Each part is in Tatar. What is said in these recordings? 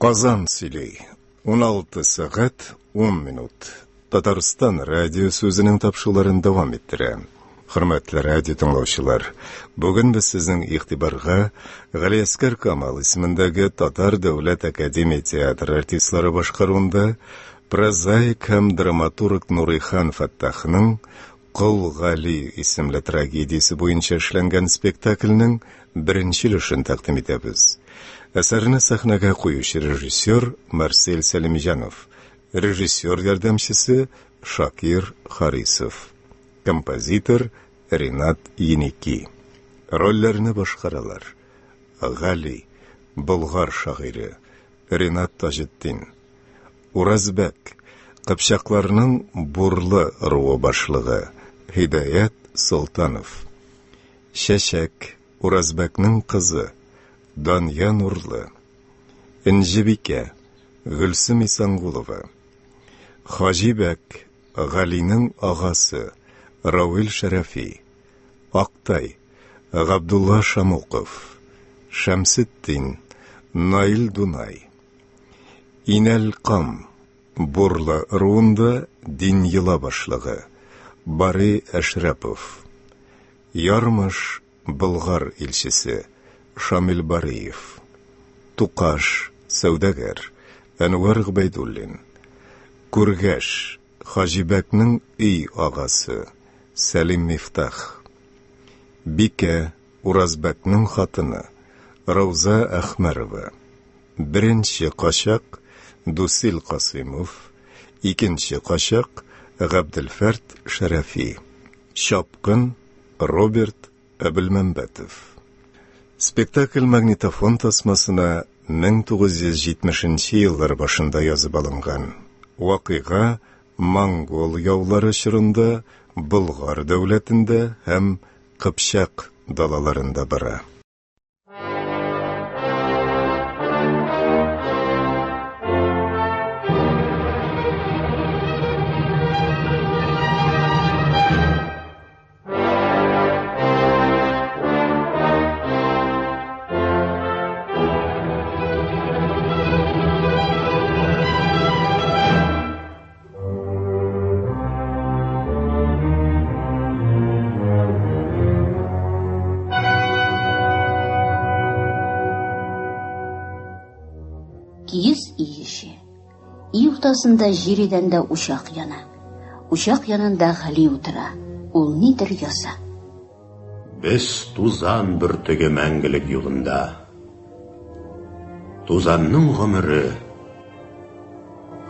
Казан сөйли. 16 сәгать 10 минут. Татарстан радиосы үзенең тапшыруларын дәвам иттерә. Хөрмәтле радио тыңлаучылар, бүген без сезнең игътибарга Галиәскәр Камал исемендәге Татар дәүләт академия театры артистлары башкаруында прозаик һәм драматург Нурихан Фәттахның Кол Гали исемле трагедиясе буенча эшләнгән спектакльнең беренче өлешен тәкъдим итәбез. Әсәрне сәхнәгә куючы режиссер Марсель Сәлимҗанов, режиссер ярдәмчесе Шакир Харисов, композитор Ринат Еники. Рольләрне башкаралар: Гали, Болгар шагыйре, Ринат Таҗетдин, Уразбәк, кыпчакларның Бурлы ыруы башлыгы, Һидаят Солтанов. Чәчәк, Уразбәкнең кызы, Дания Нурлы. Энҗебикә, Гөлсем Исәнгулова. Хаҗибәк, Галинең агасы, Равил Шәрәфи. Актай, Габдулла Шамуков. Шәмсетдин, Наил Дунай. Инәлкам, Бурлы ыруында дин-йола башлыгы, Бари Әшрәпов. Ярмыш, Болгар илчесе, Шамил Бариев. Тукаш, сәүдәгәр, Әнвәр Гобәйдуллин. Күргәш, Хаҗибәкнең өй агасы, Сәлим Мифтах. Бикә, Уразбәкнең хатыны, Рауза Әхмәрова. Беренче качак, Дусил Касыймов, икенче качак, Габделфәрт Шәрәфи. Чапкын, Роберт Әбелмәмбәтов. Спектакль магнитофон тасмасына 1970 нче еллар башында язып алынган. Вакыйга монгол яулары чорында Болгар дәүләтендә һәм Кыпчак далаларында бара. Киез өй эче. Өй уртасында җир идәндә учак яна. Учак янында Гали утыра. Ул нидер яза. Без тузан бөртеге мәңгелек юлында. Тузанның гомере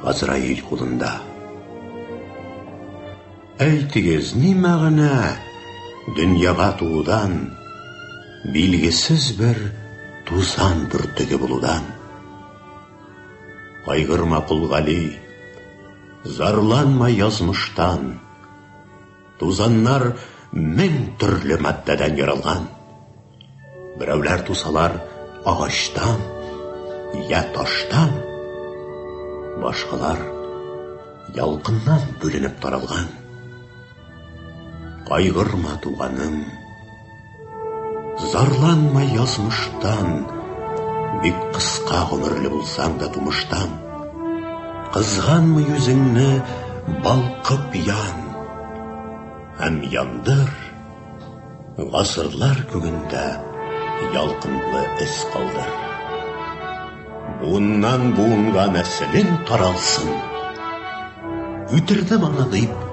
Газраил кулында. Әйтегез, ни мәгънә дөньяга туудан, билгесез бер тузан бөртеге булудан? Кайгырма, Кол Гали, зарланма язмыштан. Тузаннар мең төрле матдәдән яралган. Берәүләр тусалар агачтан, я таштан, башкалар ялкыннан бүленеп таралган. Кайгырма, туганым, зарланма язмыштан, бик кыска гомерле булсаң да тумыштан. Кызганмый үзеңне, балкып ян һәм яндыр. Гасырлар күгендә ялкынлы эз калдыр. Буыннан буынга нәселең таралсын. Үтердем аны дип,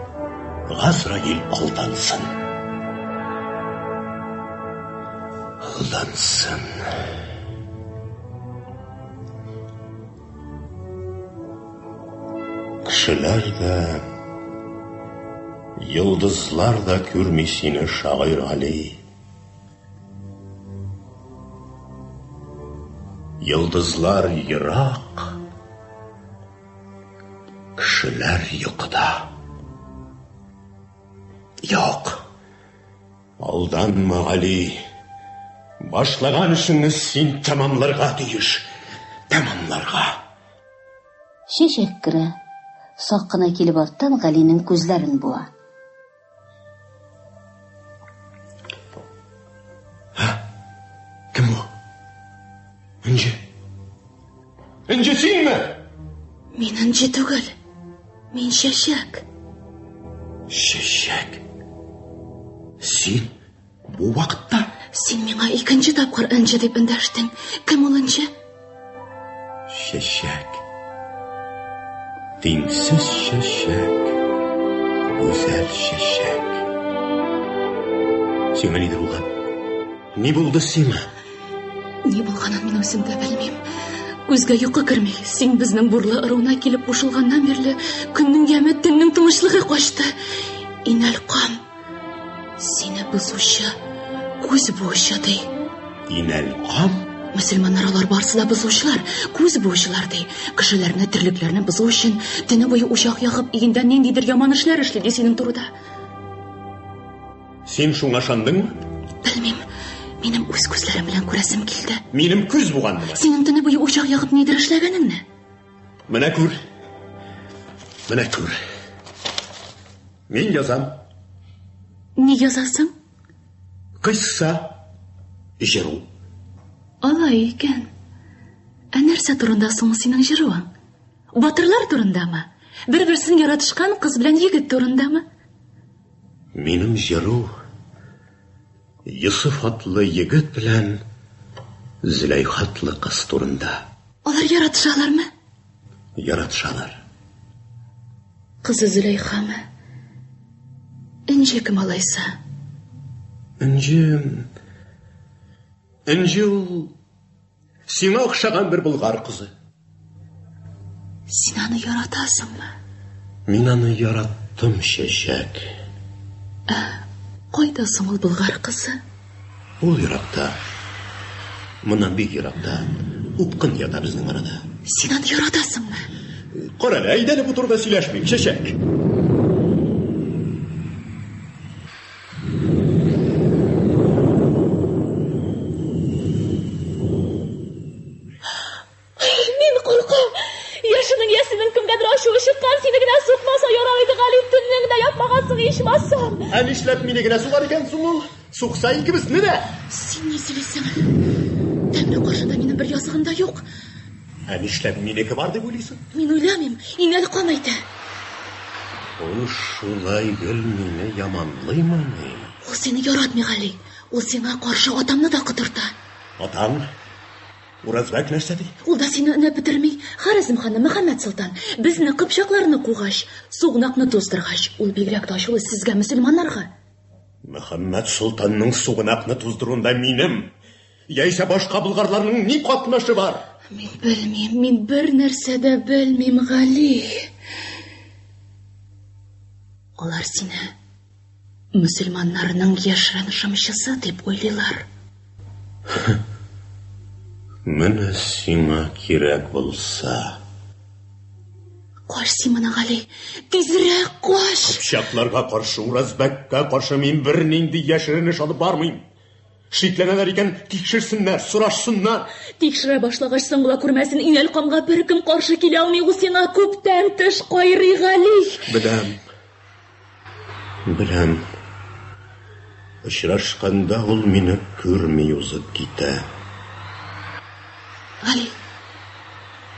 Газраил алдансын. Алдансын. Кешеләр дә, йолдызлар да күрми сине, шагыйрь Гали. Йолдызлар ерак, кешеләр йокыда. Юк, Алданма, Гали. Башлаган эшеңне син тәмамларга тиеш. Тәмамларга. Чәчәк керә. Сак кына килеп арттан Галинең күзләрен буа. Һә? Кем бу? Энҗе. Энҗе синме? Мин Энҗе түгел. Мин Чәчәк. Чәчәк. Син бу вакытта? Син миңа икенче тапкыр Энҗе дип эндәштең. Кем ул Энҗе? Чәчәк. Тиңсез чәчәк. Гүзәл чәчәк. Сиңа нидер булган? Ни булды сиңа? Ни булганын мин үзем дә белмим. Күзгә йокы керми. Син безнең бурлы ыруына килеп кушылганнан бирле көннең яме, төннең тынычлыгы качты. Инәл кам сине бозучы, күз буучы ди. Инәл кам? Мөселманнар алар барысы да бозучылар, күз буучылар ди. Кешеләрне, терлекләрне бозу өчен төне буе учак ягып, өендә ниндидер яман эшләр эшли ди синең турыда. Син шуңа ышандыңмы? Белмим. Минем үз күзләрем белән күрәсем килде. Минем күз буганмы? Синең төне буе учак ягып нидер эшләгәнеңне. Менә күр. Менә күр. Мин язам. Ни язасың? Кыйсса. Җыру. Алай икән. Ә нәрсә турында соң синең җыруың? Батырлар турындамы? Бер-берсен яратышкан кыз белән егет турындамы? Минем җыру Йосыф атлы егет белән Зөләйха атлы кыз турында. Алар яратышалармы? Яратышалар. Кызы Зөләйхамы? Энҗе кем алайса? Энҗе... Энҗе ул сиңа охшаган бер болгар кызы. Син аны яратасыңмы? Мин аны яраттым, чәчәк. Ә кайда соң ул болгар кызы? Ул еракта. Моннан бик еракта. Упкын ята безнең арада. Син аны яратасыңмы? Кара әле, әйдә әле бу турыда сөйләшмик, чәчәк. Мин куркам. Яшенең ясенең кемгәдер ачуы чыккан, сине генә сукмаса ярар иде, Гали, төнне генә ятмагансың ичмасам. Ә нишләп мине генә сугар икән соң ул? Сукса икебезне дә. Син ни сөйлисең? Тәңре каршында минем бер языгым да юк. Ә нишләп минеке бар дип уйлыйсың? Мин уйламыйм, Инәл кам әйтә. Ул шулай гел мине яманлыймыни? Ул сине яратмый, Гали. Ул сиңа каршы атамны да котырта. Атаң? Уразбәк нәрсә ди? Ул да сине өнәп бетерми. Харәзм ханы Мөхәммәд солтан безне кыпчакларны кугач, сугнакны туздыргач, ул бигрәк тә ачулы сезгә, мөселманнарга. Мөхәммәд солтанның сугнакны туздыруында минем яисә башка болгарларның ни катнашы бар? Мин белмим, мин бер нәрсә дә белмим, Гали. Алар сине мөселманнарның яшерен шымчысы дип уйлыйлар. Менә сиңа кирәк булса. Кач син моны, Гали, тизрәк кач! Кыпчакларга каршы, Уразбәккә каршы мин бернинди яшерен эш алып бармыйм. Шикләнәләр икән, тикшерсеннәр, сорашсыннар. Тикшерә башлагач, соңгыла күрмәсен, Инәл камга беркем каршы килә алмый, ул сиңа күптән теш кайрый, Гали. Беләм. Беләм. Очрашканда ул мине күрми узып китә. Гали,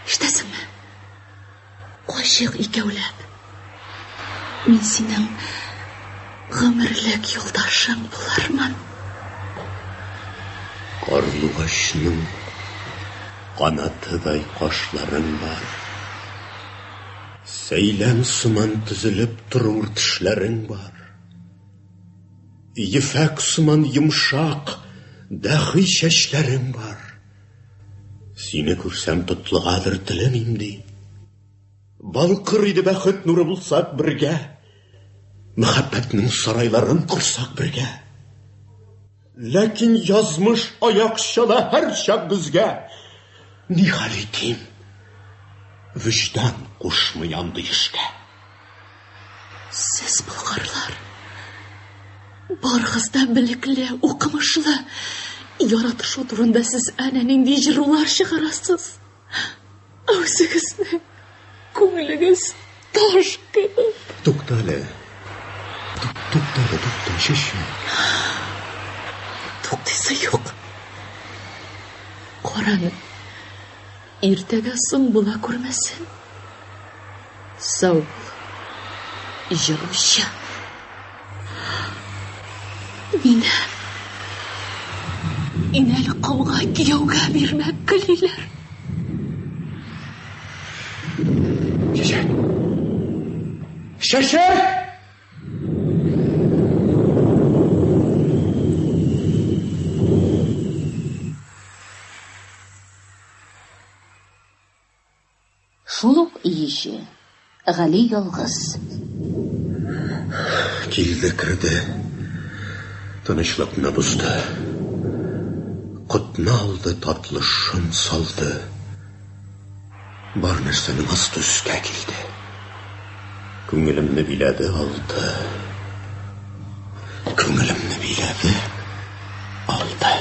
ишетәсеңме? Качыйк икәүләп. Мин синең гомерлек юлдашың булырмын. Карлугачның канатыдай кашларың бар. Сәйлән сыман тезелеп торур тешләрең бар. Ефәк сыман йомшак, дәхи чәчләрең бар. Сине күрсәм тотлыгадыр телем имди. Балкыр иде бәхет нуры булсак бергә. Мәхәббәтнең сарайларын корсак бергә. Ләкин язмыш аяк чала һәрчак безгә. Ни хәл итим? Вөҗдан кушмый андый эшкә. Сез, болгарлар, барыгыз да белекле, укымышлы. Яратышу турында сез әнә нинди җырулар чыгарасыз. Ә үзегезнең күңелегез таш кебек. Туктале. Туктале, тукта, чәчәк. Туктыйсы юк. Караны. Иртәгә соң була күрмәсен. Сау бул, җыручы. Мине Инәл комга кияүгә бирмәк көлиләр. Чәчәк! Чәчәк! Шул ук өй эче. Гали ялгыз. Килде керде. Тынычлыкны бозды. Котны алды, татлы шом салды. Бар нәрсәнең асты өскә килде. Күңелемне биләде алды. Күңелемне биләде алды.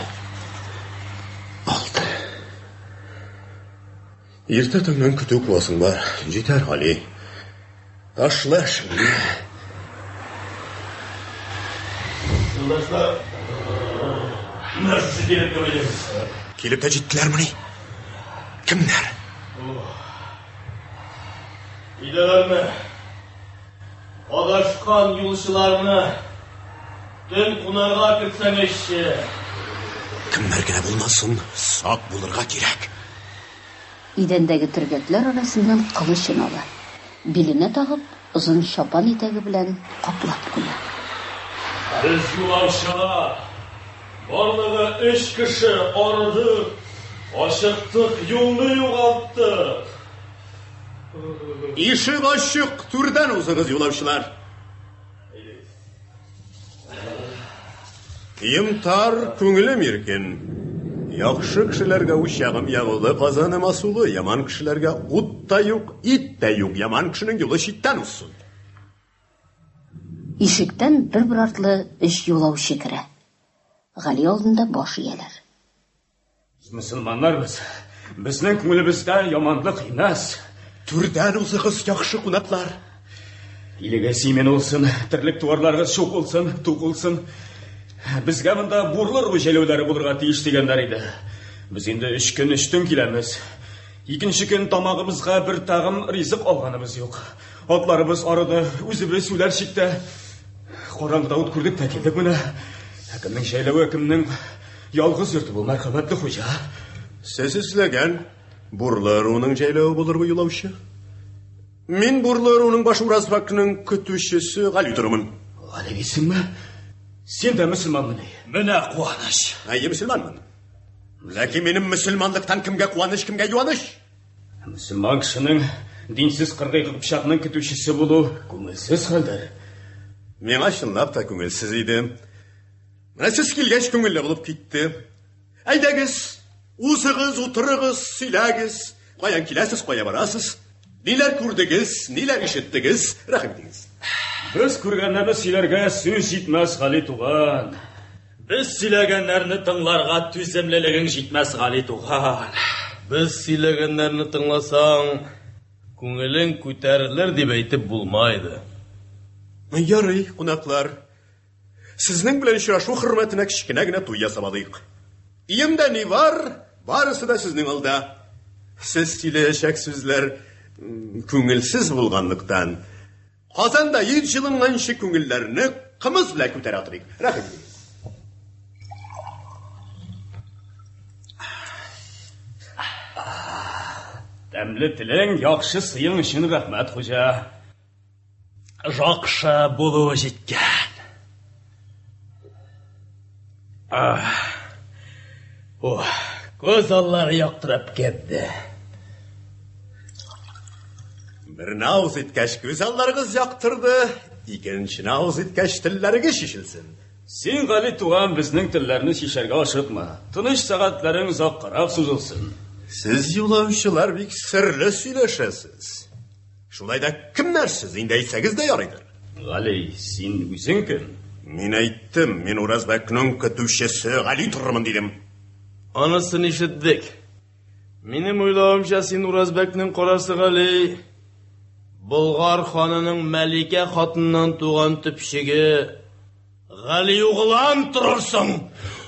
Алды. Иртә таңнан көтү куасың бар. Җитәр, Гали. Ташла эшеңне. Юлдашлар, нәрсә килеп йөрисез? Килеп тә җиттеләрмени? Кемнәр? Өйдәләрме? Адашкан юлчыларны төн кунарга кертсәңезче. Кемнәр генә булмасын, сак булырга кирәк. Идәндәге төргәкләр арасыннан кылычын ала. Биленә тагып, озын чапан итәге белән каплап куя. Без юлаучылар. Барлыгы өч кеше арыдык, ачыктык, юлны югалттык. Ишек ачык, түрдән узыгыз, юлаучылар. Өем тар, күңелем иркен. Яхшы кешеләргә учагым ягулы, казаным асулы, яман кешеләргә ут та юк, ит тә юк, яман кешенең юлы читтән узсын. Ишектән бер-бер артлы өч юлаучы керә. Гали алдында баш ияләр. Без мөселманнар без. Безнең күңелебездә яманлык имәс. Түрдән узыгыз, яхшы кунаклар. Илегез имин булсын, терлек туарларыгыз шук булсын, тук булсын. Безгә монда бурлы ыру җәйләүләре булырга тиеш дигәннәр иде. Без инде өч көн, өч төн киләбез. Икенче көн тамагыбызга бер тагым ризык алганыбыз юк. Атларыбыз арыды, үзебез үләр чиктә. Караңгыда ут күрдек тә килдек менә. Ә кемнең җәйләве, кемнең ялгыз йорты бу, мәрхәмәтле хуҗа? Сез эзләгән Бурлы ыруының җәйләве булыр бу юлаучы. Мин Бурлы ыруының баш Уразбакның көтүчесе Гали торымын. Гали дисеңме? Син дә мөселманмыни? Менә куаныч. Әйе, мөселманмын. Ләкин минем мөселманлыктан кемгә куаныч, кемгә юаныч? Мөселман кешенең динсез кыргый кыпчакның көтүчесе булу күңелсез хәлдер. Миңа чынлап та күңелсез иде. Менә сез килгәч күңелле булып китте. Әйдәгез, узыгыз, утырыгыз, сөйләгез. Каян киләсез, кая барасыз? Ниләр күрдегез, ниләр ишеттегез? Рәхим итегез. Без күргәннәрне сөйләргә сүз җитмәс, Гали туган. Без сөйләгәннәрне тыңларга түземлелегең җитмәс, Гали туган. Без сөйләгәннәрне тыңласаң, күңелең күтәрелер дип әйтеп булмайды. Ярый, кунаклар. Сезнең белән очрашу хөрмәтенә кечкенә генә туй ясап алыйк. Өемдә ни бар, барысы да сезнең алда. Сез сөйләячәк сүзләр күңелсез булганлыктан, Казанда ит җылынганчы күңелләрне кымыз белән күтәрә торыйк. Рәхим итегез. Тәмле телең, яхшы сыең өчен рәхмәт, хуҗа. Жакшы булуы җиткән. Ох, күз аллары яктырып китте. Берне авыз иткәч, күз алларыгыз яктырды, икенчене авыз иткәч, телләрегез чишелсен. Син, Гали туган, безнең телләрне чишәргә ашыкма. Тыныч сәгатьләрең озаккарак сузылсын. Сез юлаучылар бик серле сөйләшәсез. Шулай да кемнәр сез, инде әйтсәгез дә ярыйдыр. Гали, син үзең кем? Мин әйттем, мин Уразбәкнең көтүчесе Гали торырмын дидем. Анысын ишеттек. Минем уйлавымча, син Уразбәкнең карасы Гали, Болгар ханының Мәликә хатыннан туган төпчеге Гали углан торырсың.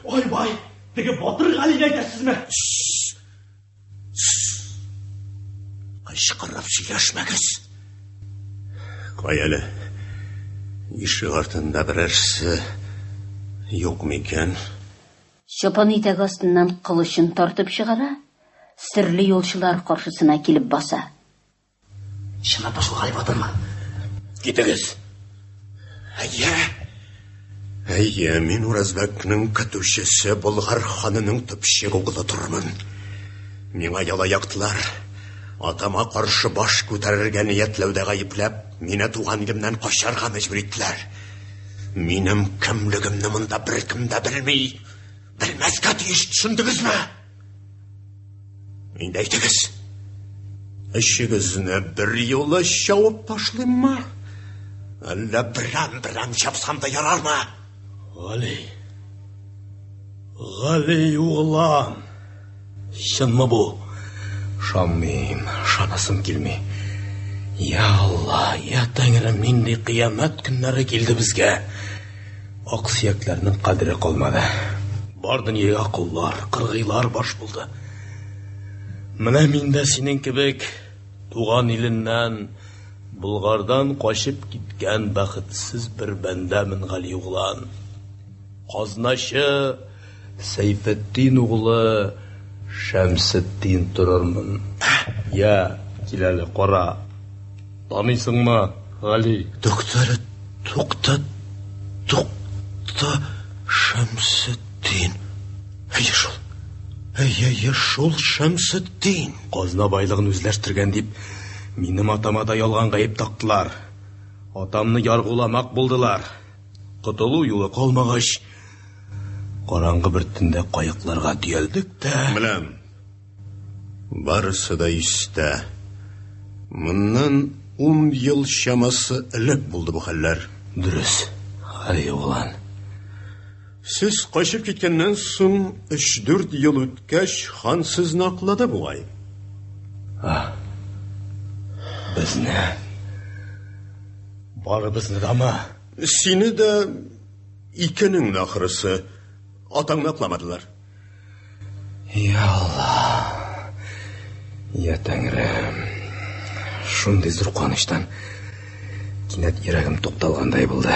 Ой-бай, теге батыр Галине әйтәсезме? Кычкырып сөйләшмәгез. Кая әле? Ишек артында берәрсе юк микән? Чапан итәге астыннан кылычын тартып чыгара, серле юлчылар каршысына килеп баса. Чынлап та шул Гали батырмы? Китегез! Әйе! Әйе, мин Уразбәкнең көтүчесе, Болгар ханының төпчек углы тормын. Миңа яла яктылар. Атама каршы баш күтәрергә ниятләүдә гаепләп, мине туган илемнән качарга мәҗбүр иттеләр. Минем кемлегемне монда беркем дә белми. Белмәскә тиеш, төшендегезме? Инде әйтегез. Өчегезне бер юлы чабып ташлыйммы? Әллә берәм-берәм чапсам да ярармы? Гали. Гали углан. Чынмы бу? Ышанмыйм, ышанасым килми. Я Алла, я Тәңрем, нинди кыямәт көннәре килде безгә. Ак сөякләрнең кадере калмады. Бар дөньяга коллар, кыргыйлар баш булды. Менә мин дә синең кебек туган иленнән, Болгардан качып киткән бәхетсез бер бәндәмен, Гали углан. Казначы Сәйфетдин углы Шәмсетдин торырмын. Я, кил әле, кара. Таныйсыңмы, Гали? Тукта әле, тукта, тукта, Шәмсетдин. Әйе шул. Әйе, әйе, шул Шәмсетдин. Казна байлыгын үзләштергән дип, минем атама да ялган гаеп тактылар. Атамны яргуламак булдылар. Котылу юлы калмагач, караңгы бер төндә каекларга төялдек тә... Беләм. Барысы да истә. Моннан ун ел чамасы элек булды бу хәлләр. Дөрес, Гали углан. Сез качып киткәннән соң өч-дүрт ел үткәч, хан сезне аклады бугай. А, безне... Барыбызны дамы? Сине дә икенең ахрысы. Атаңны акламадылар. Я Алла. Я Тәңрем. Шундый зур куанычтан кинәт йөрәгем тукталгандай булды.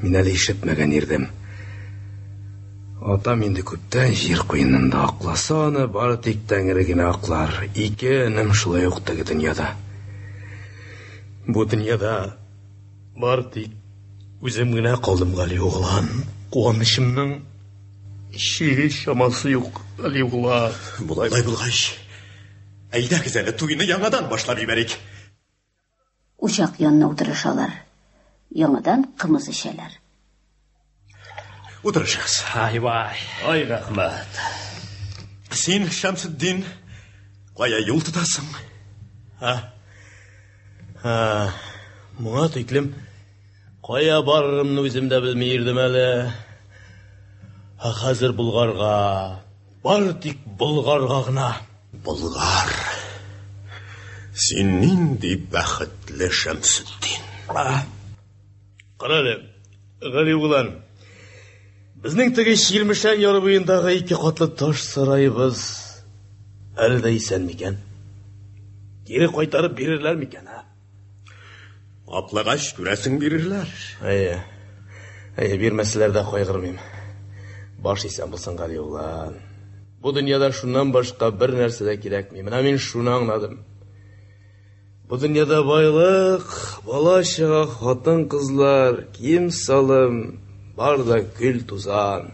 Мин әле ишетмәгән ирдем. Атам инде күптән җир куенында акласа аны бары тик Тәңре генә аклар. Ике энем шулай ук теге дөньяда. Бу дөньяда бар тик үзем генә калдым, Гали углан. Куанычымның чиге чамасы юк, Гали углан. Болай булгач, әйдәгез әле туйны яңадан башлап җибәрик. Учак янына утырышалар. Яңадан кымыз эчәләр. Утырышыгыз. Ай-вай. Ай, рәхмәт. Син, Шәмсетдин, кая юл тотасың? Ха. Ха. Моңа тиклем кая барырымны үзем дә белми йөрдем әле. Ә хәзер Болгарга, бары тик Болгарга гына. Болгар. Син нинди бәхетле, Шәмсетдин. Кара әле, Гали углан. Безнең теге Чирмешән яры буендагы ике катлы таш сараебыз әле дә исән микән? Кире кайтарып бирерләр микән, ә? Аплагач, күрәсең, бирерләр. Әйе. Әйе, бирмәсәләр дә кайгырмыйм. Баш исән булсын, Гали углан. Бу дөньяда шуннан башка бер нәрсә дә кирәкми. Менә мин шуны аңладым. Бу дөньяда байлык, бала-чага, хатын-кызлар, кием-салым, бар да көл тузан.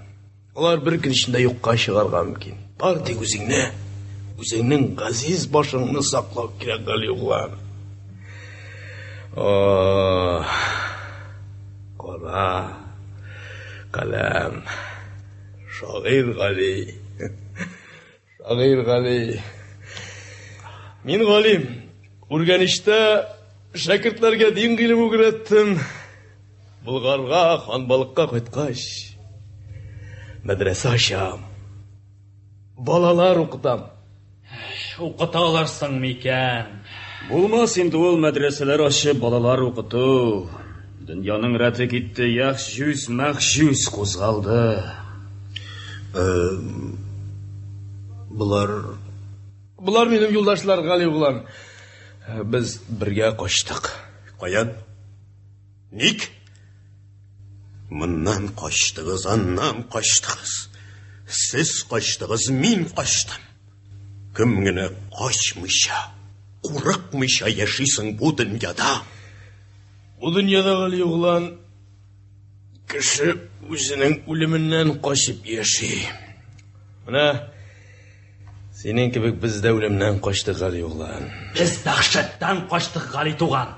Алар бер көн эчендә юкка чыгарга мөмкин. Бар тик үзеңне, үзеңнең газиз башыңны саклау кирәк, Гали углан. Ох, кара каләм, шагыйрь Гали. Шагыйрь Гали. Мин галим. Үргәнечтә шәкертләргә дин гыйлеме үгрәттем. Болгарга, ханбалыкка кайткач, мәдрәсә ачам. Балалар укытам. Укыта алырсың микән? Булмас инде ул мәдрәсәләр ачып балалар укыту. Дөньяның рәте китте, яхҗүз, мәхҗүз кузгалды. Болар Болар минем юлдашлар, Гали углан. Без бергә качтык. Каян? Ник? Моннан качтыгыз, аннан качтыгыз. Сез качтыгыз, мин качтым. Кем генә качмыйча, курыкмыйча яшисең бу дөньяда? Бу дөньяда, Гали углан, кеше үзенең үлеменнән качып яши. Менә синең кебек без дә үлемнән качтык, Гали углан. Без дәһшәттән качтык, Гали туган.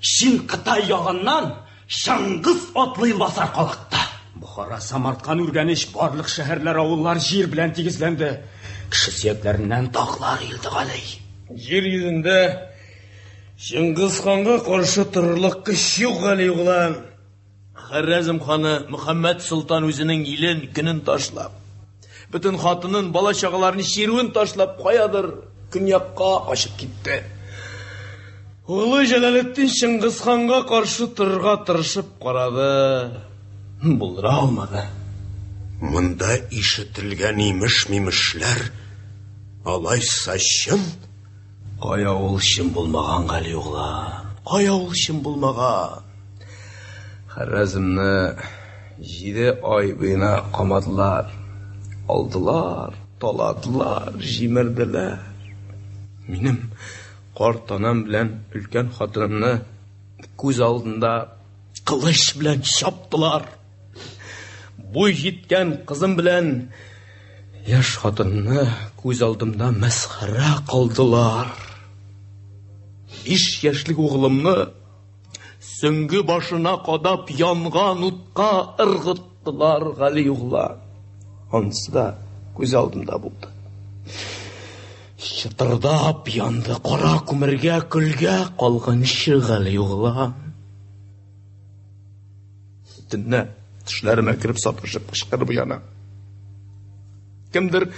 Чин Кытай ягыннан Чыңгыз атлы илбасар калыкты. Бохара, Самарканд, Үргәнеч, барлык шәһәрләр, авыллар җир белән тигезләнде. Кеше сөякләреннән таглар өелде, Гали. Җир йөзендә Чыңгыз ханга каршы торырлык көч юк, Гали углан. Харәзм ханы Мөхәммәд солтан үзенең илен, көнен ташлап, бөтен хатынын, бала-чагаларын, чирүен ташлап, каядыр көньякка качып китте. Улы Җәләлетдин Чыңгыз ханга каршы торырга тырышып карады, булдыра алмады. Монда ишетелгән имеш-мимешләр алайса чын? Кая ул чын булмаган, Гали углан? Кая ул чын булмаган? Харәзмне җиде ай буена камадылар. Алдылар, таладылар, җимерделәр. Минем карт анам белән өлкән хатынымны күз алдында кылыч белән чаптылар. Буй җиткән кызым белән яшь хатынны күз алдымда мәсхәрә кылдылар. 5 яшьлек углымны сөңге башына кадап янган утка ыргыттылар, Гали углан. Анысы да күз алдымда булды. Чытырдап янды кара күмергә, көлгә калганчы, Гали углан. Төнлә төшләремә кереп саташып кычкырып уяна. Кемдер,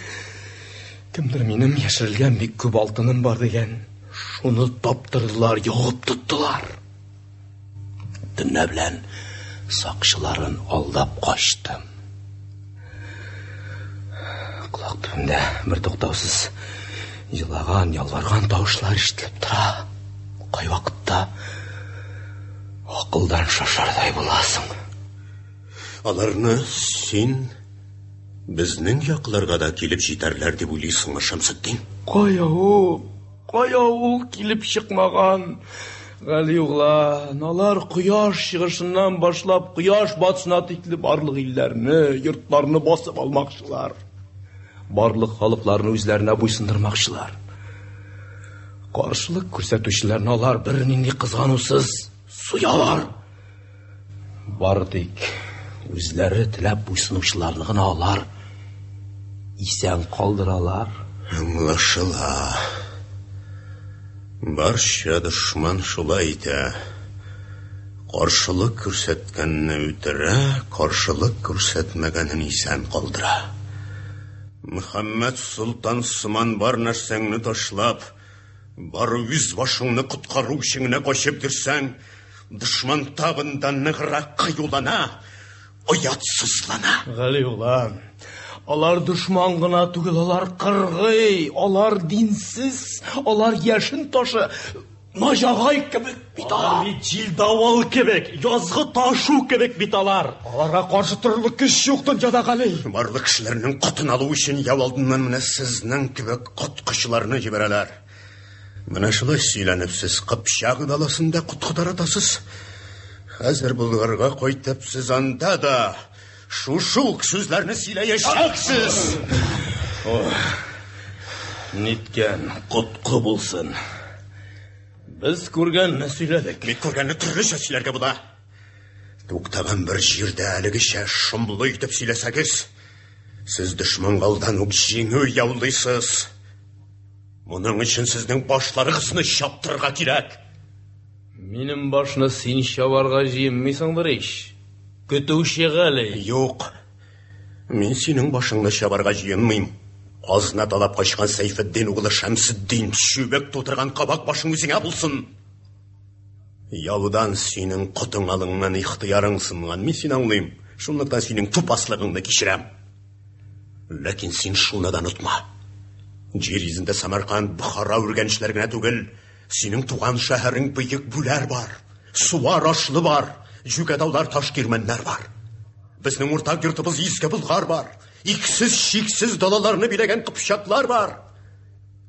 кемдер минем яшерелгән бик күп алтыным бар дигән. Шуны таптырдылар, ягып тоттылар. Төнлә белән сакчыларын алдап качтым. Колак төбемдә бер туктаусыз елаган, ялварган тавышлар ишетелеп тора. Кайвакытта акылдан шашардай буласың. Аларны син безнең якларга да килеп җитәрләр дип уйлыйсыңмы, Шәмсетдин? Кая ул? Кая ул килеп чыкмаган? Гали углан, алар кояш чыгышыннан башлап кояш батышына тикле барлык илләрне, йортларны басып алмакчылар. Барлык халыкларны үзләренә буйсындырмакчылар. Каршылык күрсәтүчеләрне алар бернинди кызганусыз суялар. Бары тик үзләре теләп буйсынучыларны гына алар исән калдыралар. Аңлашыла. Барча дошман шулай итә. Каршылык күрсәткәнне үтерә, каршылык күрсәтмәгәнен исән калдыра. Мөхәммәд солтан сыман бар нәрсәңне ташлап, бары үз башыңны коткару өчен генә качып йөрсәң, дошман тагын да ныграк кыюлана, оятсызлана. Гали углан, алар дошман гына түгел, алар кыргый, алар динсез, алар яшен ташы, наҗагай кебек бит Алар алар. бит җил-давыл кебек, язгы ташу кебек бит алар. Аларга каршы торырлык көч юк дөньяда, Гали. Барлык кешеләрнең котын алу өчен яу алдыннан менә сезнең кебек коткычыларны җибәрәләр. Менә шулай сөйләнеп сез Кыпчак даласында коткы таратасыз. Хәзер Болгарга кайтып сез анда да шушы ук сүзләрне сөйләячәксез. Ниткән коткы булсын. Без күргәнне сөйләдек. Бит күргәнне төрлечә сөйләргә була. Туктаган бер җирдә әлегечә шомлы итеп сөйләсәгез, сез дошманга алдан ук җиңү яулыйсыз. Моның өчен сезнең башларыгызны чаптырырга кирәк. Минем башны син чабарга җыенмыйсыңдыр ич. Көтүче Гали. Юк. Мин синең башыңны чабарга җыенмыйм. Казна талап качкан Сәйфетдин углы Шәмсетдин чүбек тутырган кабак башың үзеңә булсын. Яудан синең котың алынган, ихтыярың сынган. Мин сине аңлыйм. Шунлыктан синең тупаслыгыңны кичерәм. Ләкин син шуны да онытма. Җир йөзендә Самарканд, Бохара үргәнечләр генә түгел, Синең туган шәһәрең Бөек Бүләр бар, Суар ашлы бар, Җүкәтаулар таш кирмәннәр бар. Безнең уртак йортыбыз Изге Болгар бар, иксез-чиксез далаларны биләгән кыпчаклар бар.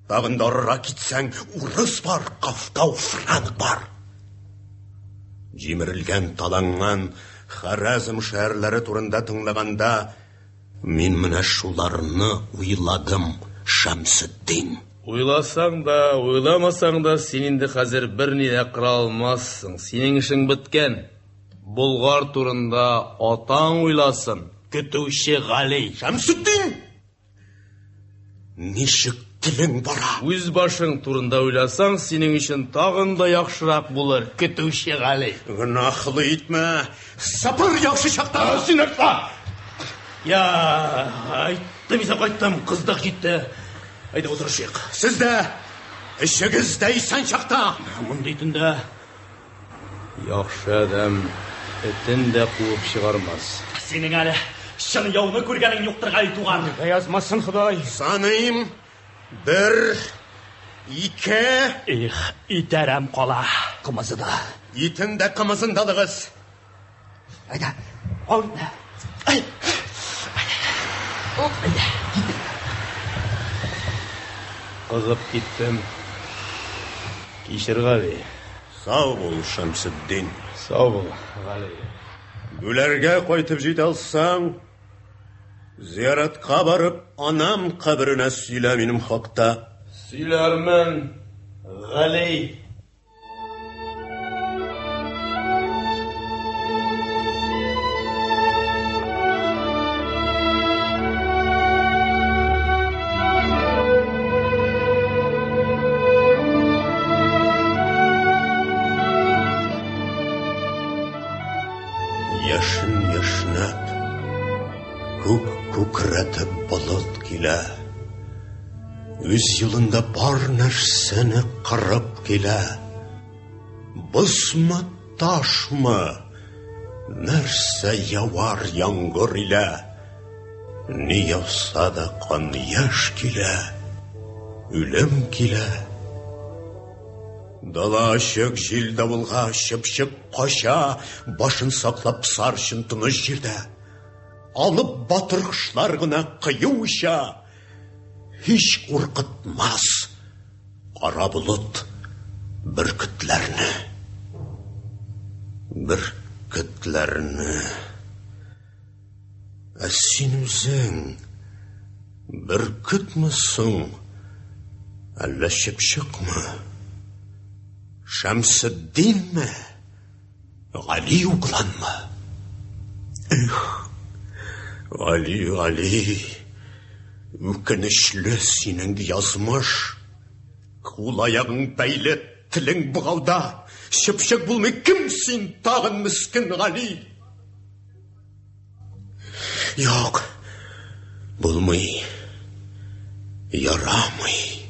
Тагын да арырак китсәң, урыс бар, Кафтау франк бар. Җимерелгән, таланган Харәзм шәһәрләре турында тыңлаганда, мин менә шуларны уйладым, Шәмсетдин. Уйласаң да, уйламасаң да, син инде хәзер берни дә кыра алмассың. Синең эшең беткән. Болгар турында атаң уйласын, көтүче Гали. Шәмсетдин! Ничек телең бара? Үз башың турында уйласаң, синең өчен тагын да яхшырак булыр, көтүче Гали. Гөнаһлы итмә. Сапыр яхшы чакта. Син артла! Я, айттым исә кайттым, кыздык җитте. Әйдә утырышыйк. Сез дә эшегез дә исән чакта. Мондый төндә Яхшы адәм этен дә куып чыгармас. Синең әле чын яуны күргәнең юктыр, Гали туган. Язмасын Ходай. Саныйм. Бер, ике. Их, итәрәм кала. Кымызы да. Итен дә кымызын да алыгыз. Әйдә, ал. Ай. Оп, әйдә. Кызып киттем. Кичер, Гали. Сау бул, Шәмсетдин. Сау бул, Гали. Бүләргә кайтып җитә алсаң, зияратка барып, анам каберенә сөйлә минем хакта. Сөйләрмен, Гали. Яшен яшнәп, күк күкрәтеп болыт килә. Үз юлында бар нәрсәне кырып килә. Бозмы, ташмы, нәрсә явар яңгыр илә. Ни яуса да кан яшь килә, үлем килә. Дала ачык җил давылга чыпчык кача, башын саклап пысар өчен тыныч җирдә. Алып батыр кошлар гына кыю оча, һич куркытмас кара болыт бөркетләрне. Бөркетләрне. Ә син үзең бөркетме соң, әллә чыпчыкмы? Шәмсетдинме? Гали угланмы? Эх, Гали, Гали, үкенечле синең язмыш. Кул-аягың бәйле, телең богауда. Чыпчык булмый кем син тагын, мескен Гали? Юк, булмый, ярамый.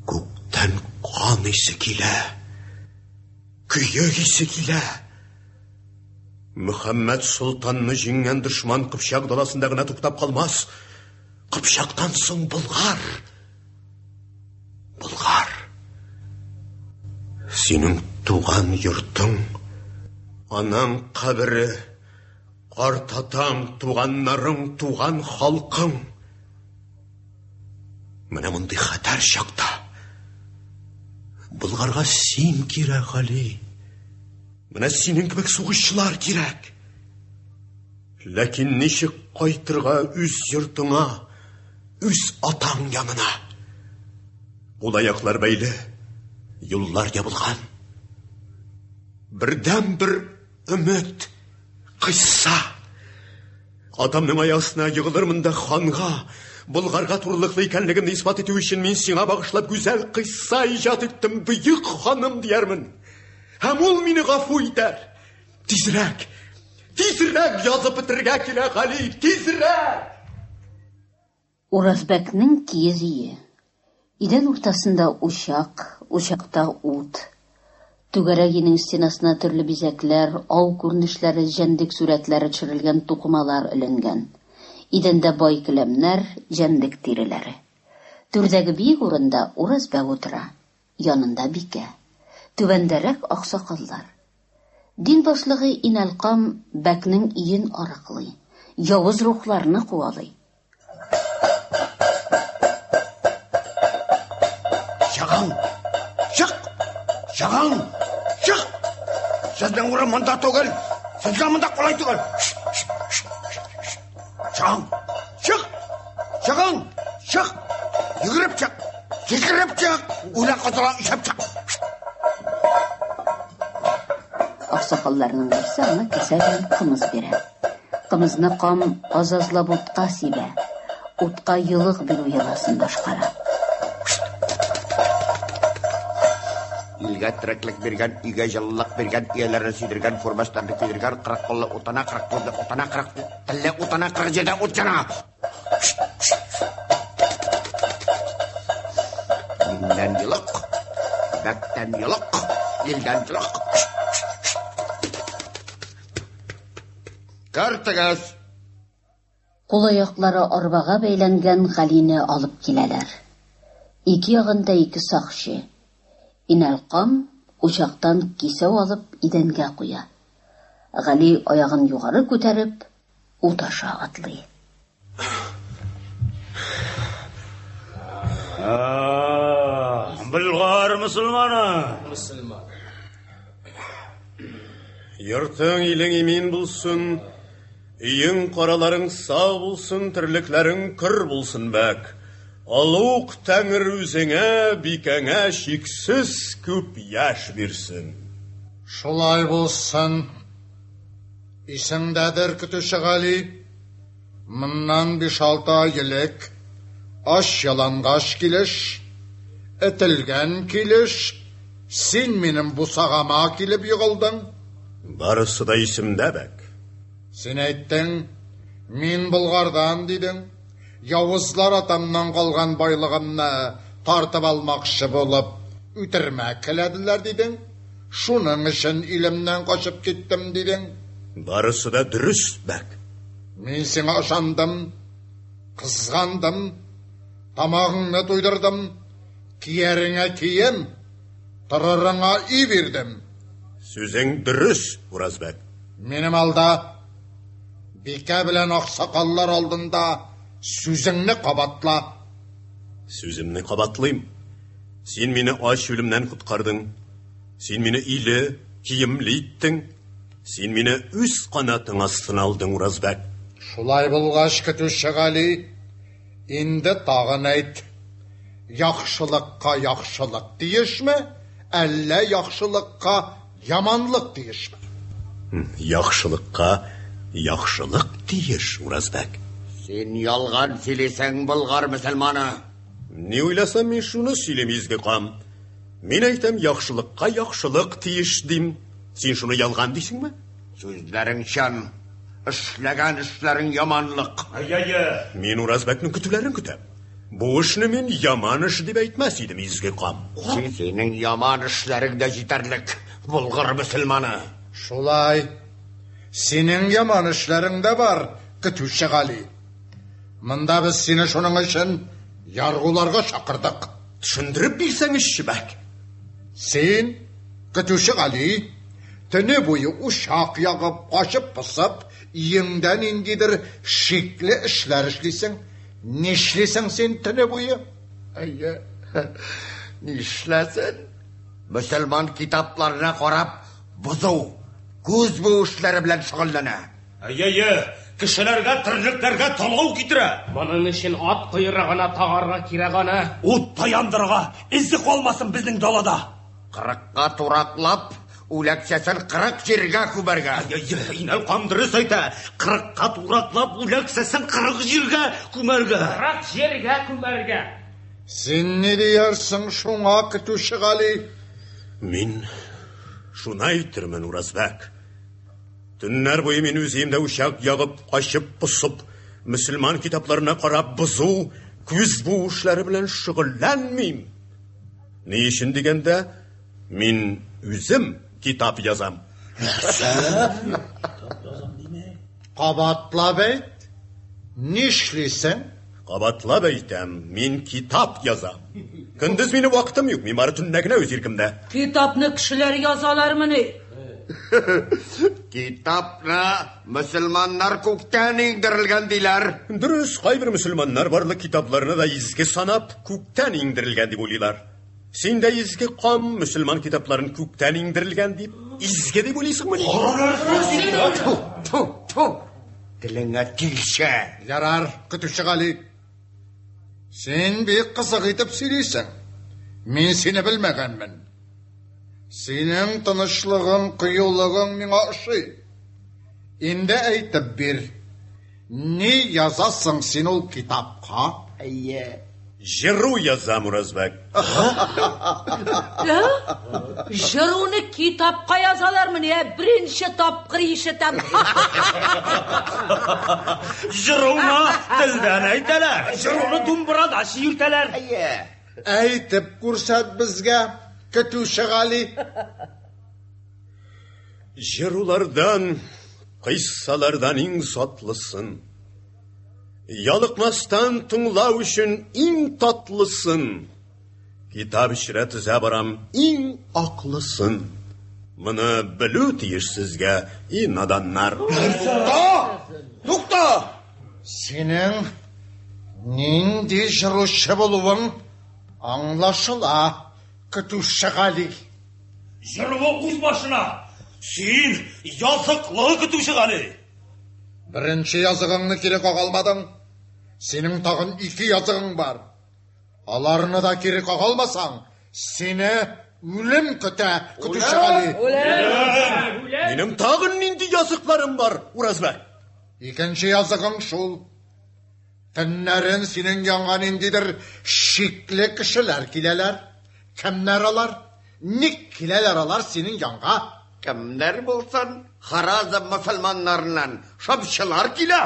Күктән кан исе килә, көек исе килә. Мөхәммәд солтанны җиңгән дошман Кыпчак даласында гына туктап калмас. Кыпчактан соң Болгар. Болгар. Синең туган йортың, анаң кабере, картатаң, туганнарың, туган халкың. Менә мондый хәтәр чакта Болгарга син кирәк, Гали. Менә синең кебек сугышчылар кирәк. Ләкин ничек кайтырга үз йортыңа, үз атаң янына? Кул-аяклар бәйле, юллар ябылган. Бердән-бер өмет, кыйсса. Атамның аяк астына егылырмын да ханга, Болгарга турылыклы икәнлегемне исбат итү өчен мин сиңа багышлап гүзәл кыйсса иҗат иттем, бөек ханым, диярмен. Һәм ул мине гафу итәр. Тизрәк, тизрәк язып бетерергә кирәк, Гали, тизрәк! Уразбәкнең киез өе. Идән уртасында учак, учакта ут. Түгәрәк өйнең стенасына төрле бизәкләр, ау күренешләре, җәнлек сурәтләре төшерелгән тукымалар эленгән. Идәндә бай келәмнәр, җәнлек тиреләре. Түрдәге биек урында Уразбәк утыра. Янында бикә. Түбәндәрәк аксакаллар. Дин башлыгы Инәлкам бәкнең өен арыклый, явыз рухларны куалый. Чыгың! Чык! Чыгың! Чык! Сезнең урын монда түгел! Сезгә монда кулай түгел! Чыгың! Чык! Чыгың! Чык! Йөгереп чык! Сикереп чык! Үлә кызыла ишәп чык! Аксакалларның берсе аңа кесә белән кымыз бирә. Кымызны кам аз-азлап утка сибә. Утка елык бирү йоласын башкара. Илгә тереклек биргән, өйгә җылылык биргән, ияләрне сөйдергән, фурмачларны көйдергән, кырык куллы утына, кырык күзле утына, кырык телле утына, кырык җирдә ут яна. Миннән елык, бәктән елык, илдән елык. Кертегез! Кул-аяклары арбага бәйләнгән Галине алып киләләр. Ике ягында ике сакчы. Инәлкам учактан кисәү алып идәнгә куя. Гали аягын югары күтәреп, ут аша атлый. Болгар мөселманы! Мөселман. Йортың, илең имин булсын, өең, караларың сау булсын, терлекләрең көр булсын, бәк. Олуг Тәңр үзеңә, бикәңә чиксез күп яшь бирсен. Шулай булсын. Исеңдәдер, көтүче Гали, моннан биш-алты ай элек, ач-ялангач килеш, этелгән килеш, син минем бусагама килеп егылдың. Барысы да исемдә, бәк. Син әйттең, мин Болгардан, дидең. Явызлар атамнан калган байлыгымны тартып алмакчы булып, үтермәк теләделәр, дидең. Шуның өчен илемнән качып киттем, дидең. Барысы да дөрес, бәк. Мин сиңа ышандым, кызгандым, тамагыңны туйдырдым, кияреңә кием, торырыңа өй бирдем. Сүзең дөрес, Уразбәк. Минем алда, бикә белән аксакаллар алдында сүзеңне кабатла. Сүземне кабатлыйм. Син мине ач үлемнән коткардың. Син мине өйле, киемле иттең. Син мине үз канатың астына алдың, Уразбәк. Шулай булгач, көтүче Гали, инде тагын әйт. Яхшылыкка яхшылык тиешме, әллә яхшылыкка яманлык тиешме? Яхшылыкка яхшылык тиеш, Уразбәк. Син ялган сөйлисең, болгар мөселманы. Ни уйласам, мин шуны сөйлим, изге кам. Мин әйтәм, яхшылыкка яхшылык тиеш, дим. Син шуны ялган дисеңме? Сүзләрең чын, эшләгән эшләрең яманлык. Әй-әй-әй. Мин Уразбәкнең көтүләрен көтәм. Бу эшне мин яман эш дип әйтмәс идем, изге кам. Синең яман эшләрең дә җитәрлек, болгар мөселманы. Шулай. Синең яман эшләрең дә бар, көтүче Гали. Монда без сине шуның өчен яргуларга чакырдык. Төшендереп бирсәңезче, бәк. Син, көтүче Гали, төне буе учак ягып, качып-посып, өеңдә ниндидер шикле эшләр эшлисең. Нишлисең син төне буе? Әйе, нишләсен? Мөселман китапларына карап, бозу, күз буу эшләре белән шөгыльләнә. Әйе, кешеләргә, терлекләргә талау китерә. Моның өчен ат койрыгына тагарга кирәк аны. Утта яндырырга, эзе калмасын безнең далада. Кырыкка тураклап, үләксәсен кырык җиргә күмәргә. Әйе, Инәл кам дөрес әйтә. Кырыкка тураклап, үләксәсен кырык җиргә күмәргә. Кырык җиргә күмәргә. Син ни диярсең шуңа, көтүче Гали? Мин шуны әйтермен, Уразбәк. Төннәр буе мин үз өемдә учак ягып, качып-посып, мөселман китапларына карап бозу, күз буу эшләре белән шөгыльләнмим. Ни өчен дигәндә, мин үзем китап язам. Нәрсә? Кабатлап әйт. Нишлисең? Кабатлап әйтәм, мин китап язам. Көндез минем вакытым юк, мин бары төнлә генә үз иркемдә. Китапны кешеләр язалармыни? Китапны мөселманнар күктән иңдерелгән диләр. Дөрес, кайбер мөселманнар барлык китапларны да изге санап, күктән иңдерелгән дип уйлыйлар. Син дә изге кам мөселман китапларын күктән иңдерелгән дип, изге дип уйлыйсыңмыни? Ту, ту, ту. Телеңә тилчә. Ярар, көтүче Гали. Син бик кызык итеп сөйлисең. Мин сине белмәгәнмен. Синең тынычлыгың, кыюлыгың миңа ошый. Инде әйтеп бир. Ни язасың син ул китапка? Әйе. Җыру язам, Уразбәк. Ә? Җыруны китапка язалармыни? Ә беренче тапкыр ишетәм. Җыруны телдән әйтәләр. Җыруны думбрада чиертәләр. Әйе. Әйтеп күрсәт безгә, көтүче Гали. Җырулардан, кыйссалардан иң затлысын. Ялыкмастан тыңлау өчен иң татлысын. Китап эчрә төзә барам иң аклысын. Моны белү тиеш сезгә, и наданнар. Тукта! Тукта! Синең нинди җыручы булуың аңлашыла, көтүче Гали. Җыруы үз башына. Син языклы көтүче Гали. Беренче языгыңны кире кага алмадың. Синең тагын ике языгың бар. Аларны да кире кага алмасаң, сине үлем көтә, көтүче Гали. Минем тагын нинди языкларым бар, Уразбәк? Икенче языгың шул. Төннәрен синең янга ниндидер шикле кешеләр киләләр. Кемнәр алар? Ник киләләр алар синең янга? Кемнәр булсын, Харазм мөселманнарыннан шымчылар килә.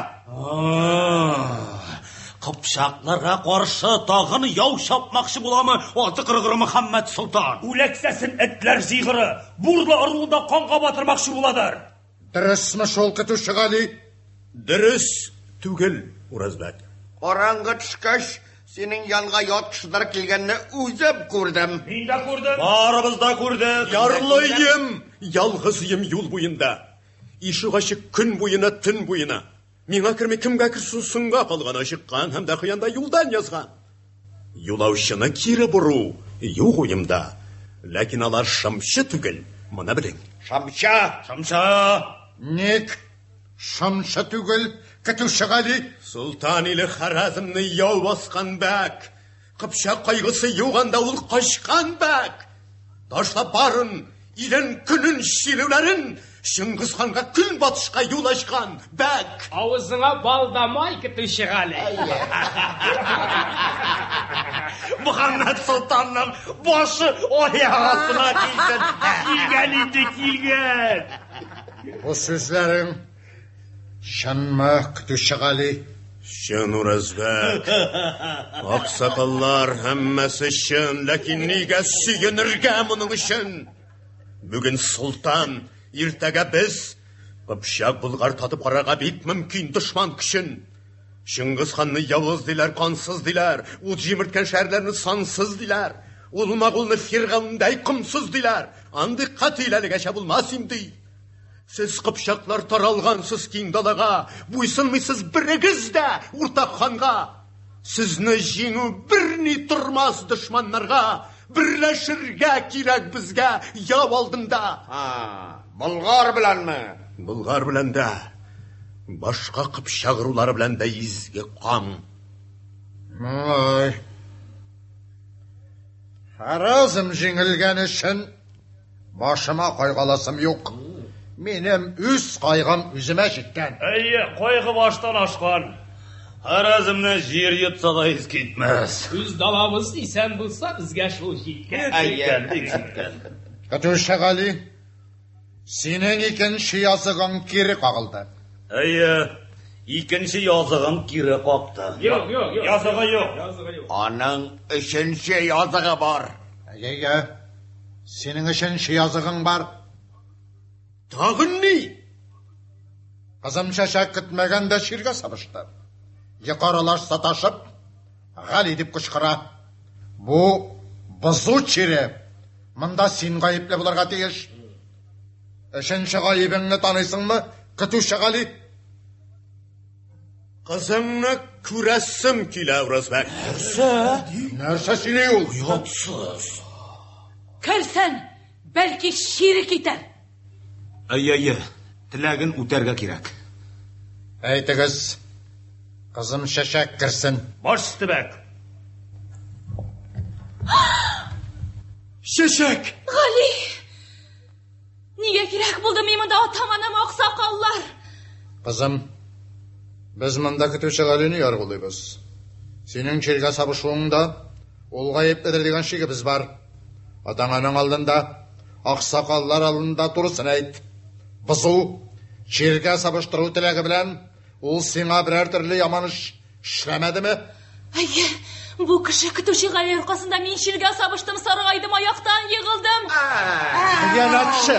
Кыпчакларга каршы тагын яу чапмакчы буламы аты кыргыры Мөхәммәд солтан? Үләксәсен этләр җыйгыры, бурлы ыруында канга батырмакчы буладыр. Дөресме шул, көтүче Гали? Дөрес түгел, Уразбәк. Караңгы төшкәч, синең янга ят кешеләр килгәнне үзем күрдем. Мин дә күрдем. Барыбыз да күрдек. Ярлы өем, ялгыз өем юл буенда. Ишек ачык көн буена, төн буена. Миңа керми кемгә керсен соңга калган, ачыккан һәм дә кыянда юлдан язган. Юлаучыны кире бору юк уемда. Ләкин алар шымчы түгел, моны белең. Шымчы! Шымчы! Ник шымчы түгел, көтүче Гали? Солтан иле Харазмны яу баскан бәк. Кыпчак кайгысы юк анда, ул качкан бәк. Ташлап барын, илен, көнен, чирүләрен Чыңгыз ханга көнбатышка юл ачкан бәк. Авызыңа бал да май, көтүче Гали. Мөхәммәд солтанның башы аяк астына килсен. Килгән инде, килгән. Бу сүзләрең чынмы, көтүче Гали? Чын, Уразбәк. Аксакаллар һәммәсе чын, ләкин нигә сөенергә моның өчен? Бүген солтан, иртәгә без Кыпчак Болгар татып карарга бик мөмкин дошман көчен. Чыңгыз ханны явыз диләр, кансыз диләр, ут җимерткән шәһәрләрне сансыз диләр. Ул магулны Фиргавендай комсыз диләр. Андый катил әлегәчә булмас инде. Сез кыпчаклар таралгансыз киң далага, буйсынмыйсыз берегез дә уртак ханга. Сезне җиңү берни тормас дошманнарга, берләшергә кирәк безгә яу алдында. Болгар беләнме? Болгар белән дә, башка кыпчак ырулары белән дә изге кам. Ай. Харазм җиңелгән өчен башыма кайгыласым юк. Минем үз кайгым үземә җиткән. Әйе, кайгы баштан ашкан. Харазмны җир йотса да ис китмәс. Үз далабыз исән булса, безгә шул җиткән. Җиткән, бик җиткән. Көтүче Гали, синең икенче языгың кире кагылды. Әйе, икенче языгың кире какты. Юк, юк, юк. Языгы юк. Аның өченче языгы бар. Әйе, синең өченче языгың бар. Тагын ни? Кызым Чәчәк көтмәгәндә чиргә сабышты. Йокы аралаш саташып, Гали дип кычкыра. Бу бозу чире. Монда син гаепле булырга тиеш. Өченче гаебеңне таныйсыңмы, көтүче Гали? Кызыңны күрәсем килә, Уразбәк. Нәрсә? Нәрсә сөйли ул? Оятсыз. Керсен, бәлки чире китәр. Әйе, әйе, теләген үтәргә кирәк. Әйтегез, кызым Чәчәк керсен. Баш өсте, бәк. Чәчәк! Гали! Нигә кирәк булды мин монда атам-анам аксакаллар? Кызым, без монда көтүче Галине яргулыйбыз. Синең чиргә сабышуыңда ул гаепледер дигән шигебез бар. Атаң-анаң алдында, аксакаллар алдында турысын әйт. Бозу, чиргә сабыштыру теләге белән ул сиңа берәр төрле яман эш эшләмәдеме? Әйе, бу кеше көтүче Гали аркасында мин чиргә сабыштым, саргайдым, аяктан егылдым. Хыянәтче!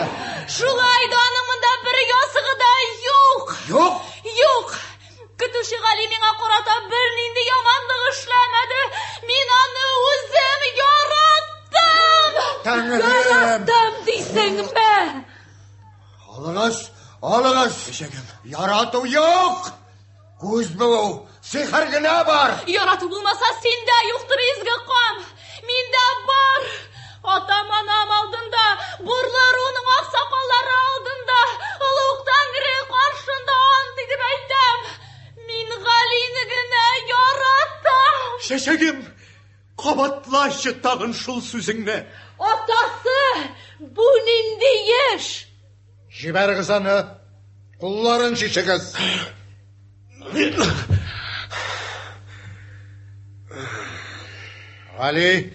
Шулай да аның монда бер языгы да юк. Юк? Юк. Көтүче Гали миңа карата бернинди яманлык эшләмәде. Мин аны үзем яраттым. Тәңрем! Яраттым дисеңме? Алыгыз, алыгыз. Ярату юк. Күз буу, сихер генә бар. Ярату булмаса, синдә юктыр изге кан. Миндә бар. Атам-анам алдында, Бурлы ыруының аксакаллары алдында, Олуг Тәңре каршында ант итеп әйтәм. Мин Галине генә яратам. Чәчәгем, кабатлачы тагын шул сүзеңне. Атасы, бу нинди эш? Җибәрегез аны, кулларын чишегез. Гали,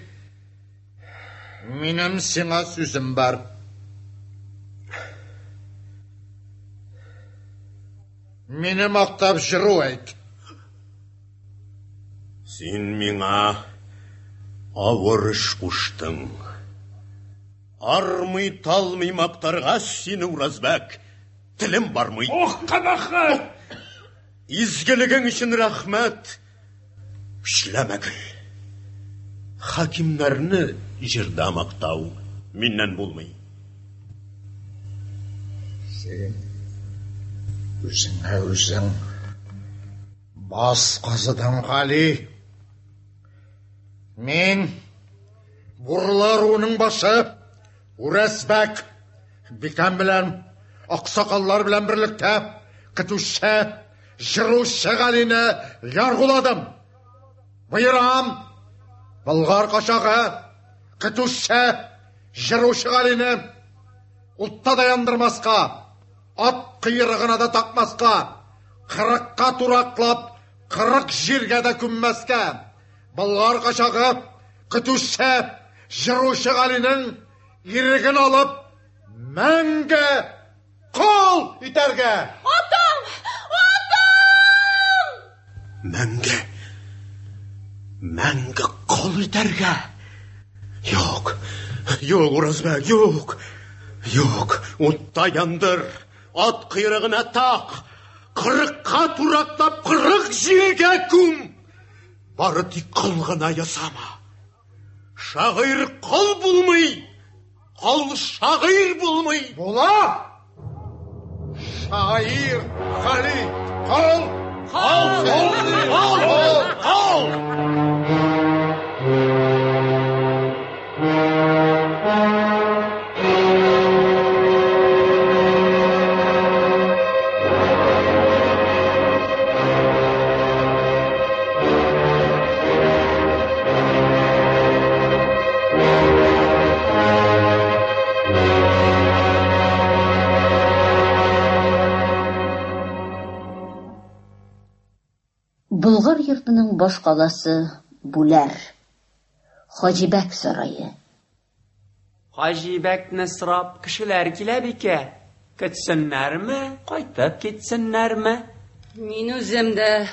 минем сиңа сүзем бар. Мине мактап җыру әйт. Син миңа авыр эш куштың. Армый-талмый мактарга сине, Уразбәк, телем бармый. Ох, кабахәт! Изгелегең өчен рәхмәт. Көчләмәгел. Хакимнәрне җырда мактау миннән булмый. Син үзеңә үзең баз казыдың, Гали. Мин Бурлы ыруының башы Үрәсбәк бикәм белән аксакаллар белән берлектә көтүче җыручы Галине яргуладым. Боерам, Болгар качагы көтүче җыручы Галине утта да яндырмаска, ат койрыгына да такмаска, кырыкка тураклап, кырык җиргә дә күммәскә. Болгар качагы көтүче җыручы Галинең иреген алып, мәңге кол итәргә. Атам! Атам! Мәңге, мәңге кол итәргә. Юк, юк, Уразбәк, юк. Юк, утта яндыр, ат койрыгына так, кырыкка тураклап, кырык җиргә күм. Бары тик кол гына ясама. Шагыйрь кол булмый, кол шагыйрь булмый. Була! Шагыйрь Гали кол! Кол, кол, кол, кол! Болгар йортының башкаласы Бүләр. Хаҗибәк сарае. Хаҗибәкне сорап кешеләр килә, бикә. Көтсеннәрме, кайтып китсеннәрме? Мин үзем дә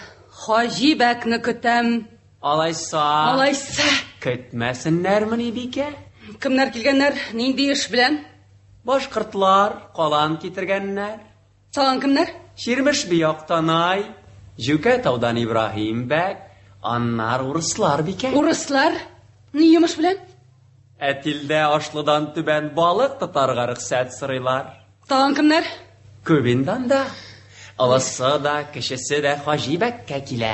Хаҗибәкне көтәм. Алайса. Алайса. Көтмәсеннәрмени, бикә? Кемнәр килгәннәр? Нинди эш белән? Башкортлар калан китергәннәр. Тагын кемнәр? Чирмеш би Актанай, Җүкә таудан Ибраһим бәк, Аннары урыслар, бикә. Урыслар? Ни йомыш белән? Әтилдә Ашлыдан түбән балык тотарга рөхсәт сорыйлар. Тагын кемнәр? Күп инде анда. Олысы да, кечесе дә Хаҗибәккә килә.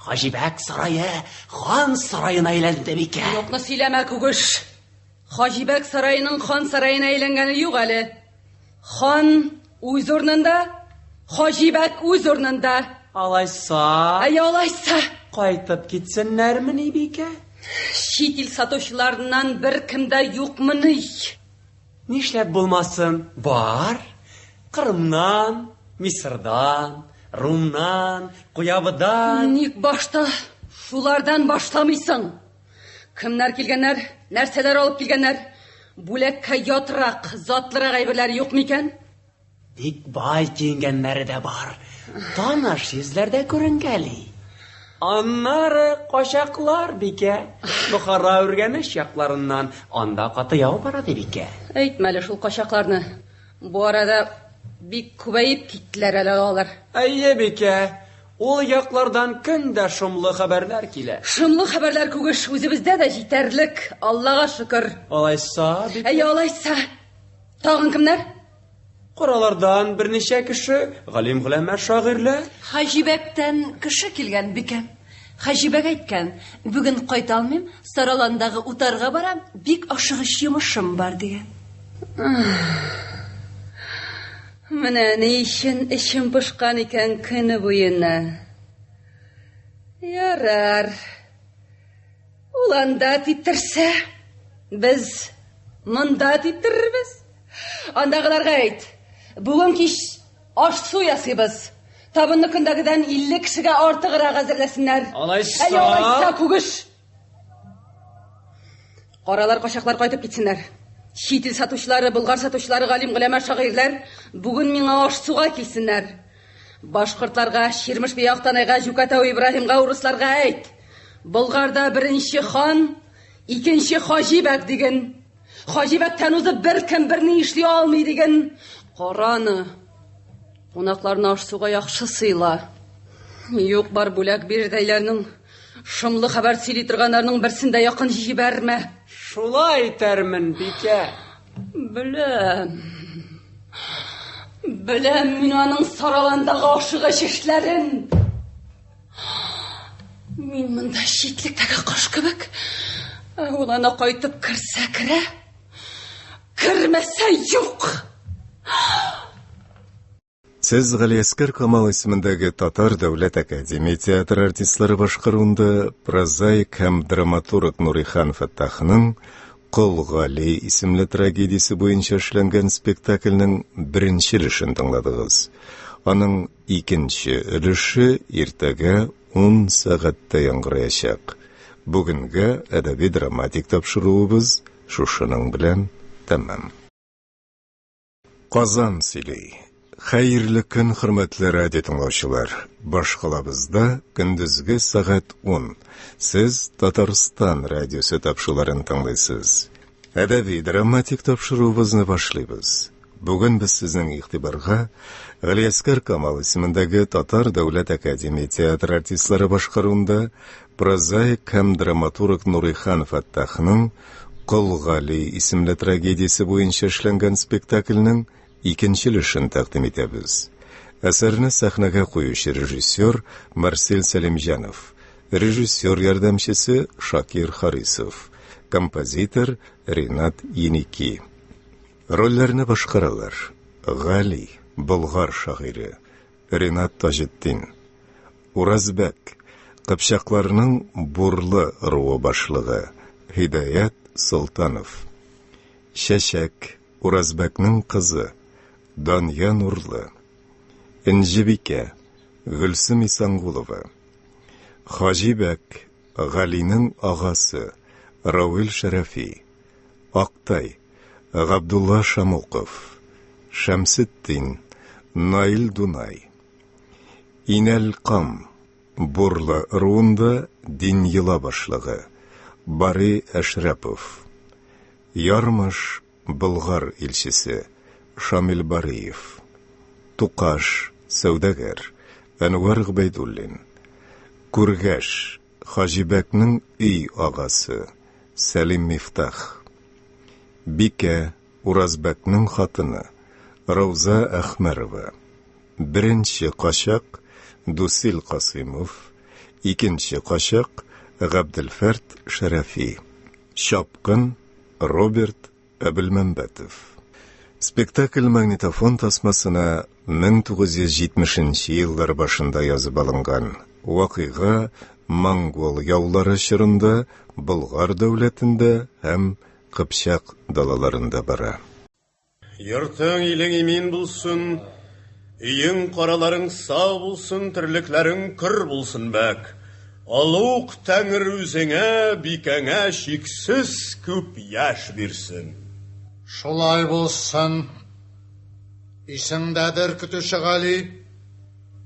Хаҗибәк сарае хан сараена әйләнде, бикә. Юкны сөйләмә, Күгеш. Хаҗибәк сараеның хан сараена әйләнгәне юк әле. Хан үз урынында, Хаҗибәк үз урынында. Алайса. Әй, алайса. Кайтып китсеннәрмени, бикә? Чит ил сатучыларыннан беркем дә юкмыни? Нишләп булмасын? Бар. Кырымнан, Мисырдан, Румнан, Куябыдан. Ник башта шулардан башламыйсың? Кемнәр килгәннәр? Нәрсәләр алып килгәннәр? Бүләккә ятрак, затлырак әйберләр юк микән? Бик бай киенгәннәре дә бар. Таныш йөзләр дә күренгәли. Аннары качаклар, бикә. Бохара Үргәнеч якларыннан анда каты яу бара, ди бикә. Әйтмә әле шул качакларны. Бу арада бик күбәеп киттеләр әле алар. Әйе, бикә. Ул яклардан көн дә шомлы хәбәрләр килә. Шомлы хәбәрләр күгеш үзебездә дә җитәрлек, Аллага шөкер. Алайса, бикә. Әйе, алайса. Тагын кемнәр? Каралардан берничә кеше, галим-голәмә, шагыйрьләр. Хаҗибәктән кеше килгән, бикә. Хаҗибәк әйткән, бүген кайта алмыйм, Сараландагы утарга барам, бик ашыгыч йомышым бар, дигән. Менә ни өчен эчем пошкан икән көне буена. Ярар. Ул анда типтерсә, без монда типтерербез. Андагыларга әйт, бүген кич аш-су ясыйбыз. Табынны көндәгедән 50 кешегә артыграк әзерләсеннәр. Алайса. Әй, алайса, күгеш. Каралар, качаклар кайтып китсеннәр. Чит ил сатучылары, болгар сатучылары, галим голәмә шагыйрьләр бүген миңа аш-суга килсеннәр. Башкортларга, Чирмеш бия Актанайга, Җүкәтау Ибраһимга, урысларга әйт. Болгарда беренче хан, икенче Хаҗибәк диген. Хаҗибәктән узып беркем берни эшли алмый диген. Кара аны. Кунакларны аш-суга яхшы сыйла. Юк бар бүләк бирердәйләрнең Шомлы хәбәр сөйли торганнарның берсен дә якын җибәрмә. Шулай итәрмен, бикә. Беләм. Беләм мин аның сараландагы ашыгыч эшләрен. Мин монда читлектәге кош кебек. Ә ул аны кайтып керсә керә, кермәсә юк. Сез Галиәскәр Камал исемендәге Татар дәүләт академия театры артистлары башкаруында прозаик һәм драматург Нурихан Фәттахның Кол Гали исемле трагедиясе буенча эшләнгән спектакльнең беренче өлешен тыңладыгыз. Аның икенче өлеше иртәгә 10 сәгатьтә яңгыраячак. Бүгенге әдәби-драматик тапшыруыбыз шушының белән тәмам. Казан сөйли. Хәерле көн, хөрмәтле радио тыңлаучылар. Башкалабызда көндезге сәгать 10. Сез Татарстан радиосы тапшыруларын тыңлыйсыз. Әдәби драматик тапшыруыбызны башлыйбыз. Бүген без сезнең игътибарга Галиәскәр Камал исемендәге Татар дәүләт академия театры артистлары башкаруында прозаик һәм драматург Нурихан Фәттахның Кол Гали исемле трагедиясе буенча эшләнгән спектакльнең икенче өлешен тәкъдим итәбез. Әсәрне сәхнәгә куючы режиссер Марсель Сәлимҗанов, режиссер ярдәмчесе Шакир Харисов, композитор Ринат Еники. Рольләрне башкаралар: Гали, болгар шагыйре, Ринат Таҗетдин, Уразбәк, кыпчакларның Бурлы ыруы башлыгы, Һидаят Солтанов. Чәчәк, Уразбәкнең кызы, Дания Нурлы. Энҗебикә, Гөлсем Исәнгулова. Хаҗибәк, Галинең агасы, Равил Шәрәфи. Актай, Габдулла Шамуков. Шәмсетдин, Наил Дунай. Инәлкам, Бурлы ыруында дин-йола башлыгы, Бари Әшрәпов. Ярмыш, Болгар илчесе, Шамил Бариев. Тукаш, сәүдәгәр, Әнвәр Гобәйдуллин. Күргәш, Хаҗибәкнең өй агасы, Сәлим Мифтах. Бикә, Уразбәкнең хатыны, Рауза Әхмәрова. Беренче качак, Дусил Касыймов, икенче качак, Габделфәрт Шәрәфи. Чапкын, Роберт Әбелмәмбәтов. Спектакль магнитофон тасмасына 1970 нче еллар башында язып алынган. Вакыйга монгол яулары чорында Болгар дәүләтендә һәм Кыпчак далаларында бара. Йортың, илең имин булсын, өең, караларың сау булсын, терлекләрең көр булсын, бәк. Олуг Тәңре үзеңә, бикәңә чиксез күп яшь бирсен. Шулай булсын. Исеңдәдер, көтүче Гали,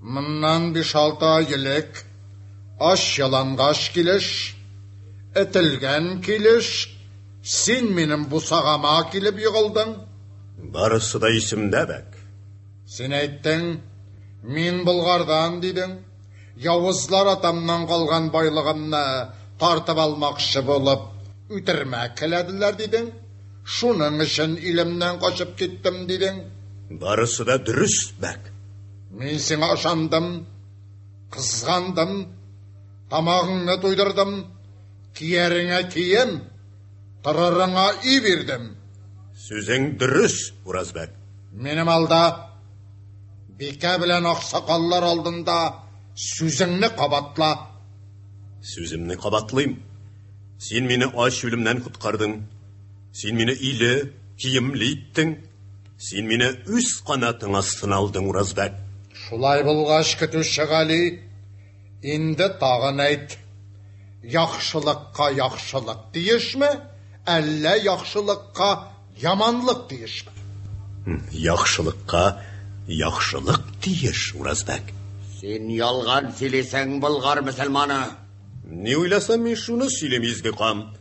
моннан биш-алты ай элек, ач-ялангач килеш, этелгән килеш, син минем бусагама килеп егылдың. Барысы да исемдә, бәк. Син әйттең, мин Болгардан, дидең. Явызлар атамнан калган байлыгымны тартып алмакчы булып, үтермәк теләделәр, дидең. Шуның өчен илемнән качып киттем, дидең. Барысы да дөрес, бәк. Мин сиңа ышандым, кызгандым, тамагыңны туйдырдым, кияреңә кием, торырыңа өй бирдем. Сүзең дөрес, Уразбәк. Минем алда Бикә белән аксакаллар алдында сүзеңне кабатла. Сүземне кабатлыйм. Син мине ач үлемнән коткардың. Син мине иле, киемле иттең. Син мине үз канатың астына алдың, Уразбәк. Шулай булгач, көтүче Гали, инде тагын әйт. Яхшылыкка яхшылык тиешме, әллә яхшылыкка яманлык тиешме? Яхшылыкка яхшылык тиеш, Уразбәк. Син ялган сөйлисең, болгар мөселманы. Ни уйласам, мин шуны сөйлим, изге кам.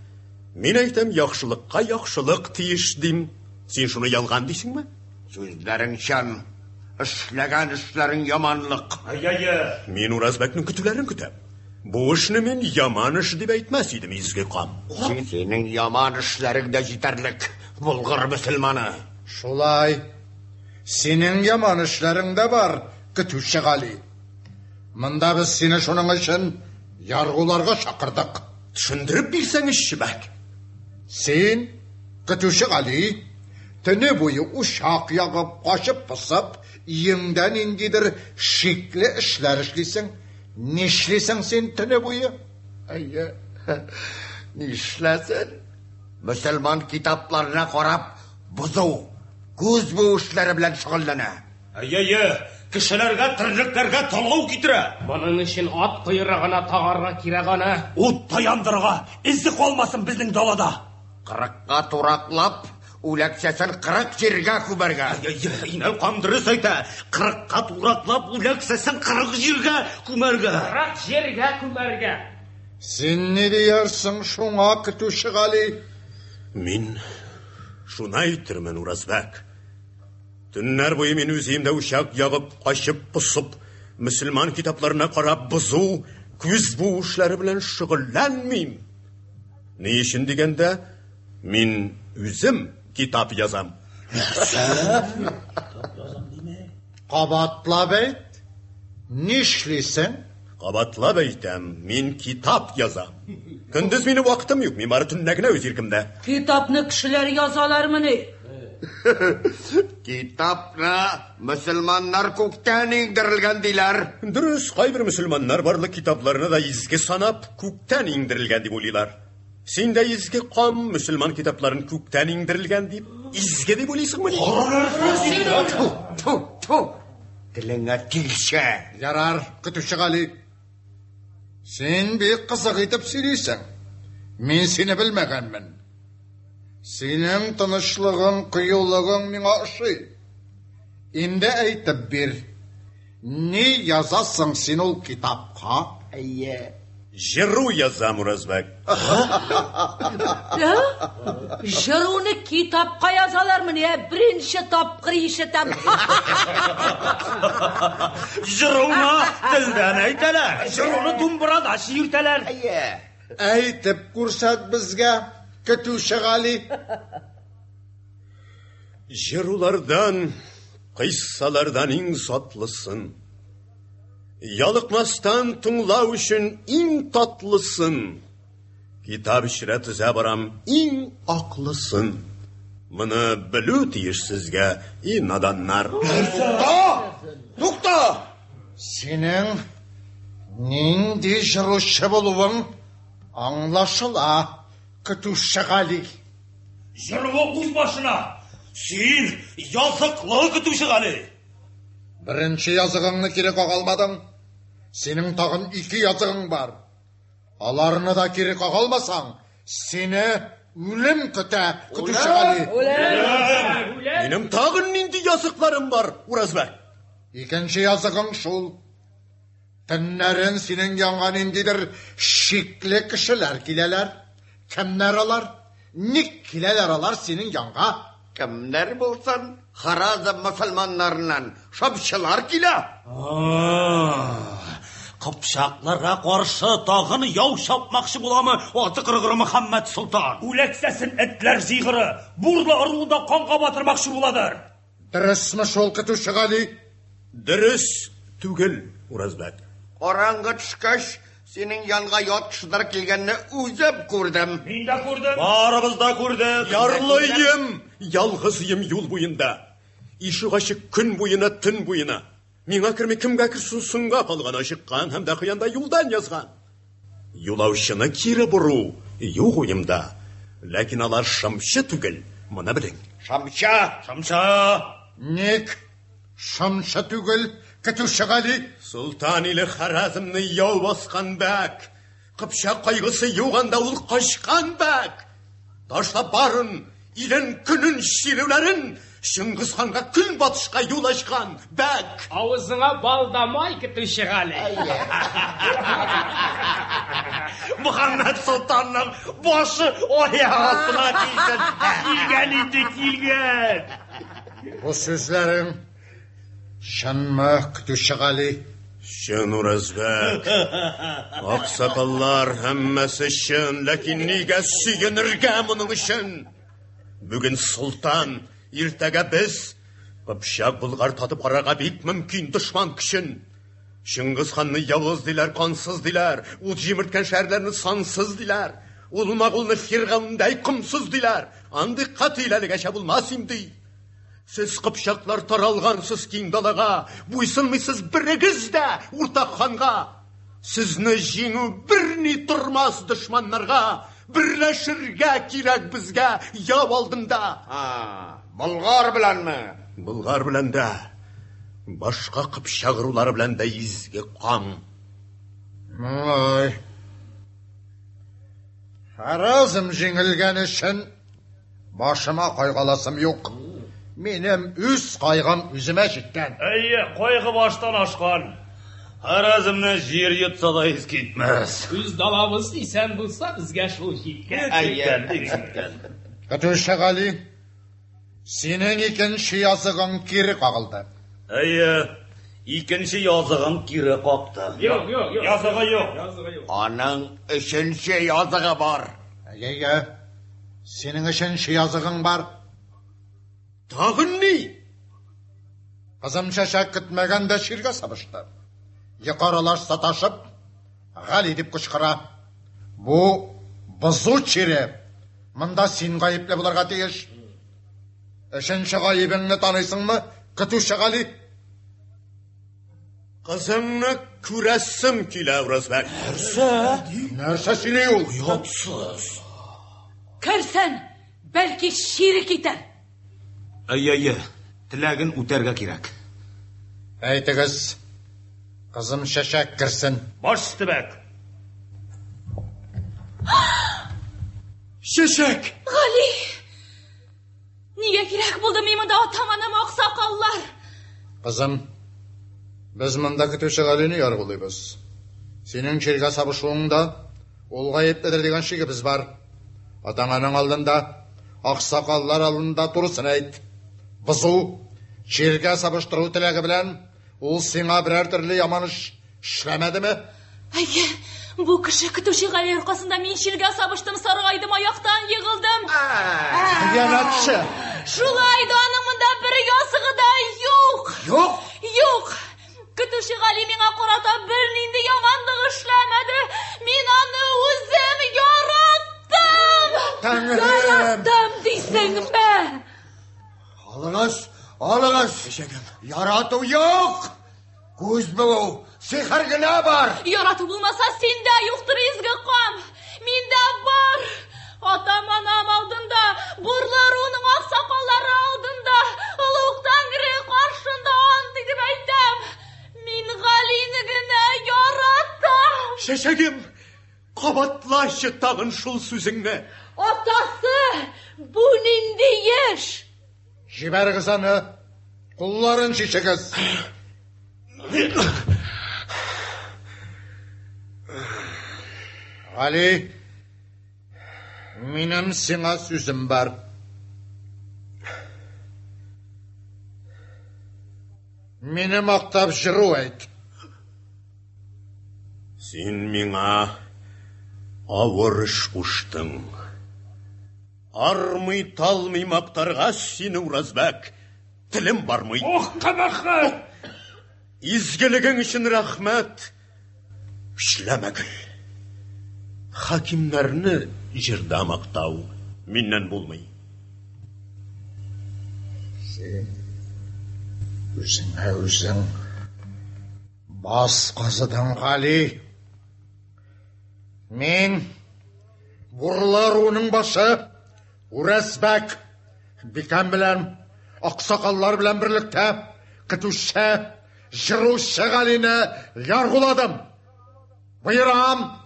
Мин әйтәм, яхшылыкка яхшылык тиеш, дим. Син шуны ялган дисеңме? Сүзләрең чын, эшләгән эшләрең яманлык. Әйе. Мин Уразбәкнең көтүләрен көтәм. Бу эшне мин яман эш дип әйтмәс идем, изге кам. Синең яман эшләрең дә җитәрлек, болгар мөселманы. Шулай. Синең яман эшләрең дә бар, көтүче Гали. Монда без сине шуның өчен яргуларга чакырдык. Төшендереп бирсәңезче, бәк. Син, көтүче Гали, төне буе учак ягып, качып-посып, өеңдә ниндидер шикле эшләр эшлисең. Нишлисең син төне буе? Әйе, нишләсен? Мөселман китапларына карап, бозу, күз буу эшләре белән шөгыльләнә. Әйе, әйе, кешеләргә, терлекләргә талау китерә. Моның өчен ат койрыгына тагарга кирәк аны. Утта яндырырга, эзе калмасын безнең далада. Кырыкка тураклап, Үләксәсен 40 җиргә күмәргә. Инәл кам дөрес әйтә. Кырыкка тураклап, үләксәсен 40 җиргә күмәргә. 40 җиргә күмәргә. Син ни диярсең шуңа, көтүче Гали? Мин шуны әйтермен, Уразбәк. Төннәр буе мин үз өемдә учак ягып, качып, посып, мөселман китапларына карап бозу, күз буу эшләре белән шөгыльләнмим. Ни өчен дигәндә, Мин үзем китап язам. Нәрсә? Китап язам димә. Кабатлап әйт. Нишлисең? Кабатлап әйтәм, мин китап язам. Көндез минем вакытым юк, мин бары төнлә генә үз иркемдә. Китапны кешеләр язалармыни? Китапны мөселманнар күктән иңдерелгән диләр. Дөрес, кайбер мөселманнар барлык китапларны да изге санап, күктән иңдерелгән дип уйлыйлар. Син дә изге кам мөселман китапларын күктән иңдерелгән дип, изге дип уйлыйсыңмыни? Ту, ту, ту. Телеңә тилчә. Ярар, көтүче Гали. Син бик кызык итеп сөйлисең. Мин сине белмәгәнмен. Синең тынычлыгың, кыюлыгың миңа ошый. Инде әйтеп бир. Ни язасың син ул китапка? Әйе. Җыру язам, Уразбәк. Җыруны китапка язалармыни, ә? Беренче тапкыр ишетәм. Җыруны телдән әйтәләр. Җыруны думбрада чиертәләр. Әйтеп күрсәт безгә, көтүче Гали. Җырулардан, кыйссалардан иң затлысын. Ялыкмастан тыңлау өчен иң татлысын. Китап эчрә төзә барам иң аклысын. Моны белү тиеш сезгә, и наданнар. Тукта! Тукта! Синең нинди җыручы булуың аңлашыла, көтүче Гали. Җыруы үз башына. Син языклы көтүче Гали. Беренче языгыңны кире кага алмадың. Синең тагын ике языгың бар. Аларны да кире кага алмасаң, сине үлем көтә, көтүче Гали. Минем тагын нинди языкларым бар, Уразбәк? Икенче языгың шул. Төннәрен синең янга ниндидер шикле кешеләр киләләр. Кемнәр алар? Ник киләләр алар синең янга? Кемнәр булсын, Харазм мөселманнарыннан шымчылар килә. Кыпчакларга каршы тагын яу чапмакчы буламы аты кыргыры Мөхәммәд солтан? Үләксәсен этләр җыйгыры, бурлы ыруын да канга батырмакчы буладыр. Дөресме шул, көтүче Гали? Дөрес түгел, Уразбәк. Караңгы төшкәч, синең янга ят кешеләр килгәнне үзем күрдем. Мин дә күрдем. Барыбыз да күрдек. Ярлы өем, ялгыз өем юл буенда. Ишек ачык көн буена, төн буена. Миңа керми кемгә керсен соңга калган, ачыккан һәм дә кыянда юлдан язган. Юлаучыны кире бору юк уемда. Ләкин алар шымчы түгел, моны белең. Шымчы! Шымчы! Ник шымчы түгел, көтүче Гали? Солтан иле Харәзмне яу баскан бәк. Кыпчак кайгысы юк анда, ул качкан бәк. Ташлап барын, илен, көнен, чирүләрен, Чыңгыз ханга көнбатышка юл ачкан бәк. Авызыңа бал да май, көтүче Гали. Мөхәммәд солтанның башы аяк астына килсен. Килгән инде, килгән. Бу сүзләрең чынмы, көтүче Гали? Чын, Уразбәк. Аксакаллар һәммәсе чын, ләкин нигә сөенергә моның өчен? Бүген солтан, иртәгә без. Кыпчак Болгар татып карарга бик мөмкин дошман көчен. Чыңгыз ханны явыз диләр, кансыз диләр, ут җимерткән шәһәрләрне сансыз диләр. Ул магулны Фиргавендәй комсыз диләр. Андый катил әлегәчә булмас инде. Сез кыпчаклар таралгансыз киң далага, буйсынмыйсыз берегез дә уртак ханга. Сезне җиңү берни тормас дошманнарга, берләшергә кирәк безгә яу алдында. Болгар беләнме? Болгар белән дә, башка кыпчак ырулары белән дә изге кан. Ай. Харазм җиңелгән өчен башыма кайгыласым юк. Минем үз кайгым үземә җиткән. Әйе, кайгы баштан ашкан. Харазмны җир йотса да ис китмәс. Үз далабыз исән булса, безгә шул җиткән. Җиткән, бик җиткән. Көтүче Гали, синең икенче языгың кире кагылды. Әйе, икенче языгым кире какты. Юк, юк, юк. Языгы юк. Аның өченче языгы бар. Әйе, әйе. Синең өченче языгың бар. Тагын ни? Кызым Чәчәк көтмәгәндә чиргә сабышты. Йокы аралаш саташып, Гали дип кычкыра. Бу бозу чире. Монда син гаепле булырга тиеш. Өченче гаебеңне таныйсыңмы, көтүче Гали? Кызыңны күрәсем килә, Уразбәк. Нәрсә? Нәрсә сөйли ул? Оятсыз. Керсен, бәлки чире китәр. Әйе, әйе, теләген үтәргә кирәк. Әйтегез, кызым Чәчәк керсен. Баш өсте, бәк. Чәчәк! Гали! Нигә кирәк булды мин монда атам-анам аксакаллар? Кызым, без монда көтүче Галине яргулыйбыз. Синең чиргә сабышуыңда ул гаепледер дигән шигебез бар. Атаң-анаң алдында, аксакаллар алдында турысын әйт. Бозу, чиргә сабыштыру теләге белән ул сиңа берәр төрле яман эш эшләмәдеме? Әйе, бу кеше көтүче Гали аркасында мин чиргә сабыштым, саргайдым, аяктан егылдым. Хыянәтче! Шулай да аның монда бер языгы да юк. Юк? Юк. Көтүче Гали миңа карата бернинди яманлык эшләмәде. Мин аны үзем яраттым. Тәңрем! Яраттым дисеңме? Алыгыз, алыгыз. Ярату юк. Күз буу, сихер генә бар. Ярату булмаса, синдә юктыр изге кан. Миндә бар. Атам-анам алдында, Бурлы ыруының аксакаллары алдында, Олуг Тәңре каршында ант итеп әйтәм. Мин Галине генә яратам. Чәчәгем, кабатлачы тагын шул сүзеңне. Атасы, бу нинди эш? Җибәрегез аны, кулларын чишегез. Гали, минем сиңа сүзем бар. Мине мактап җыру әйт. Син миңа авыр эш куштың. Армый-талмый мактарга сине, Уразбәк, телем бармый. Ох, кабахәт! Изгелегең өчен рәхмәт. Эшләмәгел. Хакимнәрне җырда мактау миннән булмый. Син үзеңә үзең баз казыдың, Гали. Мин Бурлы ыруының башы Үрәсбәк бикәм белән, аксакаллар белән берлектә көтүче, җыручы Галине яргуладым. Боерам,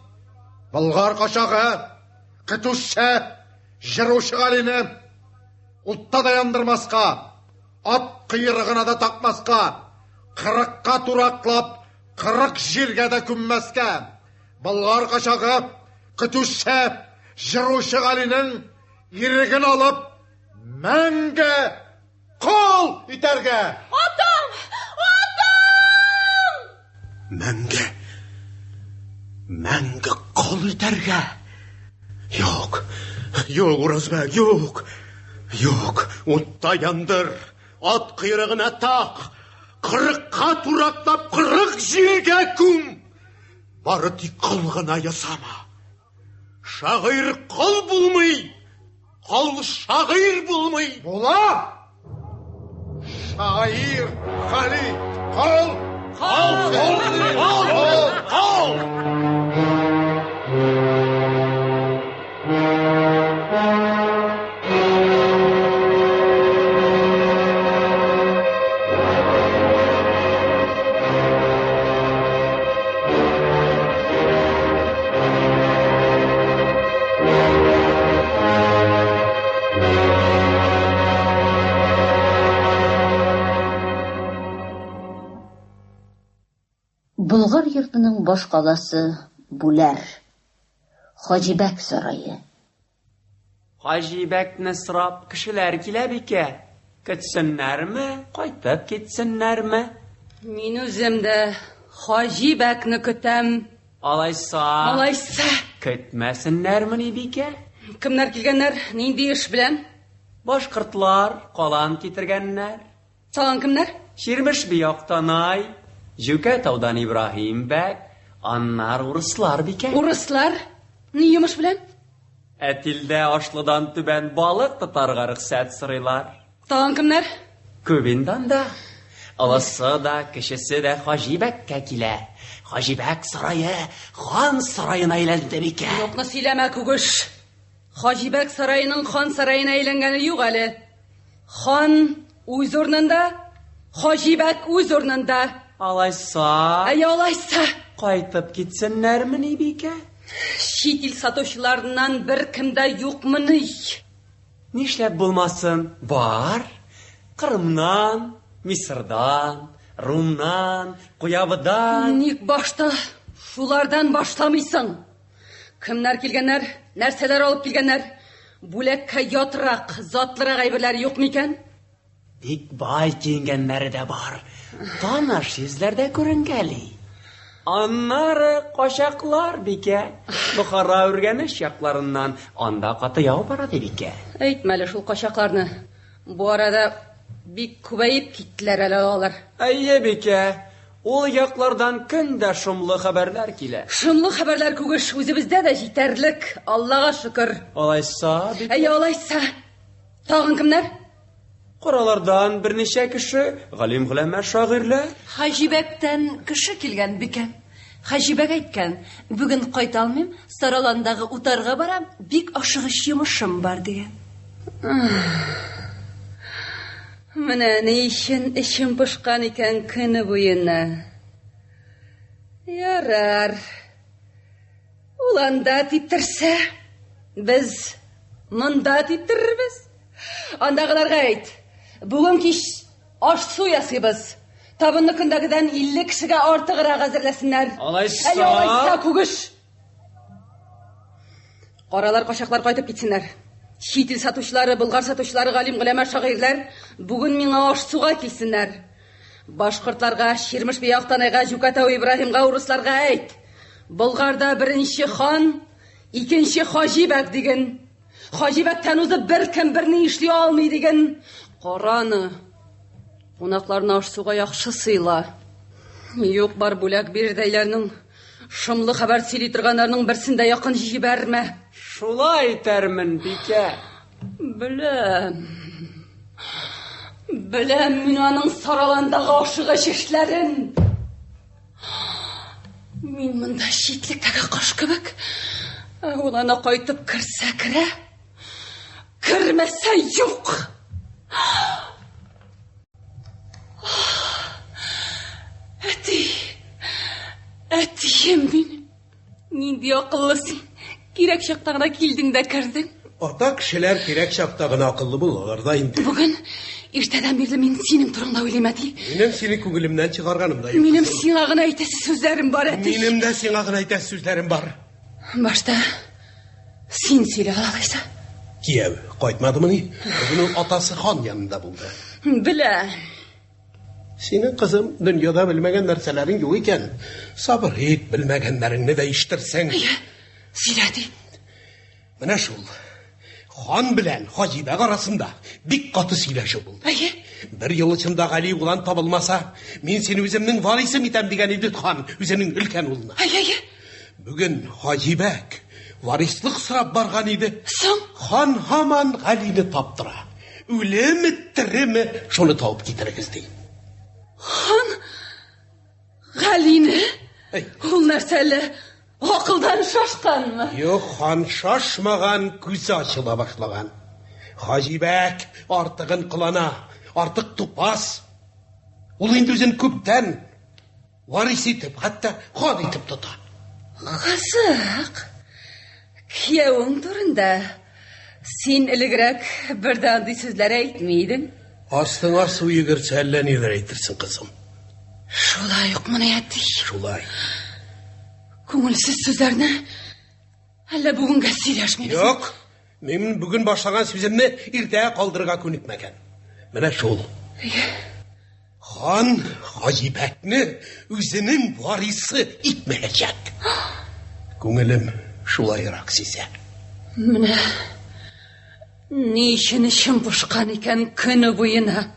Болгар качагы, көтүче, җыручы Галине утта да яндырмаска, ат койрыгына да такмаска, кырыкка тураклап, кырык җиргә дә күммәскә. Болгар качагы, көтүче, җыручы Галинең иреген алып, мәңге кол итәргә! Атам! Атам! Мәңге, мәңге кол итәргә! Юк, юк, Уразбәк, юк! Юк, утта яндыр, ат койрыгына так, кырыкка тураклап, кырык җиргә күм! Бары тик кол гына ясама. Шагыйрь кол булмый, кол шагыйрь булмый. Була! Шагыйрь Гали кол! Кол! Кол! Кол! Кол! Болгар йортының башкаласы Бүләр. Хаҗибәк сарае. Хаҗибәкне сорап кешеләр килә, бикә. Көтсеннәрме, кайтып китсеннәрме? Мин үзем дә Хаҗибәкне көтәм. Алайса. Алайса. Көтмәсеннәрмени, бикә? Кемнәр килгәннәр? Нинди эш белән? Башкортлар калан китергәннәр. Тагын кемнәр? Чирмеш би Актанай, Җүкә таудан Ибраһим бәк, аннар урыслар, бикә. Урыслар? Ни йомыш белән? Әтилдә Ашлыдан түбән балык тотарга рөхсәт сорыйлар. Тагын кемнәр? Күп инде анда. Олысы да, кечесе дә Хаҗибәккә килә. Хаҗибәк сарае хан сараена әйләнде, бикә. Юкны сөйләмә, Күгеш. Хаҗибәк сараеның хан сараена әйләнгәне юк әле. Хан үз урынында, Хаҗибәк үз урынында. Алайса. Әй, алайса. Кайтып китсеннәрмени, бикә? Чит ил сатучыларыннан беркем дә юкмыни? Нишләп булмасын? Бар. Кырымнан, Мисырдан, Румнан, Куябыдан. Ник башта Шулардан башламыйсың. Кемнәр килгәннәр? Нәрсәләр алып килгәннәр? Бүләккә ятрак, затлырак әйберләр юк микән? Бик бай киенгәннәре дә бар. Таныш йөзләр дә күренгәли. Аннары качаклар, бикә. Бохара Үргәнеч якларыннан. Анда каты яу бара, ди бикә. Әйтмә әле шул качакларны. Бу арада бик күбәеп киттеләр әле алар. Әйе, бикә. Ул яклардан көн дә шомлы хәбәрләр килә. Шомлы хәбәрләр күгеш үзебездә дә җитәрлек, Аллага шөкер. Алайса, бикә. Әйе, алайса. Тагын кемнәр? Каралардан берничә кеше, галим-голәмә, шагыйрьләр. Хаҗибәктән кеше килгән, бикә. Хаҗибәк әйткән, бүген кайта алмыйм, Сараландагы утарга барам, бик ашыгыч йомышым бар, дигән. Менә ни өчен эчем пошкан икән көне буена. Ярар. Ул анда типтерсә, без монда типтерербез. Андагыларга әйт, бүген кич аш-су ясыйбыз. Табынны көндәгедән 50 кешегә артыграк әзерләсеннәр. Алайса... Әй, алайса, күгеш! Каралар, качаклар кайтып китсеннәр. Чит ил сатучылары, болгар сатучылары, галим голәмә шагыйрьләр бүген миңа аш-суга килсеннәр. Башкортларга, Чирмеш бия Актанайга, Җүкәтау Ибраһимга, урысларга әйт. Болгарда беренче хан, икенче Хаҗибәк диген. Хаҗибәктән узып беркем берни эшли алмый диген. Кара аны. Кунакларны аш-суга яхшы сыйла. Юк бар бүләк бирдәйләрнең шомлы хәбәр сөйли торганнарның берсен дә якын җибәрмә. Шулай итәрмен, бикә. Беләм. Беләм мин аның Сараландагы ашыгыч эшләрен. Мин монда читлектәге кош кебек. Ә ул аны кайтып керсә керә, кермәсә юк. Әти, әтием минем. Нинди акыллы син. Кирәк чакта гына килдең дә кердең. Ата кешеләр кирәк чакта гына акыллы булалар да инде. Бүген иртәдән бирле мин синең турыңда уйлыйм, әти. Минем сине күңелемнән чыгарганым да юк. Минем сиңа гына әйтәсе сүзләрем бар, әти. Минем дә сиңа гына әйтәсе сүзләрем бар. Башта син сөйлә алайса. Кияү кайтмадымыни? Бүген ул атасы хан янында булды. Белә. Синең, кызым, дөньяда белмәгән нәрсәләрең юк икән. Сабыр ит, белмәгәннәреңне дә ишетерсең. Әйе, сөйлә, әти. Менә шул. Хан белән Хаҗибәк арасында бик каты сөйләшү булды. Әйе. Бер ел эчендә Гали углан табылмаса, мин сине үземнең варисым итәм дигән иде хан үзенең өлкән улына. Әйе, әйе. Бүген Хаҗибәк варислык сорап барган иде. Соң? Хан һаман Галине таптыра. Үлеме, тереме, шуны табып китерегез, ди. Хан Галине? Ул нәрсә әле? Акылдан шашканмы? Юк, хан шашмаган, күзе ачыла башлаган. Хаҗибәк артыгын кылана, артык тупас. Ул инде үзен күптән варис итеп, хәтта хан итеп тота. Кызык. Киявең турында син элегрәк бер дә андый сүзләр әйтми идең. Астыңа су йөгерсә, әллә ниләр әйтерсең, кызым. Шулай укмыни, әти? Шулай. Күңелсез сүзләрне әллә бүгенгә сөйләшмибез? Юк, мин бүген башлаган сүземне иртәгә калдырырга күнекмәгән. Менә шул. Хан Хаҗибәкне үзенең варисы итмәячәк. Күңелем шулайрак сизә. Менә ни өчен эчем пошкан икән көне буена.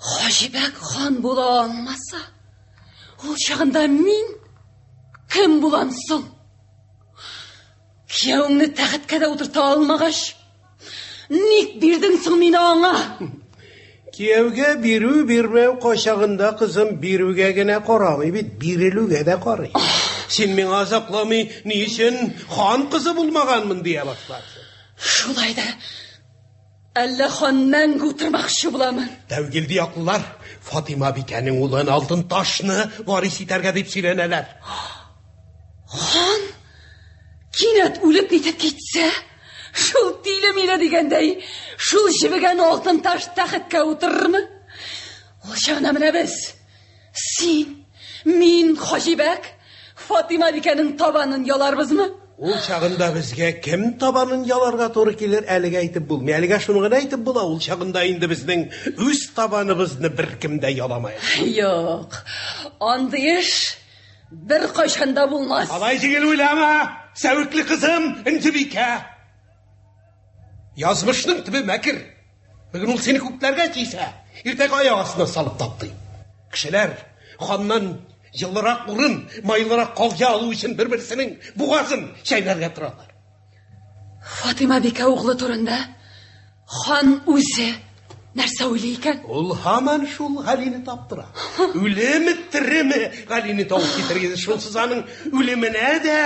Хаҗибәк хан була алмаса, ул чагында мин кем булам соң? Кияүеңне тәхеткә дә утырта алмагач, ник бирдең соң мине аңа? Кияүгә бирү бирмәү кайчагында, кызым, бирүгә генә карамый бит, бирелүгә дә карый. Син миңа озакламый ни өчен хан кызы булмаганмын дия башларсың. Шулай да әллә хан мәңге утырмакчы буламы? Тәүгелде яклылар Фатима бикәнең улын алтын ташны варис итәргә дип сөйләнәләр. Хан кинәт үлеп нитеп китсә, шул тиле миле дигәндәй, шул җебегән алтын таш тәхеткә утырырмы? Ул чагында менә без, син, Мин, Хаҗибәк, Фатыйма бикәнең табанын яларбызмы? Ул чагында безгә кем табанын яларга туры килер, әлегә әйтеп булмый. Әлегә шуны гына әйтеп була, ул чагында инде безнең үз табаныбызны беркем дә яламаячак. Юк, андый эш беркайчан да булмас. Алай җиңел уйлама, сәвекле кызым, Энҗебикә. Язмышның төбе мәкер. Бүген ул сине күкләргә чөйсә, иртәгә аяк астына салып таптый. Кешеләр ханнан җылырак урын, майлырак калҗа алу өчен бер-берсенең бугазын чәйнәргә торалар. Фатыйма бикә углы турында хан үзе нәрсә уйлый икән? Ул һаман шул Галине таптыра. Үлеме, тереме Галине табып китергез. Шунсыз аның үлеменә дә,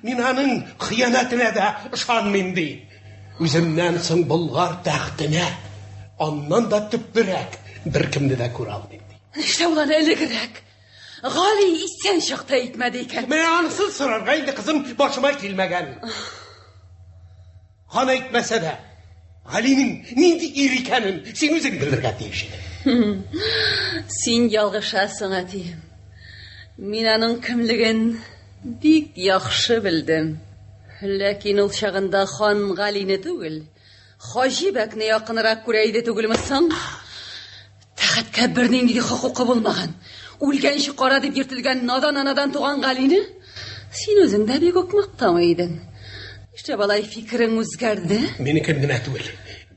мин аның хыянәтенә дә ышанмыйм, ди. Үземнән соң Болгар тәхтенә аннан да төплерәк беркемне дә күрә алмыйм, ди. Нишләп ул аны элегрәк, Гали исән чакта әйтмәде икән? Менә анысын сорарга инде, кызым, башыма килмәгән. Хан әйтмәсә дә, Галинең нинди ир икәнен син үзең белергә тиеш идең. Син ялгышасың, әти. Мин аның кемлеген бик яхшы белдем. Ләкин ул чагында хан Галине түгел, Хаҗи бәкне якынрак күрә иде түгелме соң? Тәхеткә бернинди хокукы булмаган, үлгәнче кара дип йөртелгән надан анадан туган Галине син үзең дә бик үк мактамый идең. Нишләп алай фикерең үзгәрде? Минекен генә түгел,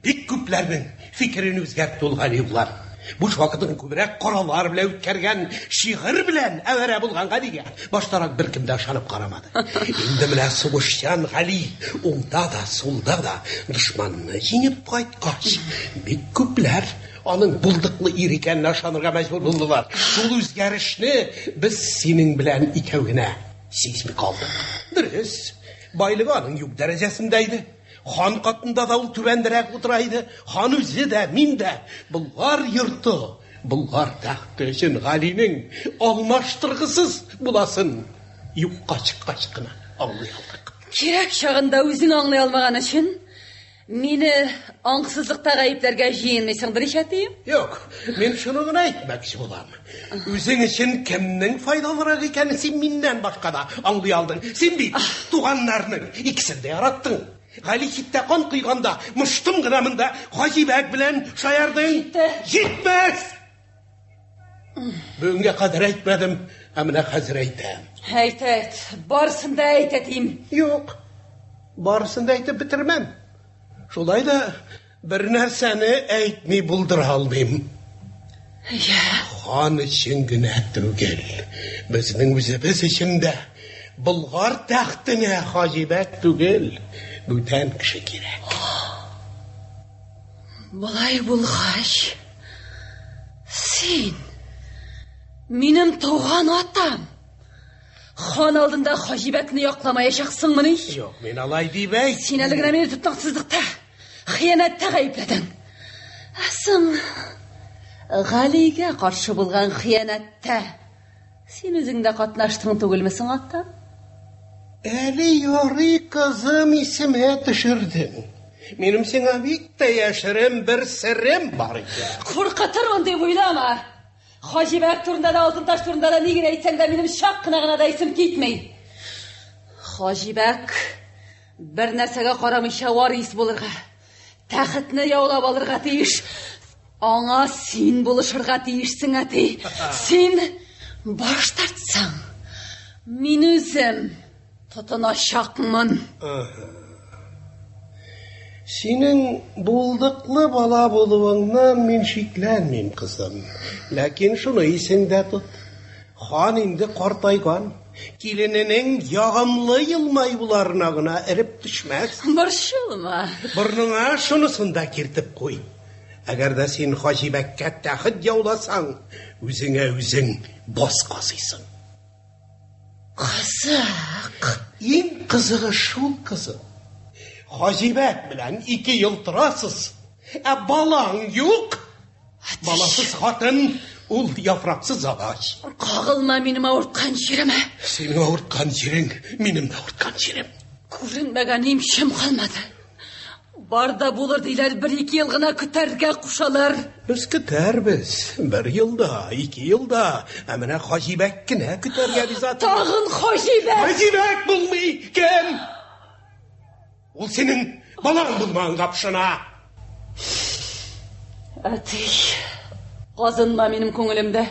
бик күпләрнең фикерен үзгәртте ул Гали углан. Буш вакытын күбрәк каралар белән үткәргән, шигырь белән әвәрә булган Галигә баштарак беркем дә ышанып карамады. Инде менә сугышчан Гали уңда да, сулда да дошманны җиңеп кайткач, бик күпләр аның булдыклы ир икәненә ышанырга мәҗбүр булдылар. Шул үзгәрешне без синең белән икәү генә сизми калдык. Дөрес, байлыгы аның юк дәрәҗәсендә иде. Хан катында да ул түбәнрәк утыра иде. Хан үзе дә, мин дә Болгар йорты, Болгар тәхте өчен Галинең алмаштыргысыз буласын юкка чыккач кына аңлый алдык. Кирәк чагында үзең аңлый алмаган өчен мине аңсызлыкта гаепләргә җыенмыйсыңдыр ич, әтием? Юк, мин шуны гына әйтмәкче булам. Үзең өчен кемнең файдалырак икәнен син миннән башка да аңлый алдың. Син бит туганнарның икесен дә яраттың. Гали читтә кан койганда, мыштым гына монда Хаҗибәк белән шаярдың. Җитте. Җитмәс! Бүгенгә кадәр әйтмәдем, ә менә хәзер әйтәм. Әйт, әйт, барысын да әйт, әтием. Юк, барысын да әйтеп бетермәм. Шулай да бер нәрсәне әйтми булдыра алмыйм. Я. Хан өчен генә түгел, безнең үзебез өчен дә Болгар тәхтенә Хаҗибәк түгел, бүтән кеше кирәк. Болай булгач, син минем туган атам. Хан алдында Хаҗибәкне якламаячаксыңмыни? Юк, мин алай дип әйтмим. Син әле генә мине тотнаксызлыкта, хыянәттә гаепләдең. Ә соң Галигә каршы булган хыянәттә син үзең дә катнаштың түгелме соң, ата? Әле ярый, кызым, исемә төшердең. Минем сиңа бик тә яшерен бер серем бар икән. Куркытырмын дип уйлама. Хаҗибәк турында да, Алтынташ турында да ни генә әйтсәң дә, минем чак кына гына да исем китми. Хаҗибәк бер нәрсәгә карамыйча варис булырга, тәхетне яулап алырга тиеш. Аңа син булышырга тиешсең, әти. Син баш тартсаң, мин үзем тотыначакмын. Синең булдыклы бала булуыңнан мин шикләнмим, кызым. Ләкин шуны исеңдә тот. Хан инде картайган. Килененең ягымлы елмаюларына гына эреп төшмәс. Борчылма. Борныңа шунысын да киртеп куй. Әгәр дә син Хаҗибәккә тәхет яуласаң, үзеңә үзең баз казыйсың. Кызык. Иң кызыгы шул, кызым. Хаҗибәк белән ике ел торасыз, ә балаң юк. Баласыз хатын ул яфраксыз агач. Кагылма минем авырткан җиремә. Синең авырткан җирең, минем дә авырткан җирем. Күренмәгән имчем калмады. Бар да булыр диләр, бер-ике ел гына көтәргә кушалар. Без көтәрбез. Бер елда, ике елда. Ә менә Хаҗибәк кенә көтәргә риза түгел. Тагын Хаҗибәк! Хаҗибәк булмый кем? Ул синең балаң булмаганга пошына. Әти, казынма минем күңелемдә.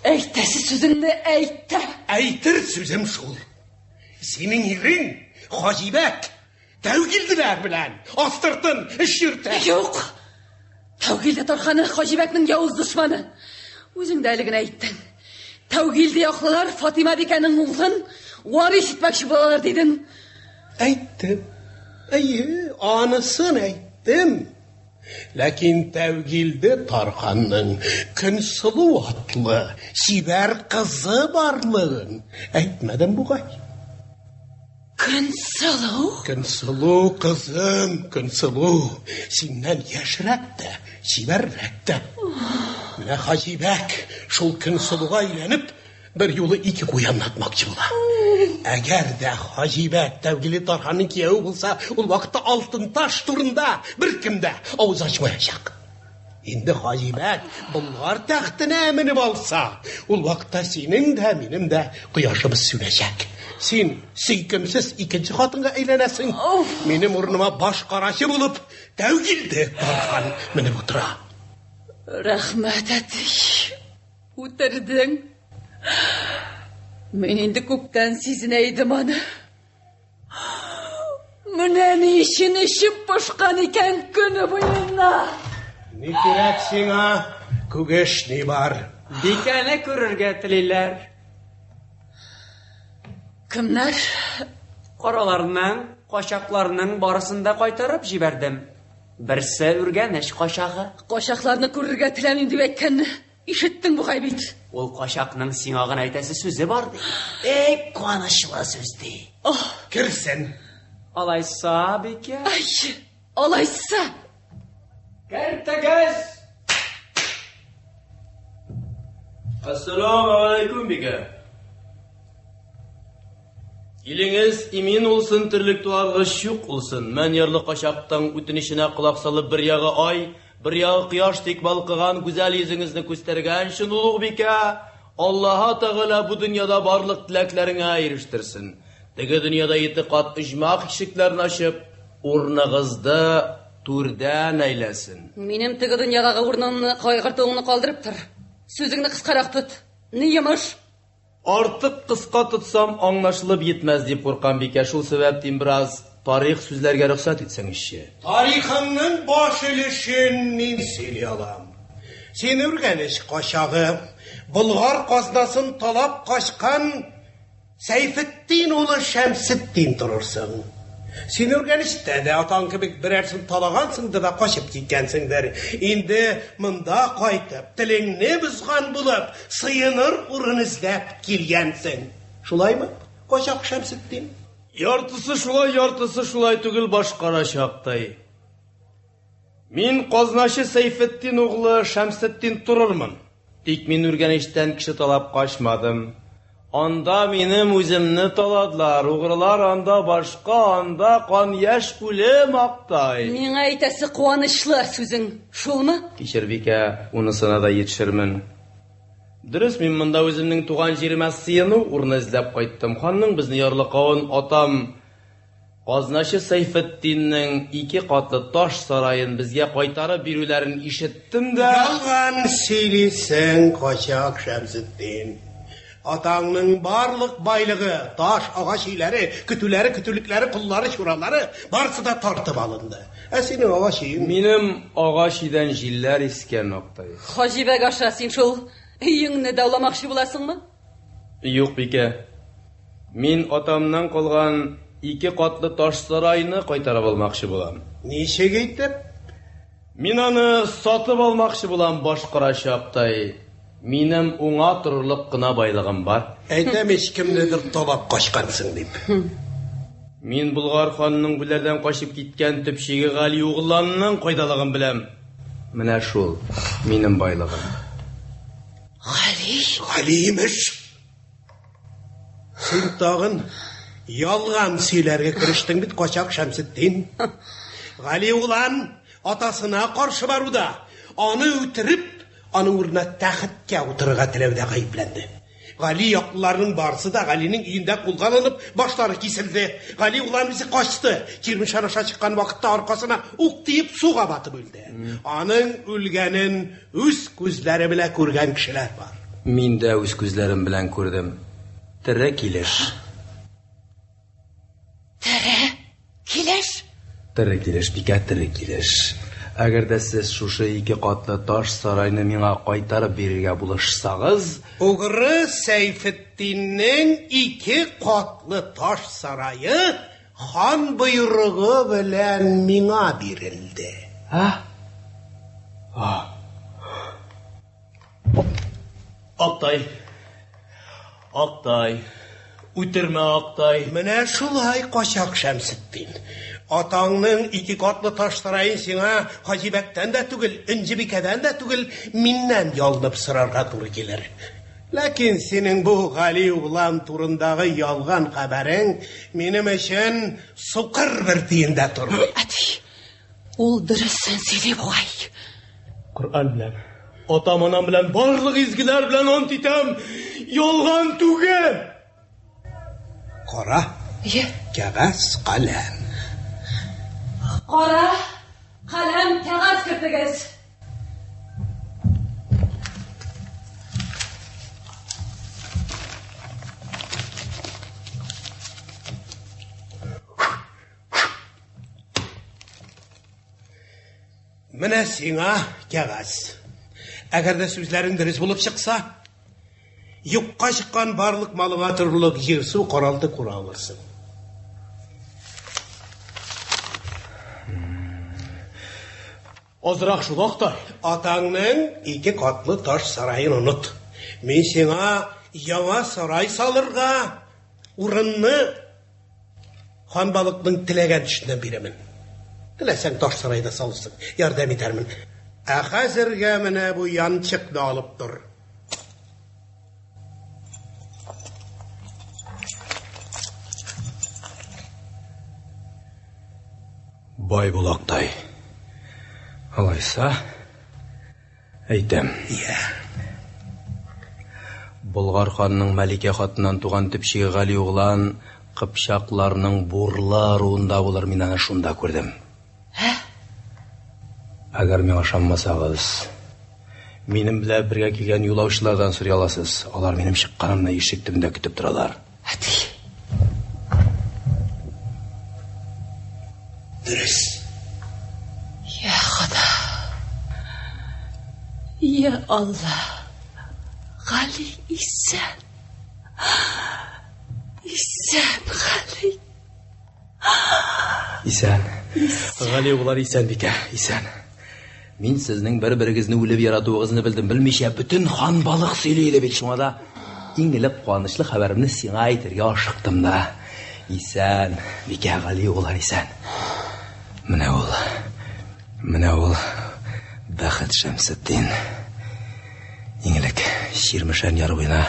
Әйтәсе сүзеңне әйт тә. Әйтер сүзем шул. Синең ирең Хаҗибәк Тәүгилделәр белән астыртын эш йөртә. Юк. Тәүгилде Тарханы Хаҗибәкнең явыз дошманы. Үзең дә әле генә әйттең. Тәүгилде яклылар Фатима бикәнең углын варис итмәкче булалар дидең. Әйттем. Әйе, анысын әйттем. Ләкин Тәүгилде Тарханның Көнсылу атлы чибәр кызы барлыгын әйтмәдем бугай. Көнсылу? Көнсылу, кызым, Көнсылу, синнән яшьрәк тә, чибәррәк тә. Менә Хаҗибәк шул Көнсылуга өйләнеп, бер юлы ике куянны атмакчы була. Әгәр дә Хаҗибәк Тәүгиле Тарханның кияве булса, ул вакытта алтын таш турында беркем дә авыз ачмаячак. Инде Хаҗибәк Болгар тәхтенә менеп алса, ул вакытта синең дә, минем дә кояшыбыз сүнәчәк. Син сөйкемсез икенче хатынга әйләнәсең. Минем урыныма баш карачы булып Тәүгилде Тархан менеп утыра. Рәхмәт, әти. Үтердең. Мин инде күптән сизенә идем аны. Менә ни өчен эчеп пошкан икән көне буена. Ни кирәк сиңа? Күгеш ни бар? Бикәне күрергә телиләр. Кемнәр? Караларның, качакларның барысын да кайтарып җибәрдем. Берсе Үргәнеч качагы. Качакларны күрергә теләмим дип әйткәнне ишеттең бугай бит. Ул качакның сиңа гына әйтәсе сүзе бар, ди. Бик куанычлы сүз, ди. Ох! Керсен. Алайса, бикә. Ай, алайса. Кертегез! Ассаламу алейкум, бикә. Илеңез имин улсын, терлек туаргыч юк улсын. Мән ярлы качактың үтенеченә колак салып бер ягы ай, бер ягы кояш тик балкыган гүзәл йөзеңезне күстәргән өчен, олуг бикә, Аллаһы Тәгалә бу дөньяда барлык теләкләреңә ирештерсен. Теге дөньяда ете кат оҗмах ишекләрен ачып, урыныгызды түрдән әйләсен. Минем теге дөньядагы урынымны кайгыртуыңны калдырып тор. Сүзеңне кыскарак тот. Ни йомыш? Артык кыска тотсам, аңлашылып йитмәс дип куркам, бикә, шул сәбәптин бераз тарих сүзләргә рөхсәт итсәңезче. Тарихыңның баш өлешен мин сөйли алам. Син Үргәнеч качагы, Болгар казнасын талап качкан Сәйфетдин улы Шәмсетдин торырсың. Син Үргәнечтә дә атаң кебек берәрсен талагансыңдыр да качып киткәнсеңдер. Инде монда кайтып, телеңне бозган булып, сыеныр урын эзләп килгәнсең. Шулаймы, качак Шәмсетдин? Яртысы шулай, яртысы шулай түгел, башкарачактай. Мин казначы Сәйфетдин углы Шәмсетдин торырмын. Тик мин Үргәнечтән кеше талап качмадым. Анда минем үземне таладылар, угрылар анда башка, анда кан яшь үлем актай. Миңа әйтәсе куанычлы сүзең шулмы? Кичер, бикә, унысына да йитешермен. Дөрес, мин монда үземнең туган җиремә сыену урыны эзләп кайттым. Ханның безне ярлыкавын атам Казначы Сәйфетдиннең ике катлы таш сараен безгә кайтарып бирүләрен ишеттем дә. Ялган сөйлисең, качак Шәмсетдин. Атаңның барлык байлыгы, таш, агач өйләре, көтүләре, көтүлекләре, коллары, чуралары, барысы да тартып алынды. Ә синең агач өең? Минем агач өйдән җилләр искән, Актай. Хаҗибәк аша син шул өеңне дауламакчы буласыңмы? Юк, бикә. Мин атамнан калган ике катлы таш сарайны кайтарып алмакчы булам. Ничек итеп? Мин аны сатып алмакчы булам, башкарачактай. Минем уңа торырлык кына байлыгым бар. Әйтәм ич, кемнедер талап качкансың дип. Мин Болгар ханының Бүләрдән качып киткән төпчеге Гали угланның кайдалыгын беләм. Менә шул минем байлыгым. Гали? Гали, имеш. Син тагын ялган сөйләргә керештең бит, качак Шәмсетдин. Гали углан атасына каршы баруда, аны үтереп, аның урынына тәхеткә утырырга теләүдә гаепләнде. Гали яклыларның барысы да Галинең өендә кулга алынып, башлары киселде. Гали углан үзе качты. Чирмешән аша чыккан вакытта аркасына ук тиеп суга батып үлде. Аның үлгәнен үз күзләре белән күргән кешеләр бар. Мин дә үз күзләрем белән күрдем. Тере килеш. Тере килеш? Тере килеш, бикә, тере килеш. Әгәр дә сез шушы ике катлы таш сарайны миңа кайтарып бирергә булышсагыз... Угры Сәйфетдиннең ике катлы таш сарае хан боерыгы белән миңа бирелде. Ә? Актай. Актай. Үтермә, Актай. Менә шулай, качак Шәмсетдин. Атаңның ике катлы таш сараен сиңа Хаҗибәктән дә түгел, Энҗебикәдән дә түгел, миннән ялынып сорарга туры килер. Ләкин синең бу Гали углан турындагы ялган хәбәрең минем өчен сукыр бер тиен дә тормый. Әти, ул дөресен сөйли бугай. Коръән белән, атам-анам белән, барлык изгеләр белән ант итәм, ялган түгел! Кара кәгазь, каләм. Кара каләм, кәгазь кертегез. Менә сиңа кәгазь. Әгәр дә сүзләрең дөрес булып чыкса, юкка чыккан барлык малыңа торырлык җир-су, каралты күрә алырсың. Азрак шул, Актай. Атаңның ике катлы таш сараен оныт. Мин сиңа яңа сарай салырга урынны Ханбалыкның теләгән төшеннән бирәмен. Теләсәң, таш сарайда салырсың, ярдәм итәрмен. Ә хәзергә менә бу янчыкны алып тор. Бай бул, Актай. Алайса, әйтәм. Я. Болгар ханының Мәликә хатыннан туган төпчеге Гали углан кыпчакларның Бурлы ыруында булыр, мин аны шунда күрдем. Ә? Әгәр миңа ышанмасагыз, минем белән бергә килгән юлаучылардан сорый аласыз. Алар минем чыкканымны ишек төбендә көтеп торалар. Әти. Дөрес. Я Хода. Я Алла. Гали исән. Исән, Гали. Исән. Гали углар исән, бикә, исән. Мин сезнең бер-берегезне үлеп яратуыгызны белдем. Белмичә бөтен ханбалык сөйли иде бит. Шуңа да иң элек куанычлы хәбәремне сиңа әйтергә ашыктым да. Исән, бикә, Гали углар исән. Менә ул. Менә ул бәхет Шәмсетдин. Иң элек Чирмешән яр буена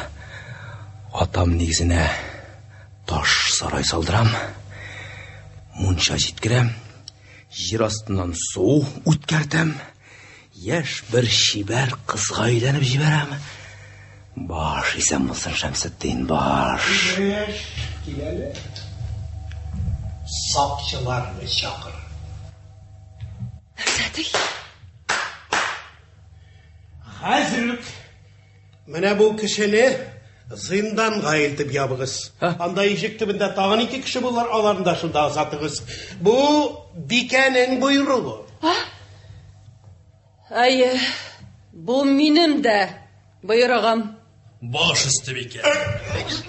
атам нигезенә таш сарай салдырам, мунча җиткерәм, җир астыннан су үткәртәм, яшь бер чибәр кызга өйләнеп җибәрәм. Баш исән булсын, Шәмсетдин, баш. Тимрәш, кил әле. Сакчыларны чакыр. Нәрсә ди? Хәзер үк Менә бу кешене зинданга илтеп ябыгыз. Анда ишек төбендә тагын ике кеше булыр, аларны да шунда озатыгыз. Бу бикәнең боерыгы. Әйе, бу минем дә боерыгым. Баш өсте, бикә.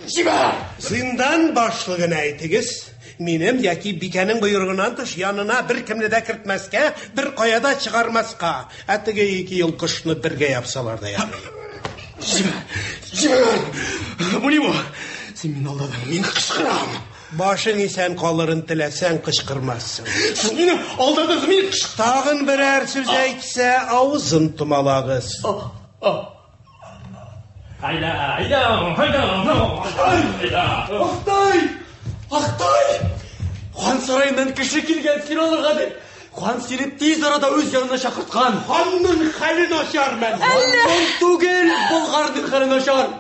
Җибәр! Зиндан башлыгына әйтегез, минем яки бикәнең боерыгыннан тыш янына беркемне дә кертмәскә, беркая да чыгармаска. Ә теге ике йолкышны бергә япсалар да ярый. Җибәр! Җибәр! Бу ни бу? Син мине алдадың, мин кычкырам. Башың исән калырын теләсәң, кычкырмассың. Сез мине алдадыгыз, мин кычкырам. Тагын берәр сүз әйтсә, авызын томалагыз. Әйдә, әйдә, әйдә, әйдә. Актай! Актай! Хан сараеннан кеше килгән, сине алырга дип. Хан сине тиз арада үз янына чакырткан. Ханның хәле начар, мән. Ханның түгел, Болгарның хәле начар.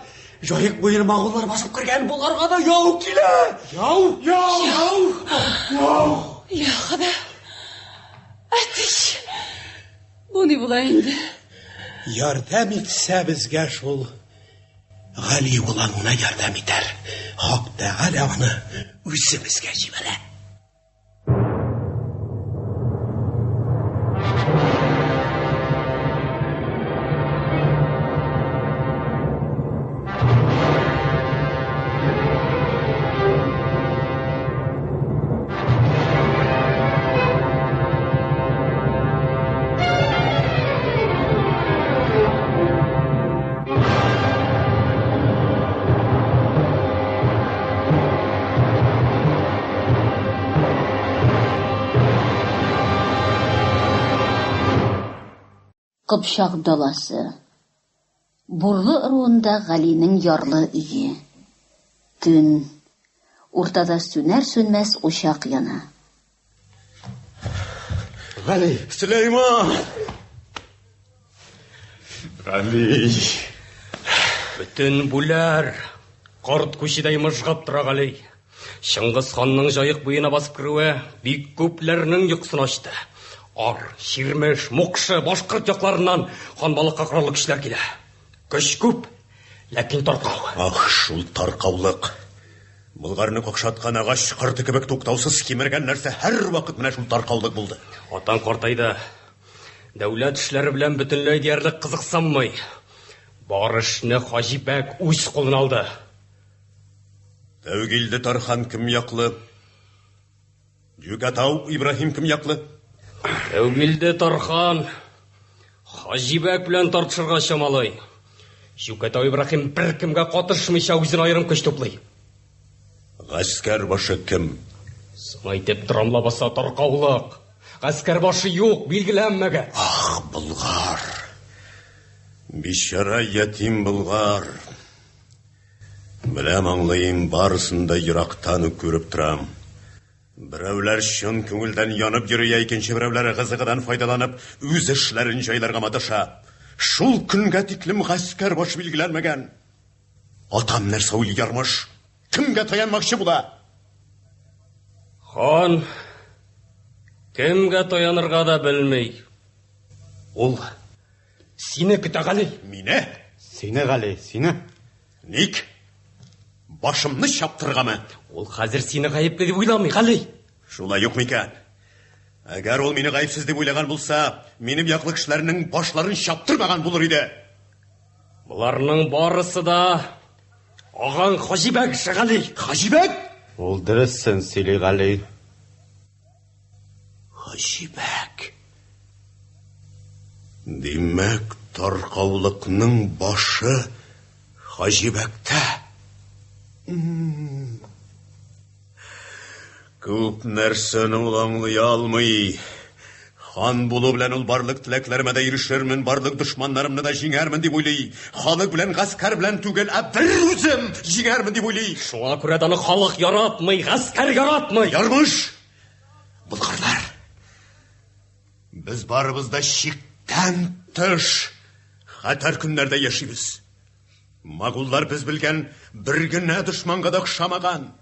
Җаек буена монголлар басып кергән, Болгарга да яу килә. Яу, яу, яу. Яу. Я Хода. Әти. Бу ни була инде? Ярдәм итсә безгә шул Гали улан гына ярдәм итәр. Хак Тәгалә аны үзе безгә җибәрә. Кыпчак даласы. Бурлы ыруында Галинең ярлы өе. Төн. Уртада сүнәр-сүнмәс учак яна. Гали! Сөләйман! Гали! Бөтен бүләр корт күчедәй мыжгып тора, Гали. Чыңгыз ханның Җаек буена басып керүе бик күпләрнең йокысын ачты. Ар, Чирмеш, Мукшы, Башкорт якларыннан ханбалыкка кораллы көчләр килә. Көч күп, ләкин таркау. Ах, шул таркаулык! Болгарны какшаткан агач корты кебек туктаусыз кимергән нәрсә һәрвакыт менә шул таркаулык булды. Атаң картайды. Дәүләт эшләре белән бөтенләй диярлек кызыксынмый. Бар эшне Хаҗибәк үз кулына алды. Тәүгилде Тархан кем яклы? Җүкәтау Ибраһим кем яклы? Тәүгилде Тархан Хаҗибәк белән тартышырга чамалый. Җүкәтау Ибраһим беркемгә катышмыйча үзен аерым көч туплый. Гаскәр башы кем? Соң әйтеп торам лабаса, таркаулык. Гаскәр башы юк, билгеләнмәгән. Ах, Болгар! Бичара ятим Болгар! Беләм, аңлыйм, барысын да ерактан ук күреп торам. Берәүләр чын күңелдән янып йөри, ә икенче берәүләр ыгы-зыгыдан файдаланып, үз эшләрен җайларга маташа. Шул көнгә тиклем гаскәр башы билгеләнмәгән. Атам нәрсә уйлый, Ярмыш? Кемгә таянмакчы була? Хан кемгә таянырга да белми. Ул сине көтә, Гали. Мине? Сине, Гали, сине. Ник? Башымны чаптыргамы? Ул хәзер сине гаепле дип уйламый, Гали. Шулай юк микән? Әгәр ул мине гаепсез дип уйлаган булса, минем яклы кешеләрнең башларын чаптырмаган булыр иде. Боларның барысы да агаң Хаҗибәк эше, Гали. Хаҗибәк? Ул дөресен сөйли, Гали. Хаҗибәк. Димәк, таркаулыкның башы Хаҗибәктә. Күп нәрсәне ул аңлый алмый. Хан булу белән ул барлык теләкләремә дә ирешермен, барлык дошманнарымны да җиңәрмен дип уйлый. Халык белән, гаскәр белән түгел, ә бер үзем җиңәрмен дип уйлый. Шуңа күрә дә аны халык яратмый, гаскәр яратмый. Ярмыш! Болгарлар! Без барыбыз да чиктән тыш хәтәр көннәрдә яшибез. Магуллар без белгән бер генә дошманга да охшамаган.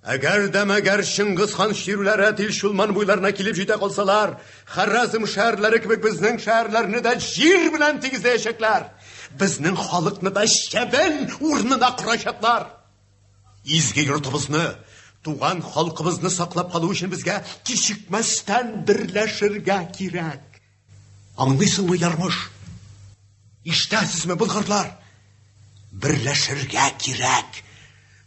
Әгәр дә мәгәр Чыңгыз хан чирүләре Тил-Чулман буйларына килеп җитә калсалар, Харәзм шәһәрләре кебек безнең шәһәрләрне дә җир белән тигезләячәкләр. Безнең халыкны да чебен урынына корачаклар. Изге йортыбызны, туган халкыбызны саклап калу өчен безгә кичекмәстән берләшергә кирәк. Аңлыйсыңмы, Ярмыш? Ишетәсезме, болгарлар? Берләшергә кирәк.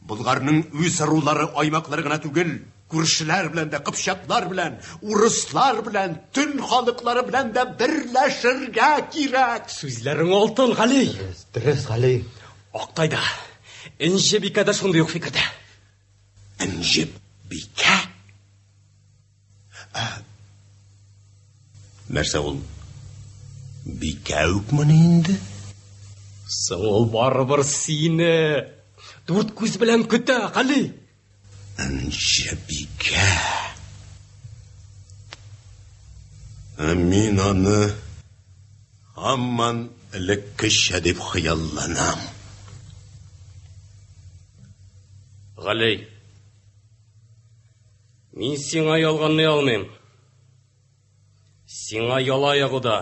Болгарның үз ырулары, аймаклары гына түгел, күршеләр белән дә, кыпчаклар белән, урыслар белән, төн халыклары белән дә берләшергә кирәк. Сүзләрең алтын, Гали. Дөрес, дөрес, Гали. Актай да, Энҗе бикә дә шундый ук фикердә. Энҗе бикә? Ә, нәрсә ул? Бикә үкмени инде? Соң ул барыбер сине дүрт күз белән көтә, Гали. Энҗе бикә. Ә мин аны һаман элеккечә дип хыялланам. Гали, мин сиңа ялганлый алмыйм. Сиңа яла ягу да,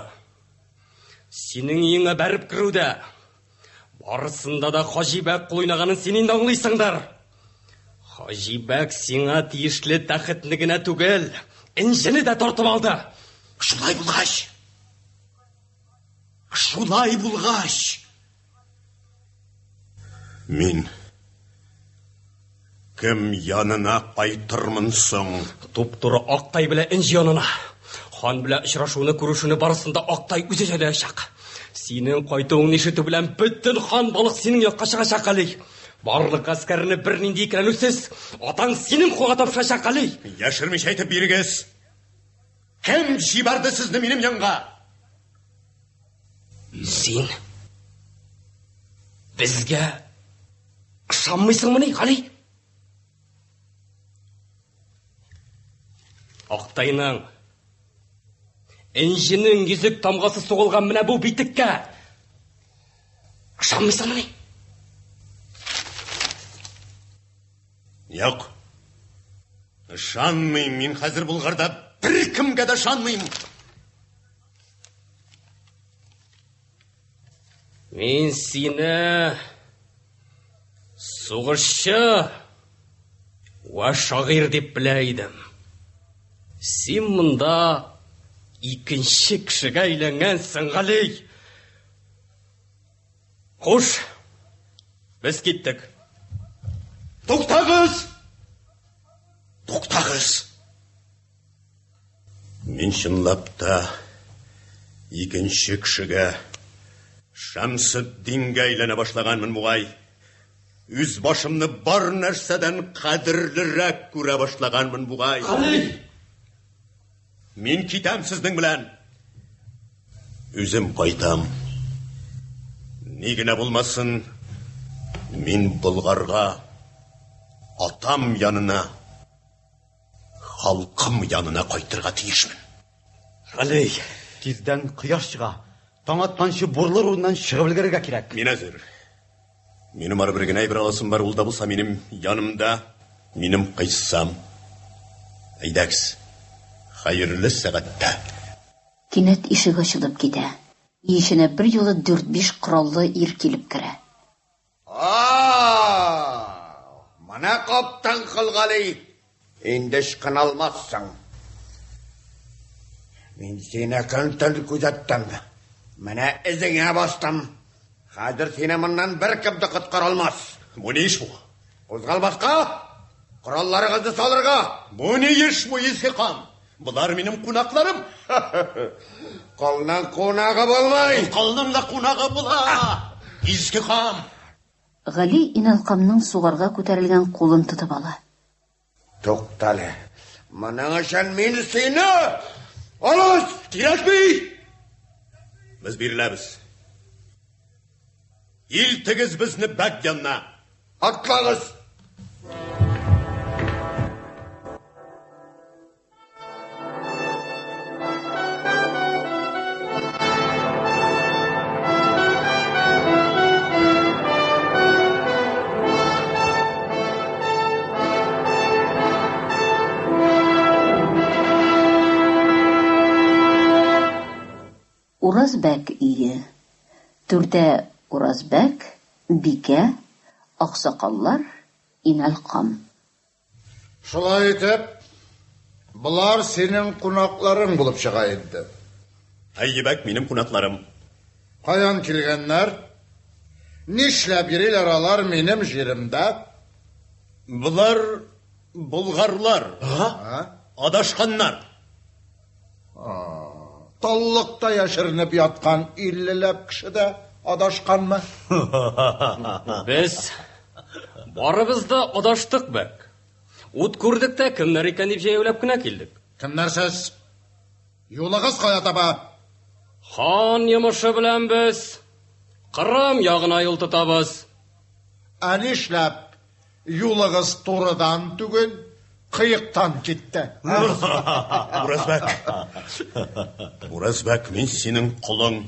синең өеңә бәреп керү дә, барысында да Хаҗибәк кул уйнаганын син инде аңлыйсыңдыр. Хаҗибәк сиңа тиешле тәхетне генә түгел, энҗене дә тартып алды. Шулай булгач, шулай булгач, мин кем янына кайтырмын соң? Туп-туры Актай белән Энҗе янына. Хан белән очрашуны, күрешүне барысын да Актай үзе җайлаячак. Синең кайтуыңны ишетү белән бөтен хан балык синең якка чыгачак, Гали. Барлык гаскәрне бернинди икеләнүсез атаң синең кулга тапшырачак, Гали. Яшермичә әйтеп бирегез. Кем җибәрде сезне минем янга? Син безгә ышанмыйсыңмыни, Гали? Актайның Энҗенең йөзек тамгасы сугылган менә бу битеккә ышанмыйсыңмыни? Юк. Ышанмыйм, мин хәзер Булгарда беркемгә дә ышанмыйм. Мин сине сугышчы вә шагыйрь дип белә идем. Син монда икенче кешегә әйләнгәнсең, Гали. Хуш, без киттек. Туктагыз! Туктагыз! Мин чынлап та икенче кешегә, Шәмсетдингә әйләнә башлаганмын бугай. Үз башымны бар нәрсәдән кадерлерәк күрә башлаганмын бугай. Гали! Мин китәм сезнең белән. Үзем кайтам. Ни генә булмасын, мин Болгарга, атам янына Халкым янына кайтырга тиешмен. Гали, тиздән кояш чыга. Таң атканчы бурлы урыннан чыгып өлгерергә кирәк. Мин әзер. Минем ары бер генә әйбер аласым бар, ул да булса минем янымда, минем кыйссам. Әйдәгез. Хәерле сәгатьтә. Кинәт ишек ачылып китә. Өй эченә берьюлы дүрт-биш кораллы ир килеп керә. Менә каптың, Колгали! Инде ычкына алмассың. Мин сине көн-төн күзәттем. Менә эзеңә бастым. Хәзер сине моннан беркем дә коткара алмас. Бу ни эш бу? Кузгалмаска! Коралларыгызны салырга! Бу ни эш бу, изге кан? Болар минем кунакларым. Колның кунагы булмый. Колның да кунагы була. Изге кам. Гали Иналкамның сугарга күтәрелгән кулын тотып ала. Туктале. Моның өчен мин сине алыгыз! Кирәкми! Без биреләбез. Илтегез безне бәк янына. Атлагыз! Уразбәк өе. Түрдә Уразбәк, Бикә, аксакаллар, Инәлкам. Шулай итеп, болар синең кунакларың булып чыга инде. Әйе, бәк, минем кунакларым. Каян килгәннәр? Нишләп йөриләр алар минем җиремдә? Болар болгарлар. Адашканнар. Таллыкта яшеренеп яткан иллеләп кеше дә адашканмы? Без барыбыз да адаштык, бәк. Ут күрдек тә, кемнәр икән дип җәяүләп кенә килдек. Кемнәр сез? Юлыгыз кая таба? Хан йомышы белән без Кырым ягына юл тотабыз. Ә нишләп юлыгыз турыдан түгел, Кыектан китте. Уразбәк. Уразбәк, мин синең колың.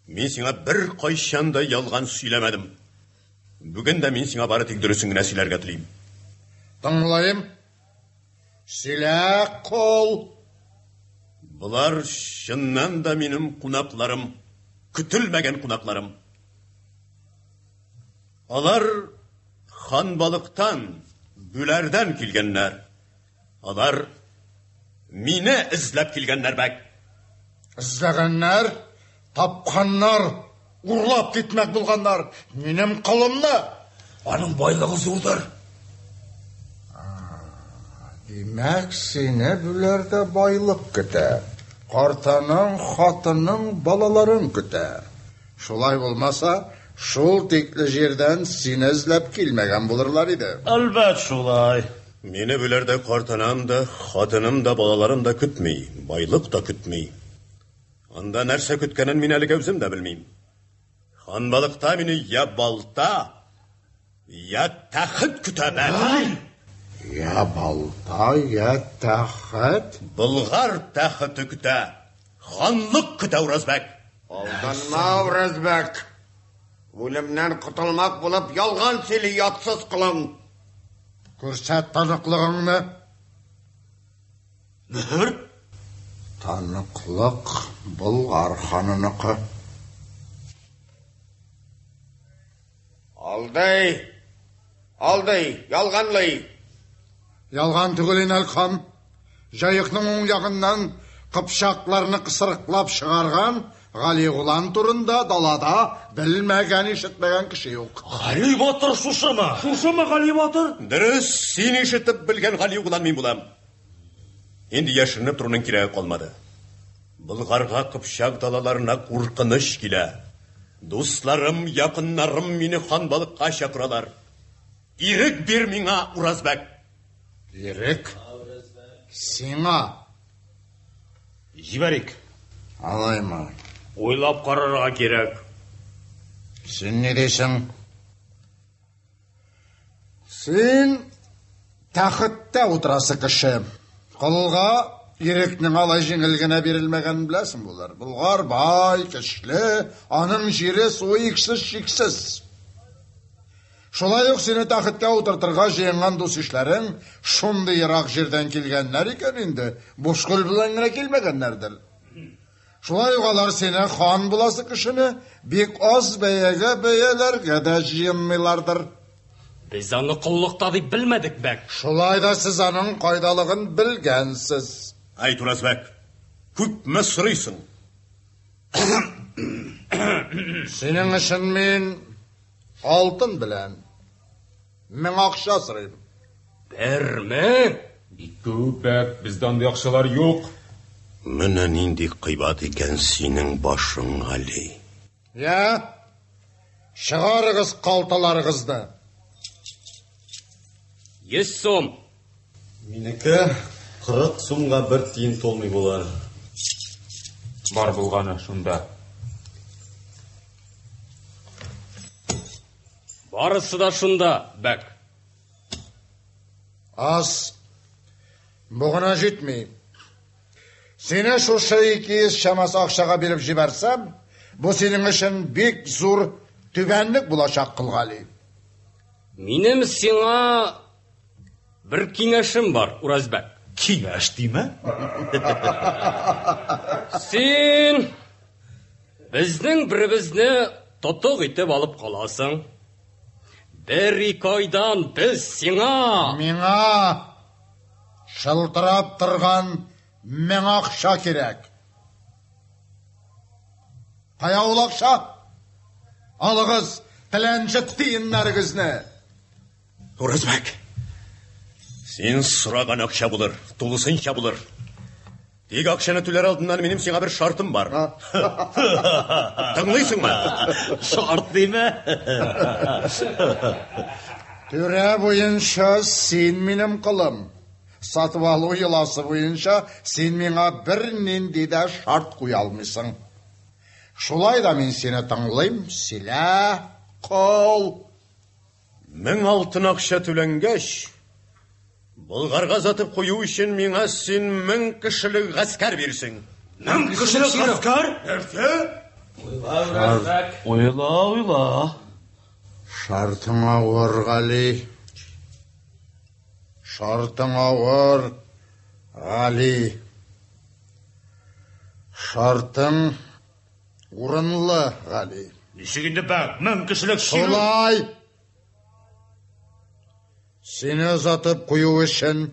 Мин сиңа бер кайчан да ялган сөйләмәдем. Бүген дә мин сиңа бары тик дөресен генә сөйләргә телим. Тыңлыйм. Сөйлә, кол. Болар чыннан да минем кунакларым, көтелмәгән кунакларым. Алар Ханбалыктан, Бүләрдән килгәннәр. Алар мине эзләп килгәннәр, бәк. Эзләгәннәр, тапканнар, урлап китмәк булганнар минем колымны. Аның байлыгы зурдыр. Димәк, сине Бүләрдә байлык көтә. Картаның, хатының, балаларың көтә. Шулай булмаса, шул тикле җирдән сине эзләп килмәгән булырлар иде. Әлбәт, шулай. Мине Бүләрдә картанам да, хатыным да, балаларым да көтми, байлык та көтми. Анда нәрсә көткәнен мин әлегә үзем дә белмим. Ханбалыкта мине я балта, я тәхет көтә, бәк. Я балта, я тәхет? Болгар тәхете көтә. Ханлык көтә, Уразбәк. Алданма, Уразбәк. Үлемнән котылмак булып ялган сөйли ятсыз колың. Күрсәт таныклыгыңны. Мөһер? Таныклык Болгар ханыныкы. Алдый! Алдый! Ялганлый! Ялган түгел, Инал хан. Җаекның уң ягыннан кыпчакларны кысрыклап чыгарган Галигулан турында далада белмәгән, ишетмәгән кеше юк. Гали батыр шушымы? Шушымы Гали батыр? Дөрес, син ишетеп белгән Галигулан мин булам. Инде яшеренеп торуның кирәге калмады. Болгарга Кыпчак далаларына куркыныч килә. Дусларым, якыннарым мине ханбалыкка чакыралар. Ирек бир миңа, Уразбәк. Ирек? Сиңа? Җибәрик. Алаймы? Уйлап карарга кирәк. Син ни дисең? Син тәхеттә утырасы кеше. Колга ирекнең алай җиңел генә бирелмәгәнен беләсең булыр. Болгар бай, көчле, аның җире суы иксез-чиксез. Шулай ук сине тәхеткә утыртырга җыенган дус-ишләрең шундый ерак җирдән килгәннәр икән инде, буш кул белән генә килмәгәннәрдер. Шулай ук алар сине хан буласы кешене бик аз бәягә бәяләргә дә җыенмыйлардыр. Без аны коллыкта дип белмәдек, бәк. Шулай да сез аның кайдалыгын белгәнсез. Әйт, Уразбәк, күпме сорыйсың? Синең өчен мин алтын белән 1000 акча сорыйм. 1000? Бик күп, бәк, бездә андый акчалар юк. Менә нинди кыйбат икән синең башың, Гали. Я, чыгарыгыз калталарыгызны. 100 сум. Минеке 40 сумга бер тиен тулмый булыр. Бар булганы шунда. Барысы да шунда, бәк. Аз. Бу гына җитми. Сине шушы 200 чамасы акчага биреп җибәрсәм, бу синең өчен бик зур түбәнлек булачак, Колгали. Минем сиңа бер киңәшем бар, Уразбәк. Киңәш димә? Син безнең беребезне тотык итеп алып каласың. Бер-ике айдан без сиңа... Миңа шылтырап торган 1000 акча кирәк. Кая ул акча? Алыгыз теләнче тиеннәрегезне. Уразбәк, син сораган акча булыр, тулысынча булыр. Тик акчаны түләр алдыннан минем сиңа бер шартым бар. Тыңлыйсыңмы? Шарт димә. Түрә буенча син минем колым. Сатып алу йоласы буенча син миңа бернинди дә шарт куя алмыйсың. Шулай да мин сине тыңлыйм, сөйлә, кол. 1000 алтын акча түләнгәч, Болгарга озатып кую өчен миңа син 1000 кешелек гаскәр бирсең. 1000 кешелек гаскәр? Нәрсә? Уйла, уйла. Шартың авыр, Гали. Шартың авыр, Гали. Шартың урынлы, Гали. Ничек инде бәк, 1000 кешелек чирү? Шулай! Сине озатып кую өчен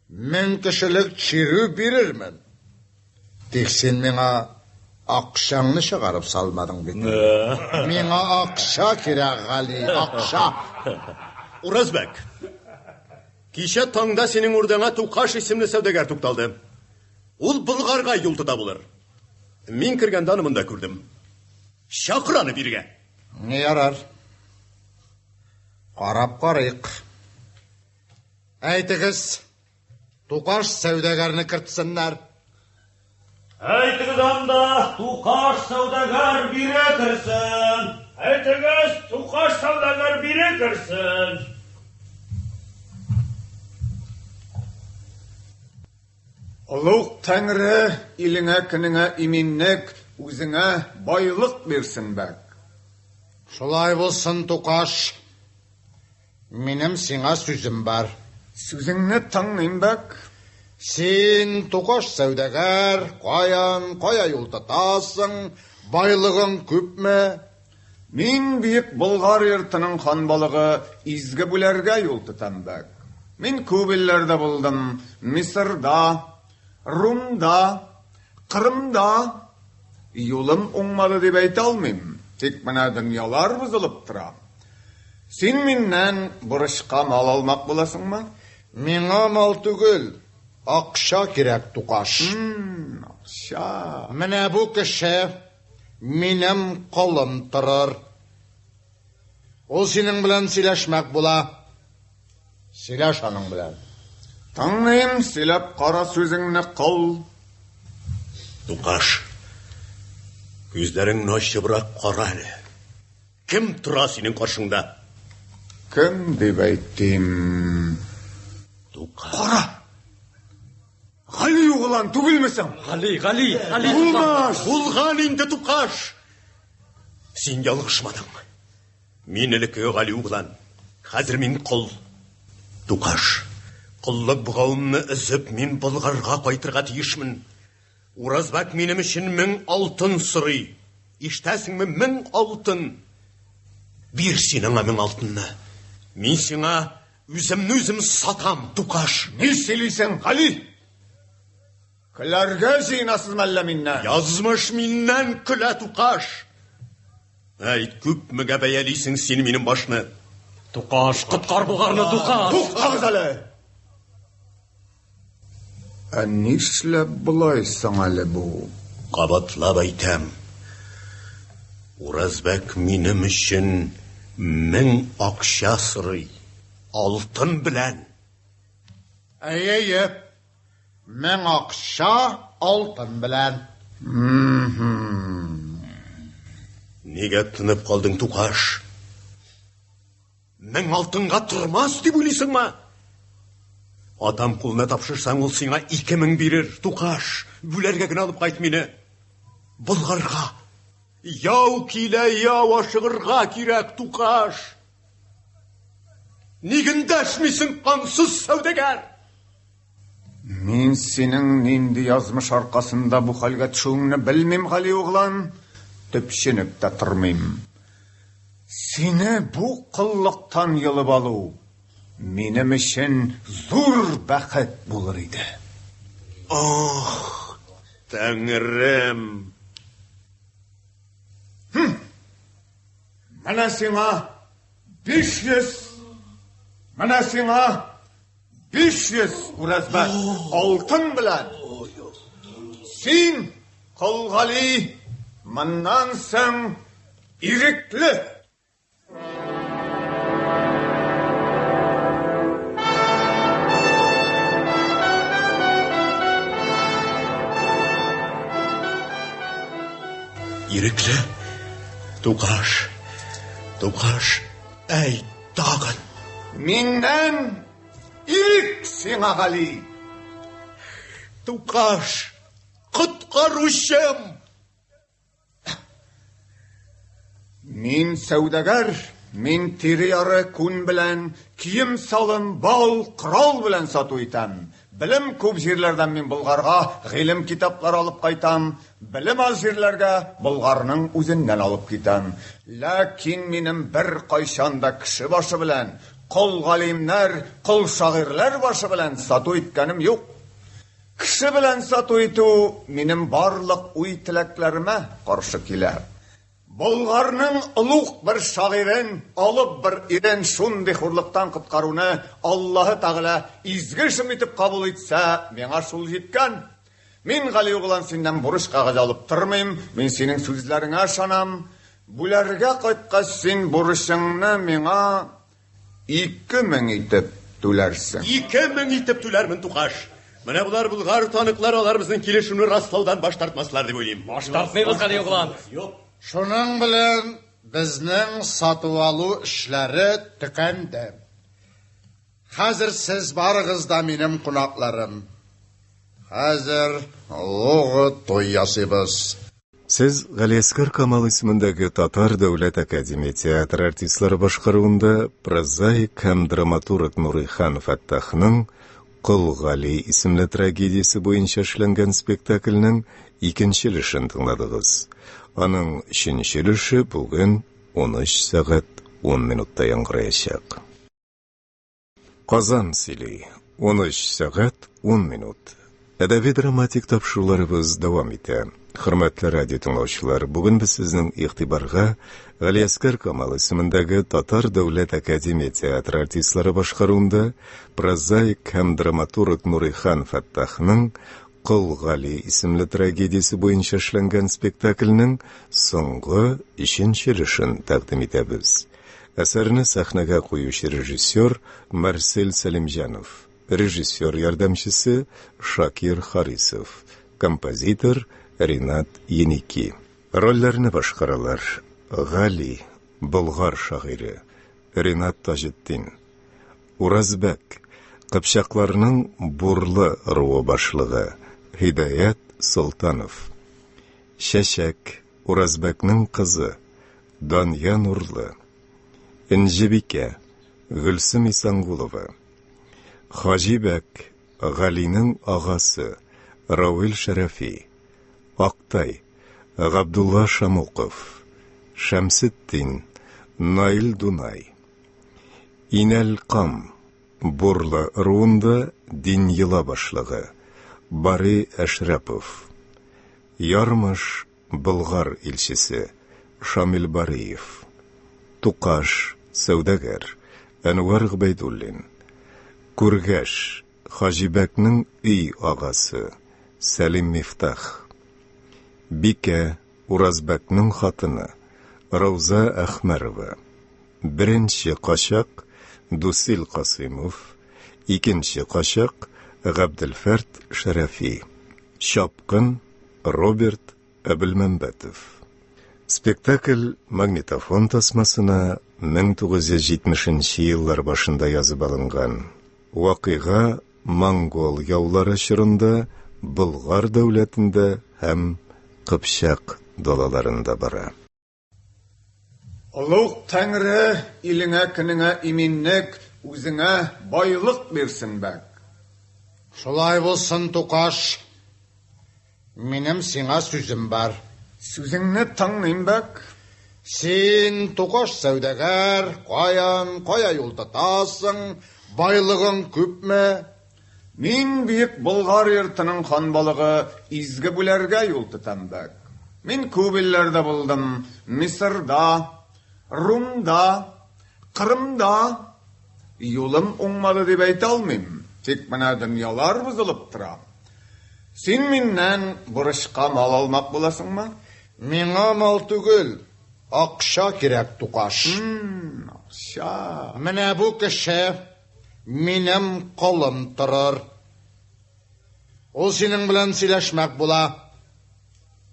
1000 кешелек чирү бирермен. Тик син миңа акчаңны чыгарып салмадың бит. Миңа акча кирәк, Гали, акча. Уразбәк, кичә таңда синең урдаңа Тукаш исемле сәүдәгәр тукталды. Ул Болгарга юл тота булыр. Мин кергәндә аны монда күрдем. Чакыр аны бирегә. Не ярар. Карап карыйк. Әйтегез, Тукаш сәүдәгәрне кертсеннәр. Әйтегез анда, Тукаш сәүдәгәр бире керсен. Әйтегез, Тукаш сәүдәгәр бире керсен. Олуг Тәңре илеңә, көнеңә иминлек, үзеңә байлык бирсен, бәк. Шулай булсын, Тукаш. Минем сиңа сүзем бар. Сүзеңне тыңлыйм, бәк. Син, Тукаш сәүдәгәр, каян, кая юл тотасың, байлыгың күпме? Мин бөек Болгар йортының ханбалыгы Изге Бүләргә юл тотам, бәк. Мин күп илләрдә булдым, Мисырда, Румда, Кырымда. Юлым уңмады дип әйтә алмыйм, тик менә дөньялар бозылып тора. Син миннән бурычка мал алмак буласыңмы? Миңа мал түгел, акча кирәк, Тукаш. Акча. Менә бу кеше минем колым торыр. Ул синең белән сөйләшмәк була. Сөйләш аның белән. Тыңлыйм, сөйләп кара сүзеңне, кол. Тукаш, күзләреңне ачыбрак кара әле. Кем тора синең каршыңда? Кем дип әйтим? Тукаш. Кара! Гали углан түгелме соң? Гали, Гали, Гали. Булмас! Булган инде, Тукаш. Син ялгышмадың. Мин элеккеге Гали углан. Хәзер мин кол. Тукаш, коллык богавымны өзеп, мин Болгарга кайтырга тиешмен. Уразбәк минем өчен 1000 алтын сорый. Ишетәсеңме, 1000 алтын. Бир син аңа 1000 алтынны. Мин сиңа үземне үзем сатам, Тукаш. Ни сөйлисең, Гали? Көләргә җыенасызмы әллә миннән? Язмыш миннән көлә, Тукаш. Әйт, күпмегә бәялисең син минем башны? Тукаш, коткар Болгарны, Тукаш! Туктагыз әле! Ә нишләп болай соң әле бу? Кабатлап әйтәм. Уразбәк минем өчен 1000 акча сорый. Алтын белән. Әйе, әйе. 1000 акча алтын белән. Нигә тынып калдың, Тукаш? 1000 алтынга тормас дип уйлыйсыңмы? Атам кулына тапшырсаң, ул сиңа 2000 бирер, Тукаш. Бүләргә генә алып кайт мине. Болгарга. Яу килә, яу, ашыгырга кирәк, Тукаш. Ник эндәшмисең, кансыз сәүдәгәр? Мин синең нинди язмыш аркасында бу хәлгә төшүеңне белмим, Гали углан. Төпченеп тә тормыйм. Сине бу коллыктан йолып алу минем өчен зур бәхет булыр иде. Ох, Тәңрем! Менә сиңа 500, менә сиңа 500 Уразбәк алтын белән. Син, Кол Гали, моннан соң ирекле. Ирекле? Тукаш, Тукаш, әйт тагын. Миннән Ирек сиңа, Гали! Тукаш, коткаручым! Мин сәүдәгәр, мин тире-яры күн белән, кием-салым, бал, корал белән сату итәм. Белем күп җирләрдән мин Болгарга гыйлем китаплары алып кайтам, белем аз җирләргә Болгарның үзеннән алып китәм. Ләкин минем беркайчан да кеше башы белән, кол галимнәр, кол шагыйрьләр башы белән сату иткәнем юк. Кеше белән сату итү минем барлык уй-теләкләремә каршы килә. Болгарның олуг бер шагыйрен, алып бер ирен шундый хурлыктан коткаруны Аллаһы Тәгалә изге эшем итеп кабул итсә, миңа шул җиткән. Мин, Гали углан, синнән бурыч кәгазе алып тормыйм, мин синең сүзләреңә ышанам. Бүләргә кайткач, син бурычыңны миңа 2000 итеп түләрсең. 2000 итеп түләрмен, Тукаш. Менә болар болгар таныклар, алар безнең килешүне раслаудан баш тартмаслар дип уйлыйм. Баш тартмыйбыз, Гали углан. Юк. Шуның белән безнең сату-алу эшләре төкәнде. Хәзер сез барыгыз да минем кунакларым. Хәзер олуг туй ясыйбыз. Сез Галиәсгар Камал исемендәге Татар дәүләт академия театры артистлары башкаруында прозаик һәм драматург Нурыйхан Фәттахның Кол Гали исемле трагедиясе буенча эшләнгән спектакльнең икенче өлешен тыңладыгыз. Аның өченче өлеше бүген 13 сәгать 10 минутта яңгыраячак. Казан сөйли. 13 сәгать 10 минут. Әдәби-драматик тапшыруларыбыз дәвам итә. Хөрмәтле радио тыңлаучылар, бүген без сезнең игътибарга Галиәсгар Камал исемендәге Татар дәүләт академия театры артистлары башкаруында прозаик һәм драматург Нурихан Фәттахның Кол Гали исемле трагедиясе буенча эшләнгән спектакльнең соңгы өченче өлешен тәкъдим итәбез. Әсәрне сәхнәгә куючы режиссер Марсель Сәлимҗанов, режиссер ярдәмчесе Шакир Харисов, композитор Ринат Еники. Рольләрне башкаралар: Гали, болгар шагыйре, Ринат Таҗетдин, Уразбәк, кыпчакларның Бурлы ыруы башлыгы, Һидаят Солтанов, Чәчәк, Уразбәкнең кызы, Дания Нурлы, Энҗебикә, Гөлсем Исәнгулова, Хаҗибәк, Галинең агасы, Равил Шәрәфи, Актай, Габдулла Шамуков, Шәмсетдин, Наил Дунай, Инәлкам, Бурлы ыруында дин-йола башлыгы, Бари Әшрәпов, Ярмыш, Болгар илчесе, Шамил Бариев, Тукаш, сәүдәгәр, Әнвәр Гобәйдуллин, Күргәш, Хаҗибәкнең өй агасы, Сәлим Мифтах, Бикә, Уразбәкнең хатыны, Рауза Әхмәрова, беренче качак, Дусил Касыймов, икенче качак, Габделфәрт Шәрәфи, Чапкын, Роберт Әбелмәмбәтов. Спектакль магнитофон тасмасына 1970 нче еллар башында язып алынган. Вакыйга монгол яулары чорында Болгар дәүләтендә һәм Кыпчак далаларында бара. Олуг Тәңре илеңә-көнеңә иминлек, үзеңә байлык бирсен, бәк. Шулай булсын, Тукаш. Минем сиңа сүзем бар. Сүзеңне тыңлыйм, бәк. Син, Тукаш сәүдәгәр, каян, кая юл тотасың, байлыгың күпме? Мин бөек Болгар йортының ханбалыгы Изге Бүләргә юл тотам, бәк. Мин күп илләрдә булдым, Мисырда, Румда, Кырымда. Юлым уңмады дип әйтә алмыйм, тик менә дөньялар бозылып тора. Син миннән бурычка мал алмак буласыңмы? Миңа мал түгел, акча кирәк, Тукаш. Акча. Менә бу кеше Минем колым торыр. Ул синең белән сөйләшмәк була.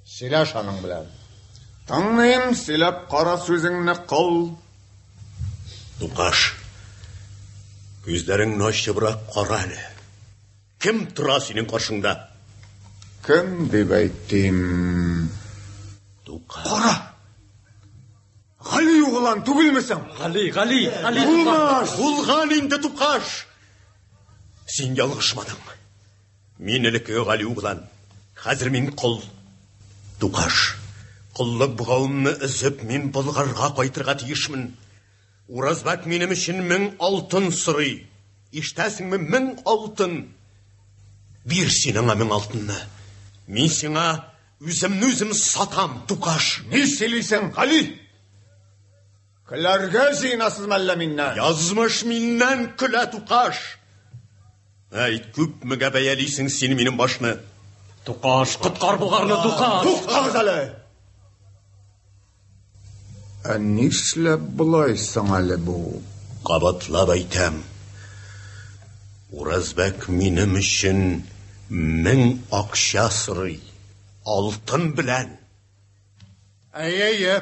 Сөйләш аның белән. Тыңлыйм, сөйләп кара сүзеңне, кол. Тукаш. Күзләреңне ачыбрак кара әле. Кем тора синең каршыңда? Кем дип әйтим? Тукай. Кара! Гали углан түгелме соң? Гали, Гали, Гали. Булмас! Булган инде, Тукаш! Син ялгышмадың. Мин элеккеге Гали углан. Хәзер мин кол. Тукаш, коллык богавымны өзеп, мин Болгарга кайтырга тиешмен. Уразбәк минем өчен 1000 алтын сорый. Ишетәсеңме, 1000 алтын. Бир син аңа 1000 алтынны. Мин сиңа үземне үзем сатам, Тукаш. Ни сөйлисең, Гали? Көләргә җыенасызмы әллә миннән? Язмыш миннән көлә, Тукаш. Әйт, күпмегә бәялисең син минем башны? Тукаш, коткар Болгарны, Тукаш! Туктагыз әле! Ә нишләп болай соң әле бу? Кабатлап әйтәм. Уразбәк минем өчен 1000 акча сорый. Алтын белән. Әйе, әйе.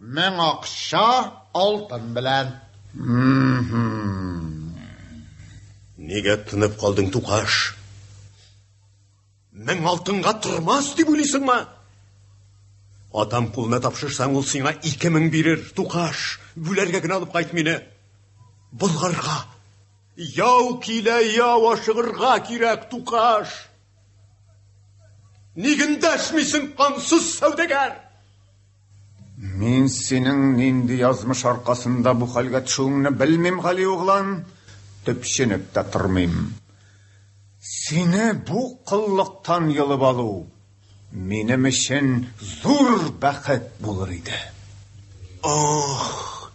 1000 акча алтын белән. Нигә тынып калдың, Тукаш? 1000 алтынга тормас дип уйлыйсыңмы? Атам кулына тапшырсаң, ул сиңа 2000 бирер, Тукаш. Бүләргә генә алып кайт мине. Болгарга. Яу килә, яу, ашыгырга кирәк, Тукаш. Ник эндәшмисең, кансыз сәүдәгәр? Мин синең нинди язмыш аркасында бу хәлгә төшүеңне белмим, Гали углан. Төпченеп тә тормыйм. Сине бу коллыктан йолып алу минем өчен зур бәхет булыр иде. Ох,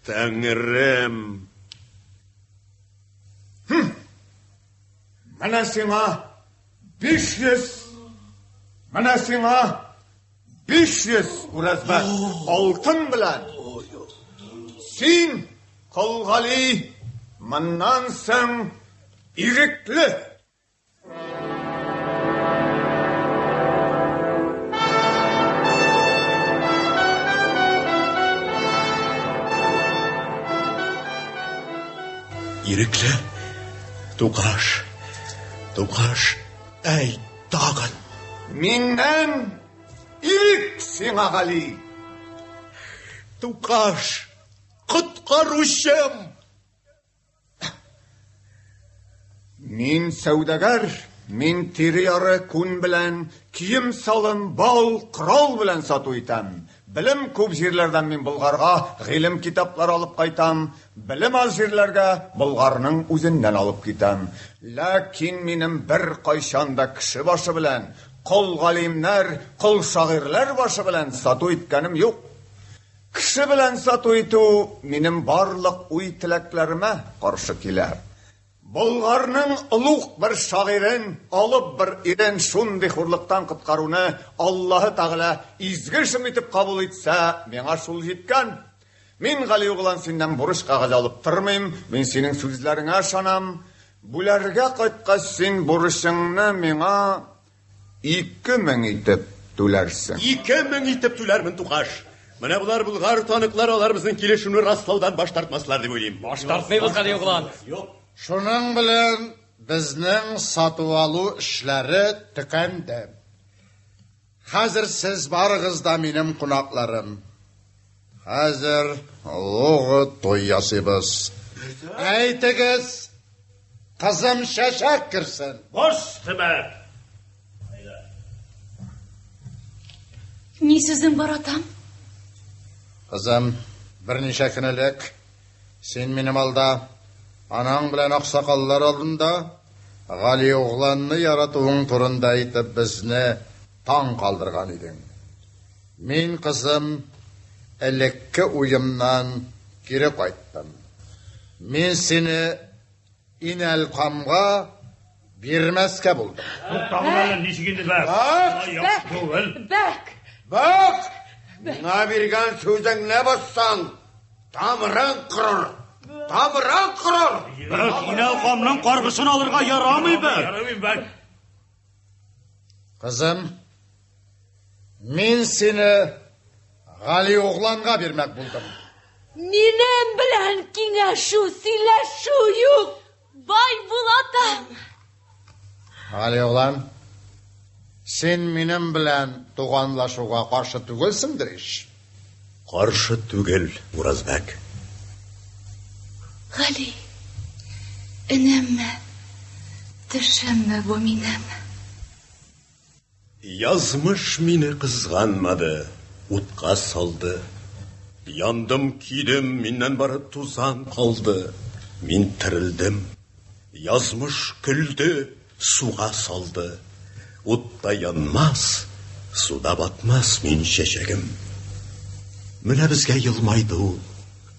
Тәңрем! Менә сиңа 500, менә сиңа 500 Уразбәк алтын белән. Син, Кол Гали, моннан соң ирекле. Ирекле? Тукаш, Тукаш, әй, тагын. Миннән ирек сиңа, Гали. Тукаш, коткаручым! Мин сәүдәгәр, мин тире-яры күн белән, кием-салым, бал, корал белән сату итәм. Белем күп җирләрдән мин Болгарга гыйлем китаплары алып кайтам, белем аз җирләргә Болгарның үзеннән алып китәм. Ләкин минем беркайчан да кеше башы белән, кол галимнәр, кол шагыйрьләр башы белән сату иткәнем юк. Кеше белән сату итү минем барлык уй-теләкләремә каршы килә. Болгарның олуг бер шагыйрен, алып бер ирен шундый хурлыктан коткаруны Аллаһы Тәгалә изге эшем итеп кабул итсә, миңа шул җиткән. Мин, Гали углан, синнән бурыч кәгазе алып тормыйм, мин синең сүзләреңә ышанам. Бүләргә кайткач, син бурычыңны миңа 2000 итеп түләрсең. 2000 итеп түләрмен, Тукаш. Менә болар Болгар таныклар, алар безнең килешүне раслаудан баш тартмаслар дип уйлыйм. Баш тартмыйбыз, Гали углан. Юк. Шуның белән безнең сату-алу эшләре төкәнде. Хәзер сез барыгыз да минем кунакларым. Хәзер олуг туй ясыйбыз. Әйтегез, кызым чәчәк керсен. Баш төбәк. Ни сүзең бар, атам? Кызым, берничә көн элек син минем алда, анаң белән аксакаллар алдында Гали угланны яратуың турында әйтеп безне таң калдырган идең. Мин, кызым, элекке уемнан кире кайттым. Мин сине Инәлкамга бирмәскә булдым. Туктагыз әле, ничек инде бәк? Бәк! Түгел. Бәк! Бәк! Миңа биргән сүзеңне бозсаң, тамырың корыр. Тамырың корыр. Бәк, Инәлкамның каргышын алырга ярамый, бәк. Ярамый, бәк. Кызым, мин сине Гали угланга бирмәк булдым. Минем белән киңәшү, сөйләшү юк. Бай булатам. Гали углан, син минем белән туганлашуга каршы түгелсеңдер ич? Каршы түгел, Уразбәк. Гали, энемме, төшемме бу минем? Язмыш мине кызганмады, утка салды. Яндым, көйдем, миннән бары тузан калды. Мин терелдем. Язмыш көлде, суга салды. Утта янмас, суда батмас мин чәчәгем. Менә безгә елмайды ул,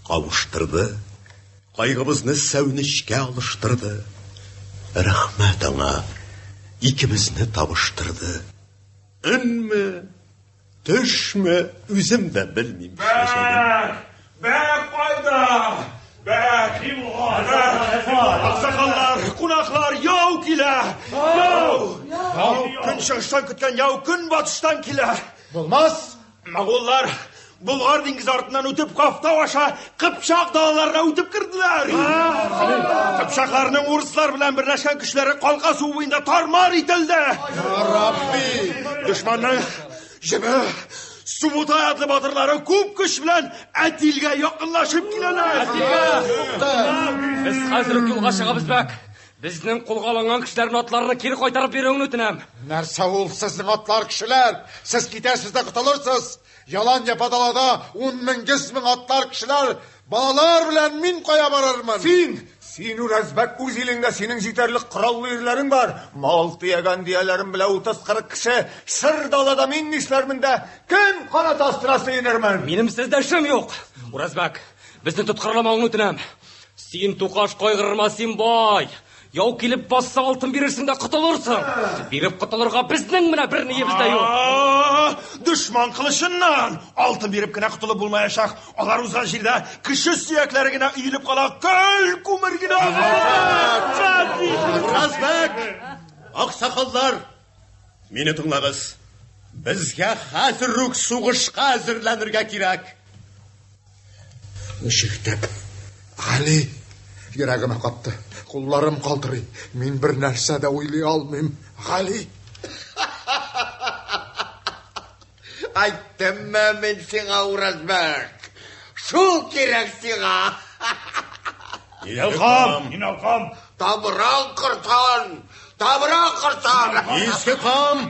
кавыштырды. Кайгыбызны сәүнечкә алыштырды. Рәхмәт аңа, икебезне табыштырды. Өнме, төшме, үзем дә белмим. Бәк! Бәк кайда? Бәк! Аксакаллар, кунаклар, яу килә! Яу! Көнчыгыштан көткән яу көнбатыштан килә! Булмас! Моголлар Болгар диңгезе артыннан үтеп, Кафтау аша Кыпчак далаларына үтеп керделәр. Кыпчакларның урыслар белән берләшкән көчләре Калка суы буенда тармар ителде. Рабби! Дошманның җебе Субутай атлы батырлары күп көч белән Әтилгә якынлашып киләләр. Без хәзер үк юлга чыгабыз, бәк. Безнең кулга алынган кешеләрнең атларны кире кайтарып бирүеңне үтенәм. Нәрсә ул сезнең атлар, кешеләр? Сез китәсез дә котылырсыз. Ялан япа далада ун мең, йөз мең атлар, кешеләр, балалар белән мин кая барырмын? Син, син Уразбәк, үз илеңдә синең җитәрлек кораллы ирләрең бар. Мал төягән дөяләрем белән 30-40 кеше. Шыр далада мин нишләрмен дә, кем канаты астына сыенырмын? Минем сездә эшем юк. Уразбәк, безне тоткарламавыңны үтенәм. Син, Тукаш, кайгырма, син бай. Яу килеп басса, алтын бирерсең дә котылырсың. Биреп котылырга безнең менә бер ниебез дә юк. Дошман кылычыннан алтын биреп кенә котылып булмаячак. Алар узган җирдә кеше сөякләре генә өелеп кала, көл күмер генә. Уразбәк, аксакаллар, мине тыңлагыз. Безгә хәзер үк сугышка әзерләнергә кирәк. Ничек итеп? Гали, йөрәгемә капты. Кулларым калтырый. Мин бер нәрсә дә уйлый алмыйм. Гали! Әйттемме мин сиңа, Уразбәк? Шул кирәк сиңа. Иналкам, иналкам. Тамырың кортан, тамырың кортан. Изге кам!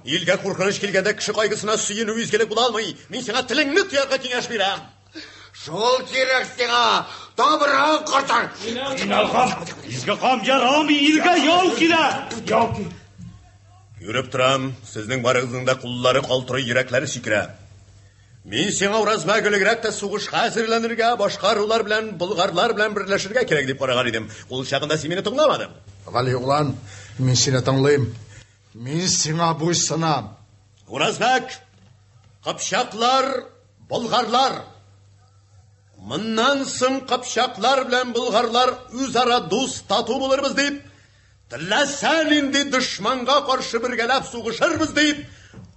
Илгә куркыныч килгәндә кеше кайгысына сөенү изгелек була алмый. Мин сиңа телеңне тыярга киңәш бирәм. Шул кирәк сиңа, тамырың кортан. Иналкам, изге кам, ярамый, илгә яу килә. Яу килә. Күреп торам, сезнең барыгызның да куллары калтырый, йөрәкләре сикерә. Мин сиңа, Уразбәк, элегрәк тә сугышка әзерләнергә, башка ырулар белән, болгарлар белән берләшергә кирәк дип караган идем. Ул чагында син мине тыңламадың. Гали углан, мин сине тыңлыйм. Мин сиңа буйсынам. Уразбәк, кыпчаклар, болгарлар. Моннан соң кыпчаклар белән болгарлар үзара дус, тату булырбыз дип, теләсә нинди дошманга каршы бергәләп сугышырбыз дип,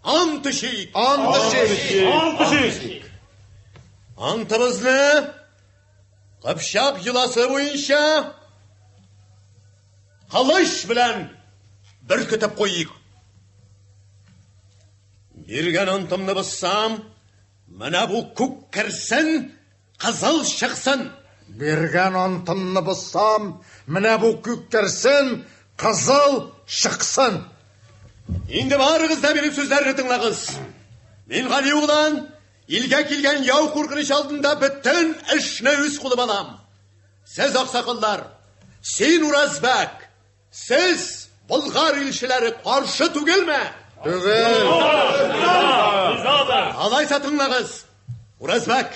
ант эчик. Ант эчик. Ант эчик. Антыбызны кыпчак йоласы буенча кылыч белән беркетеп куйыйк. Биргән антымны бозсам, менә бу күк керсен, кызыл чыксын. Биргән антымны бозсам, менә бу күк керсен, кызыл чыксын. Инде барыгыз да минем сүзләрне тыңлагыз. Мин Гали углан, илгә килгән яу куркыныч алдында бөтен эшне үз кулыма алам. Сез аксакаллар, син Уразбәк, сез Болгар илчеләре каршы түгелме? Түгел. Алайса тыңлагыз. Уразбәк,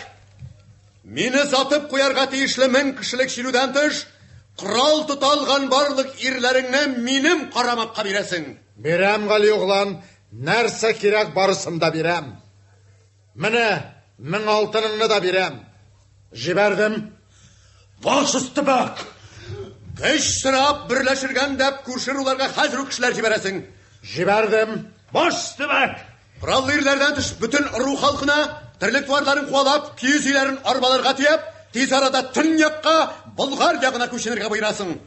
мине сатып куярга тиешле мең кешелек чирүдән тыш, корал тота алган барлык ирләреңне минем карамакка бирәсең. Бирәм, Гали углан, нәрсә кирәк барысын да бирәм. Менә мең алтыныңны да бирәм. Җибәрдем. Баш өсте, бәк. Көч сорап берләшергән дип күрше руларга хәзер үк кешеләр җибәрәсең. Җибәрдем. Баш өсте, бәк. Кораллы ирләрдән тыш бөтен ыру халкына Терлек-туарларын куалап, киез өйләрен арбаларга төяп, тиз арада төньякка, Болгар ягына күченергә боерасың.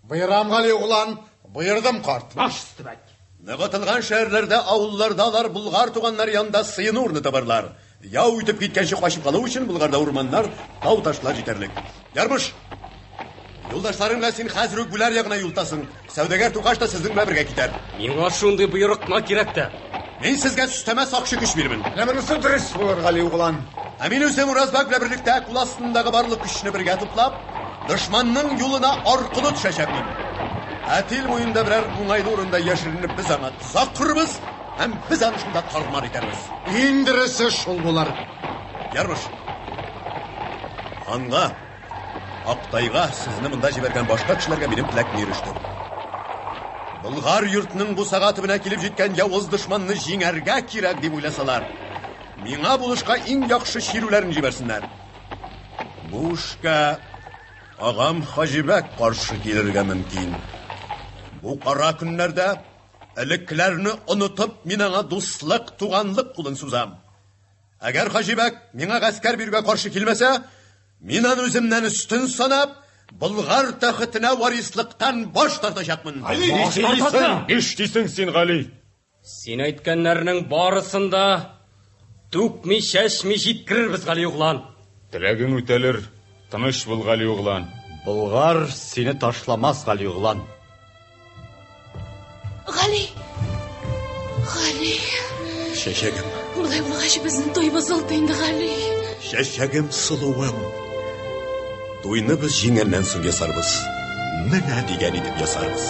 Боерам, Гали углан, боердым, карт. Баш өсте, бәк. Ныгытылган шәһәрләрдә, авылларда алар болгар туганнары янында сыену урыны табарлар. Яу үтеп киткәнче качып калу өчен Болгарда урманнар, тау-ташлар җитәрлек. Ярмыш! Юлдашларың белән син хәзер үк Бүләр ягына юл тотасың. Сәүдәгәр Тукаш та сезнең белән бергә китәр. Миңа шундый боерык кына кирәк тә. Мин сезгә өстәмә сакчы көч бирмен. Менә монысы дөрес булыр, Гали углан. Ә мин үзем Уразбәк белән берлектә кул астындагы барлык көчне бергә туплап, дошманның юлына аркылы төшәчәкмен. Әтил буенда берәр уңайлы урында яшеренеп без аңа тозак корырбыз һәм без аны шунда тар-мар итәрбез. Иң дөресе шул булыр. Ярмыш. Ханга, Актайга, сезне монда җибәргән башка кешеләргә минем теләкне ирештер. Болгар йортның бусага төбенә килеп җиткән явыз дошманны җиңәргә кирәк дип уйласалар, миңа булышка иң яхшы чирүләрен җибәрсеннәр. Бу эшкә агам Хаҗибәк каршы килергә мөмкин. Бу кара көннәрдә элеккеләрне онытып, мин аңа дуслык, туганлык кулын сузам. Әгәр Хаҗибәк миңа гаскәр бирүгә каршы килмәсә, мин аны үземнән өстен санап, Болгар тәхетенә варислыктан баш тартачакмын. Гали, нишлисең? Нишлисең син, Гали? Син әйткәннәрнең барысын да түкми-чәчми җиткерербез, Гали углан. Теләгең үтәлер, тыныч бул, Гали углан. Болгар сине ташламас, Гали углан. Гали! Гали! Чәчәгем. Болай булгач, безнең туй бозылды инде, Гали. Чәчәгем, сылуым. Туйны без җиңгәннән соң ясарбыз. Менә дигән итеп ясарбыз.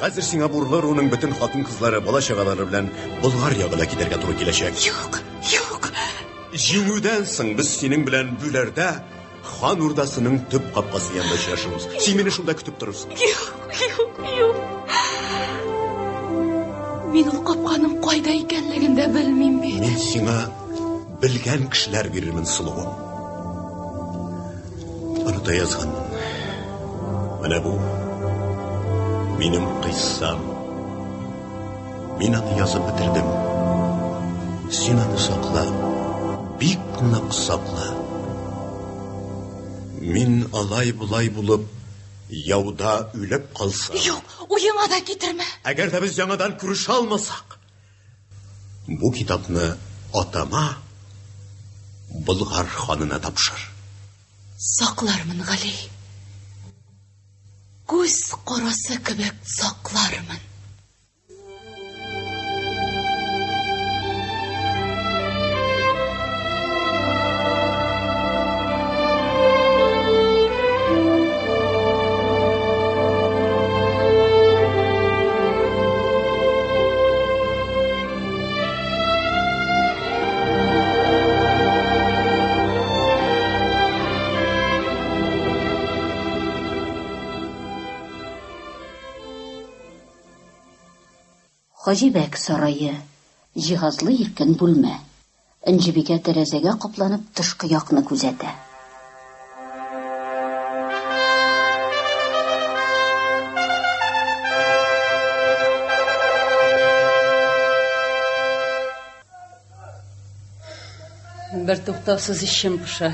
Хәзер сиңа Бурлы ыруының бөтен хатын-кызлары, бала-чагалары белән Болгар ягына китәргә туры киләчәк. Юк, юк. Җиңүдән соң без синең белән Бүләрдә Хан урдасының төп капкасы янында очрашырбыз. Син мине шунда көтеп торырсың. Юк, юк, юк. Мин ул капканың кайда икәнлеген дә белмим бит. Мин сиңа белгән кешеләр бирермен, сылуым. Оныта язганмын. Менә бу минем кыйссам. Мин аны язып бетердем. Син аны сакла. Бик нык сакла. Мин алай-болай булып яуда үлеп калсам. Юк, уеңа да китермә. Әгәр дә без яңадан күрешә алмасак, бу китапны атама, Болгар ханына тапшыр. Саклармын, Гали. Күз карасы кебек саклармын. Хаҗибәк сарае. Җиһазлы иркен бүлмә. Энҗебикә тәрәзәгә капланып тышкы якны күзәтә. Бертуктаусыз эчем поша.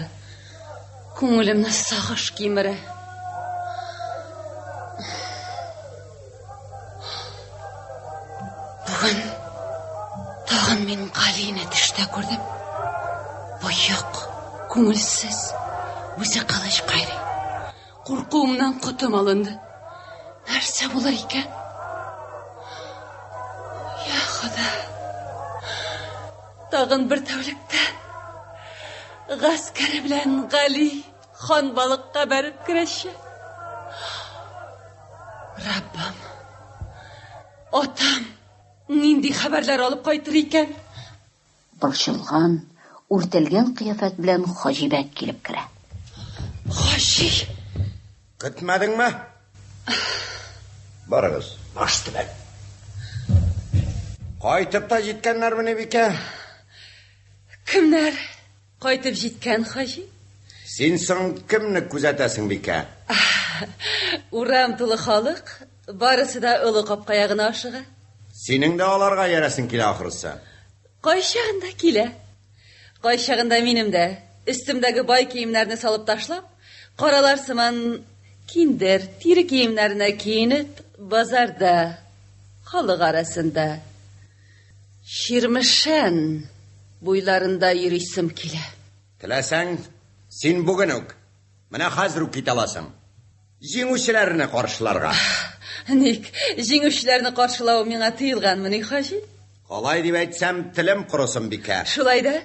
Күңелемне сагыш кимерә. Бүген тагын мин Галине төштә күрдем. Боек, күңелсез, үзе кылыч кайрый. Куркуымнан котым алынды. Нәрсә булыр икән? Я Хода! Тагын бер тәүлектә гаскәре белән Гали ханбалыкка бәреп керәчәк. Раббым, атам нинди хәбәрләр алып кайтыр икән? Борчылган, үртәлгән кыяфәт белән Хаҗибәк килеп керә. Хаҗи! Көтмәдеңме? Барыгыз. Баш төбәк. Кайтып та җиткәннәрмени, бикә? Кемнәр кайтып җиткән, Хаҗи? Син соң кемне күзәтәсең, бикә? Урам тулы халык, барысы да олы капка ягына ашыга. Синең дә аларга иярәсең килә, ахрысы. Кайчагында килә. Кайчагында минем дә өстемдәге бай киемнәрне салып ташлап, каралар сыман киндер, тире киемнәренә киенеп, базарда, халык арасында, Чирмешән буйларында йөрисем килә. Теләсәң, син бүген үк, менә хәзер үк китә аласың. Җиңүчеләрне каршыларга. Ник, җиңүчеләрне каршылау миңа тыелганмыни, Хаҗи? Алай дип әйтсәм, телем корысын, бикә. Шулай да,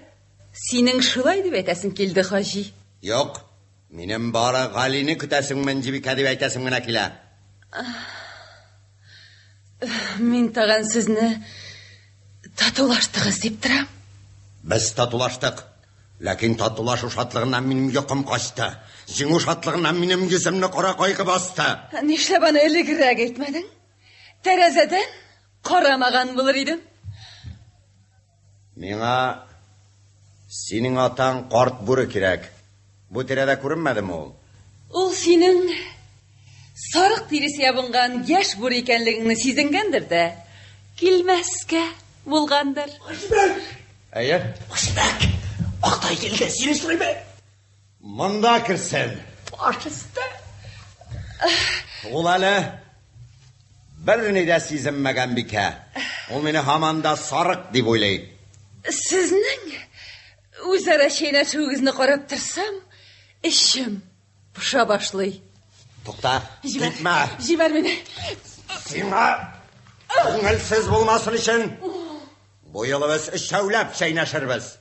синең шулай дип әйтәсең килде, Хаҗи. Юк, минем бары Галине көтәсең, Мөнҗибикә дип әйтәсем генә килә. Мин тагын сезне татулаштыгыз дип торам. Без татулаштык. Ләкин татулашу шатлыгыннан минем йокым качты. Җиңү шатлыгыннан минем йөземне кара кайгы басты. Нишләп аны элегрәк әйтмәдең? Тәрәзәдән карамаган булыр идем. Миңа синең атаң карт бүре кирәк. Бу тирәдә күренмәдеме ул? Ул синең сарык тиресе ябынган яшь бүре икәнлегеңне сизенгәндер дә, килмәскә булгандыр. Хаҗибәк! Әйе. Хаҗибәк! Актай килде, сине сорый бәк. Монда керсен. Баш өсте. Ул әле берни дә сизенмәгән бикә. Ул мине һаман да сарык дип уйлый. Сезнең үзара чәйнәшүегезне карап торсам, эчем поша башлый. Тукта, Җибәр. китмә. Җибәр мине. Сиңа күңелсез булмасын өчен бу юлы без өчәүләп чәйнәшербез.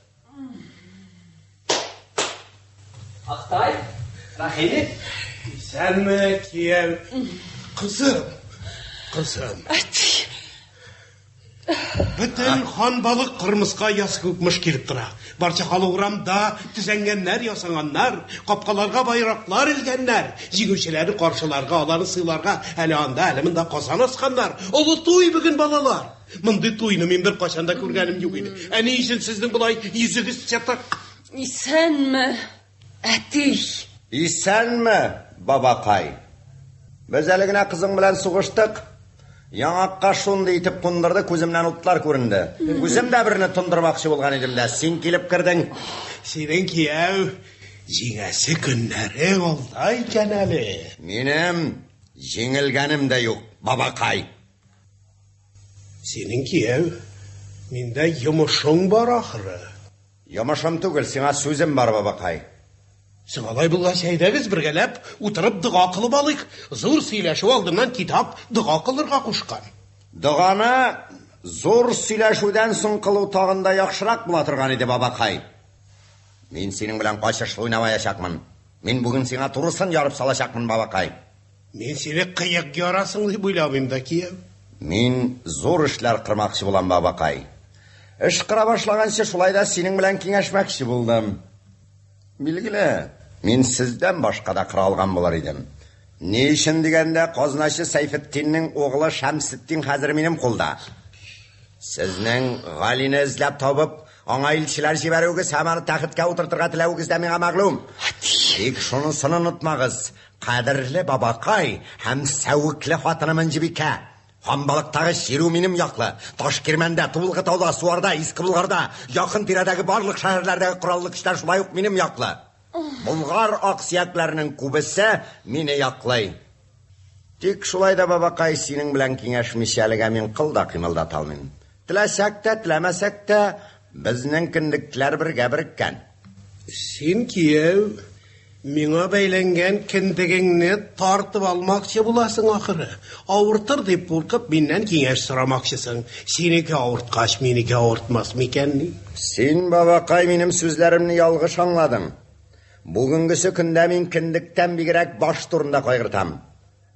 Актай, рәхим ит. Исәнме, кияү. Кызым, кызым. Әти. Бөтен ханбалык кырмыска ясы күк мыш килеп тора. Барча халык урамда төзәнгәннәр, ясанганнар, капкаларга байраклар элгәннәр, җиңүчеләрне каршыларга, аларны сыйларга әле анда, әле монда казан асканнар. Олы туй бүген, балалар. Мондый туйны мин беркайчан да күргәнем юк иде. Ә ни өчен сезнең болай йөзегез чатык? Исәнме, әти? Исәнме, бабакай. Без әле генә кызың белән сугыштык. Яңакка шундый итеп кундырды, күземнән утлар күренде. Үзем дә берне тондырмакчы булган идем дә, син килеп кердең. Синең кияү җиңәсе көннәрең алда икән әле. Минем җиңелгәнем дә юк, бабакай. Синең кияү, миндә йомышың бар ахры. Йомышым түгел, сиңа сүзем бар, бабакай. Соң алай булгач, әйдәгез бергәләп утырып дога кылып алыйк. Зур сөйләшү алдыннан китап дога кылырга кушкан. Доганы зур сөйләшүдән соң кылу тагын да яхшырак була торган иде, бабакай. Мин синең белән качышлы уйнамаячакмын. Мин бүген сиңа турысын ярып салачакмын, бабакай. Мин сине кыек ярасың дип уйламыйм да, кияү. Мин зур эшләр кырмакчы булам, бабакай. Эш кыра башлаганчы шулай да синең белән киңәшмәкче булдым. Билгеле, мин сездән башка да кыра алган булыр идем. Ни өчен дигәндә, казначы Сәйфетдиннең углы Шәмсетдин хәзер минем кулда. Сезнең Галине эзләп табып, аңа илчеләр җибәрүегез һәм аны тәхеткә утыртырга теләвегез дә миңа мәгълүм. Тик шунысын онытмагыз, кадерле бабакай һәм сәвекле хатыным Энҗебикә. Ханбалыктагы чирү минем яклы. Ташкирмәндә, Тубылгы тауда, Суарда, Иске Болгарда, якын тирәдәге барлык шәһәрләрдәге кораллы көчләр шулай ук минем яклы. Болгар аксөякләренең күбесе мине яклый. Тик шулай да, бабакай, синең белән киңәшмичә әлегә мин кыл да кыймылдата алмыйм. Теләсәк тә, теләмәсәк тә, безнең кендекләр бергә береккән. Син, кияү, миңа бәйләнгән кендегеңне тартып алмакчы буласың ахыры. Авыртыр дип куркып, миннән киңәш сорамакчысың. Синеке авырткач, минеке авыртмас микәнни? Син, бабакай, минем сүзләремне ялгыш аңладың. Бүгенгесе көндә мин кендектән бигрәк баш турында кайгыртам.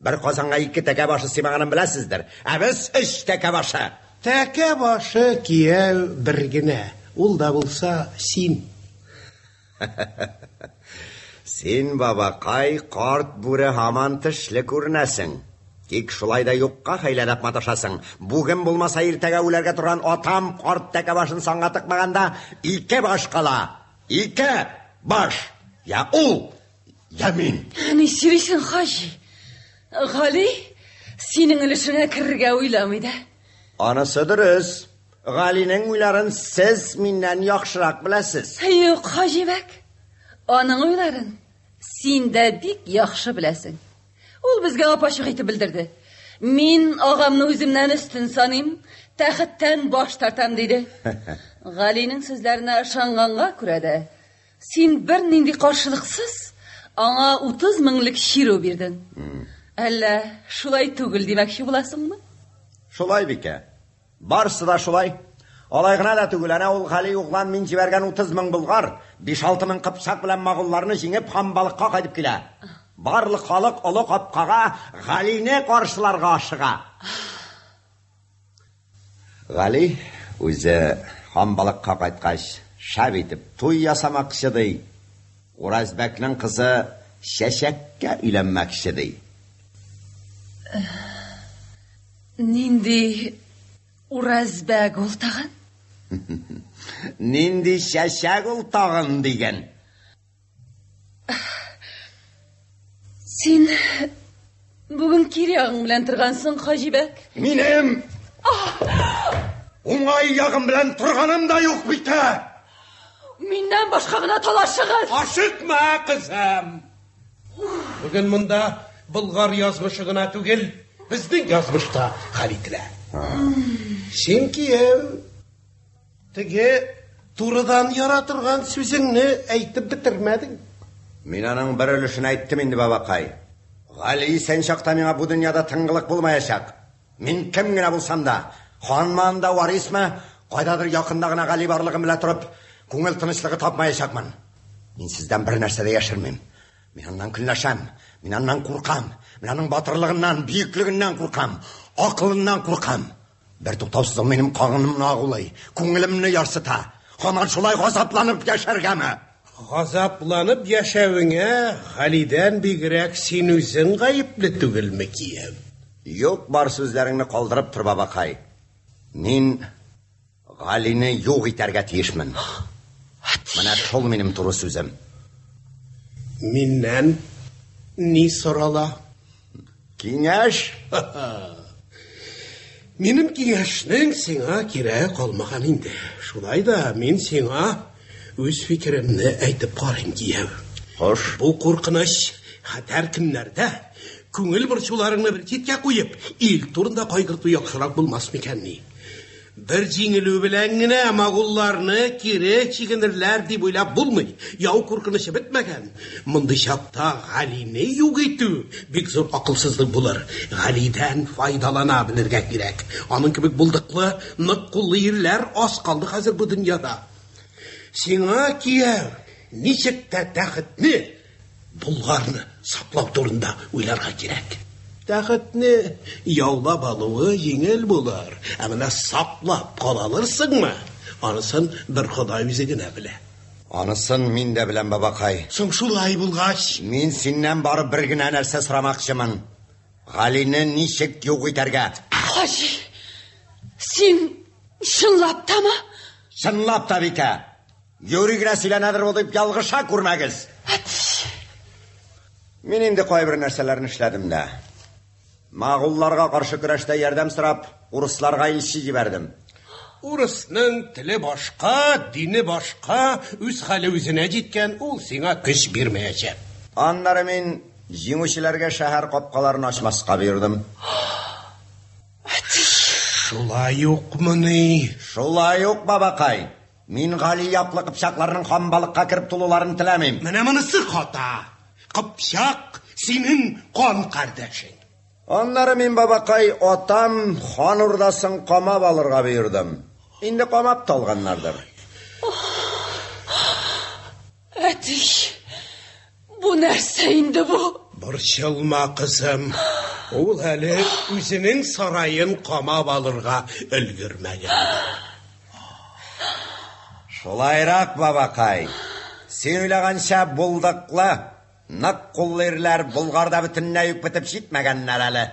Бер казанга ике тәкә башы сыймаганын беләсездер. Ә без өч тәкә башы. Тәкә башы, кияү, бер генә. Ул да булса син. Син, бабакай, карт бүре һаман тешле күренәсең. Тик шулай да юкка хәйләләп маташасың. Бүген булмаса иртәгә үләргә торган атам карт тәкә башын санга тыкмаганда ике баш кала. Ике баш. Я ул, я мин. Ни сөйлисең, Хаҗи? Гали синең өлешеңә керергә уйламый да. Анысы дөрес. Галинең уйларын сез миннән яхшырак беләсез. Юк, Хаҗибәк. Аның уйларын син дә бик яхшы беләсең. Ул безгә апачык итеп белдерде. Мин агамны үземнән өстен саныйм, тәхеттән баш тартам, диде. Галинең сүзләренә ышанганга күрә дә, син бернинди каршылыксыз аңа 30 меңлек чирү бирдең. Әллә шулай түгел димәкче буласыңмы? Шулай, бикә. Барысы да шулай. Алай гына да түгел, әнә ул Гали углан мин җибәргән 30 мең болгар, 5-6 мең кыпчак белән магулларны җиңеп ханбалыкка кайтып килә. Барлык халык олы капкага Галине каршыларга ашыга. Гали үзе ханбалыкка кайткач, шәп итеп туй ясамакчы ди. Уразбәкнең кызы Чәчәккә өйләнмәкче ди. Нинди Уразбәк ул тагын? Нинди чәчәк ул тагын диген. Син бүген кире ягың белән торгансың, Хаҗибәк. Минем уңай ягым белән торганым да юк бит ә. Миннән башка гына талашыгыз. Ашыкма, кызым. Бүген монда Болгар язмышы гына түгел, безнең язмыш та хәл ителә. Син кияү, теге турыдан яра торган сүзеңне әйтеп бетермәдең. Мин аның бер өлешен әйттем инде, бабакай. Гали исән чакта миңа бу дөньяда тынгылык булмаячак. Мин кем генә булсам да, ханмы анда, варисмы, кайдадыр якында гына Гали барлыгын белә торып, күңел тынычлыгы тапмаячакмын. Мин сездән бер нәрсә дә яшермим. Мин аннан көнләшәм, мин аннан куркам, мин аның батырлыгыннан, бөеклегеннән куркам, акылыннан куркам. Бер туктаусыз ул минем канымны агулый, күңелемне ярсыта. Һаман шулай газапланып яшәргәме? Газапланып яшәвеңә Галидән бигрәк син үзең гаепле түгелме, кияү? Юк бар сүзләреңне калдырып тор, бабакай. Мин Галине юк итәргә тиешмен. Менә шул минем туры сүзем. Миннән ни сорала? Киңәш? Минем киңәшнең сиңа кирәге калмаган инде. Шулай да мин сиңа үз фикеремне әйтеп карыйм, кияү. Хош. Бу куркыныч, хәтәр көннәрдә күңел борчуларыңны бер читкә куеп, ил турында кайгырту яхшырак булмас микәнни? Бер җиңелү белән генә могулларны кире чигенерләр дип уйлап булмый. Яу куркынычы бетмәгән. Мондый чакта Галине юк итү бик зур акылсызлык булыр. Галидән файдалана белергә кирәк. Аның кебек булдыклы, нык куллы ирләр аз калды хәзер бу дөньяда. Сиңа, кияү, ничек тә тәхетне Болгарны саклау турында уйларга кирәк. Тәхетне яулап алуы җиңел булыр, ә менә саклап кала алырсыңмы, анысын бер Ходай үзе генә белә. Анысын мин дә беләм, бабакай. Соң шулай булгач? Мин синнән бары бер генә нәрсә сорамакчымын. Галине ничек юк итәргә? Хаҗи, син чынлап тамы? Чынлап та, бикә. Юри генә сөйләнәдер ул дип ялгыша күрмәгез. Мин инде кайбер нәрсәләрне эшләдем дә. Магулларга каршы көрәштә ярдәм сорап, урысларга илче җибәрдем. Урысның теле башка, дине башка, үз хәле үзенә җиткән, ул сиңа көч бирмәячәк. Аннары мин җиңүчеләргә шәһәр капкаларын ачмаска боердым. Шулай укмыни? Шулай ук, бабакай. Мин Гали яклы кыпчакларның ханбалыкка кереп тулуларын теләмим. Менә монысы хата. Кыпчак синең кан кардәшең. Аннары мин, бабакай, атам хан урдасын камап алырга боердым. Инде камап та алганнардыр. Әти, бу нәрсә инде бу? Борчылма, кызым. Ул әле үзенең сараен камап алырга өлгермәгән. Шулайрак, бабакай. Син уйлаганча булдыклы, нык куллы ирләр Болгарда бөтенләй үк бетеп җитмәгәннәр әле.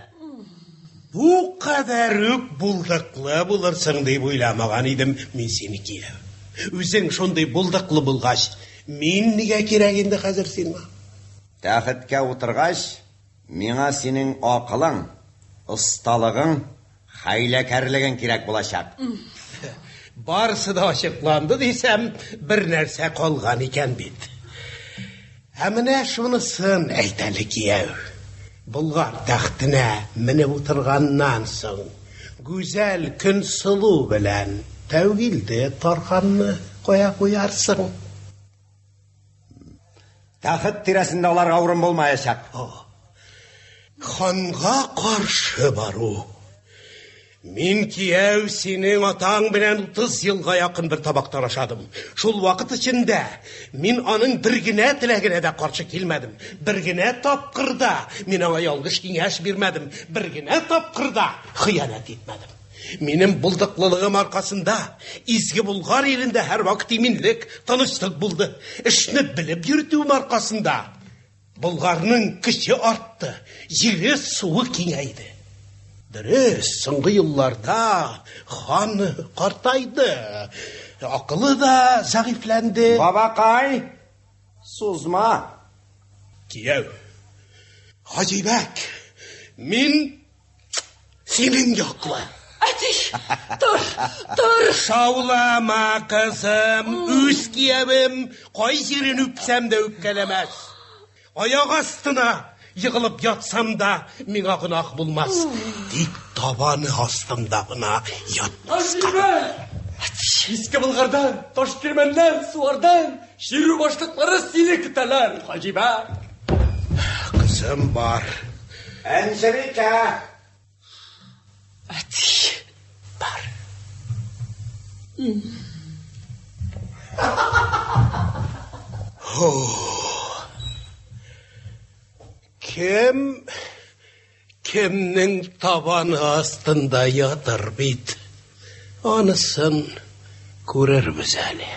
Бу кадәр үк булдыклы булырсың дип уйламаган идем мин сине, кияү. Үзең шундый булдыклы булгач, мин нигә кирәк инде хәзер сиңа? Тәхеткә утыргач, миңа синең акылың, осталыгың, хәйләкәрлегең кирәк булачак. Барысы да ачыкланды дисәм, бер нәрсә калган икән бит. Ә менә шунысын әйт әле, кияү. Болгар тәхтенә менеп утырганнан соң, гүзәл Көнсылу белән Тәүгилде тарханны кая куярсың? Тәхет тирәсендә аларга урын булмаячак. Ханга каршы бару. Мин, кияү, синең атаң белән 30 елга якын бер табактан ашадым. Шул вакыт эчендә мин аның бер генә теләгенә дә каршы килмәдем. Бер генә тапкыр да мин аңа ялгыш киңәш бирмәдем. Бер генә тапкыр да хыянәт итмәдем. Минем булдыклылыгым аркасында изге Булгар илендә һәрвакыт иминлек, тынычлык булды. Эшне белеп йөртүем аркасында Болгарның көче артты, җире суы киңәйде. Дөрес, соңгы елларда хан картайды, акылы да зәгыйфьләнде. Бабакай, сузма. Кияү, Хаҗибәк, мин синең яклы. Әти, тор, тор. Шаулама, кызым, үз киявем, кай җирен үпсәм дә үпкәләмәс. Аяк астына егылып ятсам да, миңа гөнаһ булмас. Тик табаны астында гына ятмаска. Иске Болгардан, Ташкирмәннән, Суардан чирү башлыклары сине көтәләр, Хаҗибәк. Кызым бар. Әнҗерикә! Әти. Бар. Кем кемнең табаны астында ятыр бит. Анысын күрербез әле.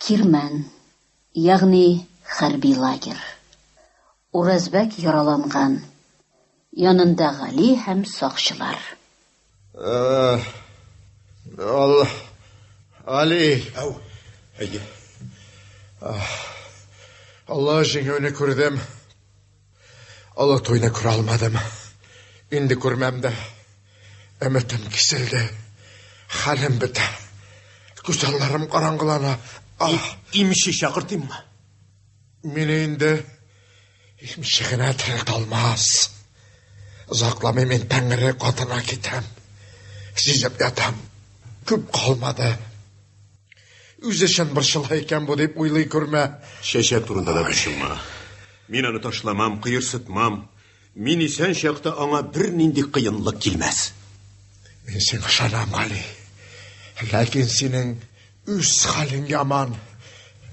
Кирмән, ягъни хәрби лагерь. Уразбәк яраланган. Янында Гали һәм сакчылар. Э, Ал, Али. Ау, әйе. Алла җиңүне күрдем. Олы туйны күрә алмадым. Инде күрмәм дә. Өметем киселде. Хәлем бетә. Күз алларым караңгылана. Имче чакыртыйммы? Мине инде имче генә терелтә алмас. Озакламый мин Тәңре катына китәм. Сизеп ятам. Күп калмады. Үзе өчен борчыла икән бу дип уйлый күрмә. Чәчәк турында да борчылма. Мин аны ташламам, кыерсытмам. Мин исән чакта аңа бернинди кыенлык килмәс. Мин сиңа ышанам, Гали. Ләкин синең үз хәлең яман.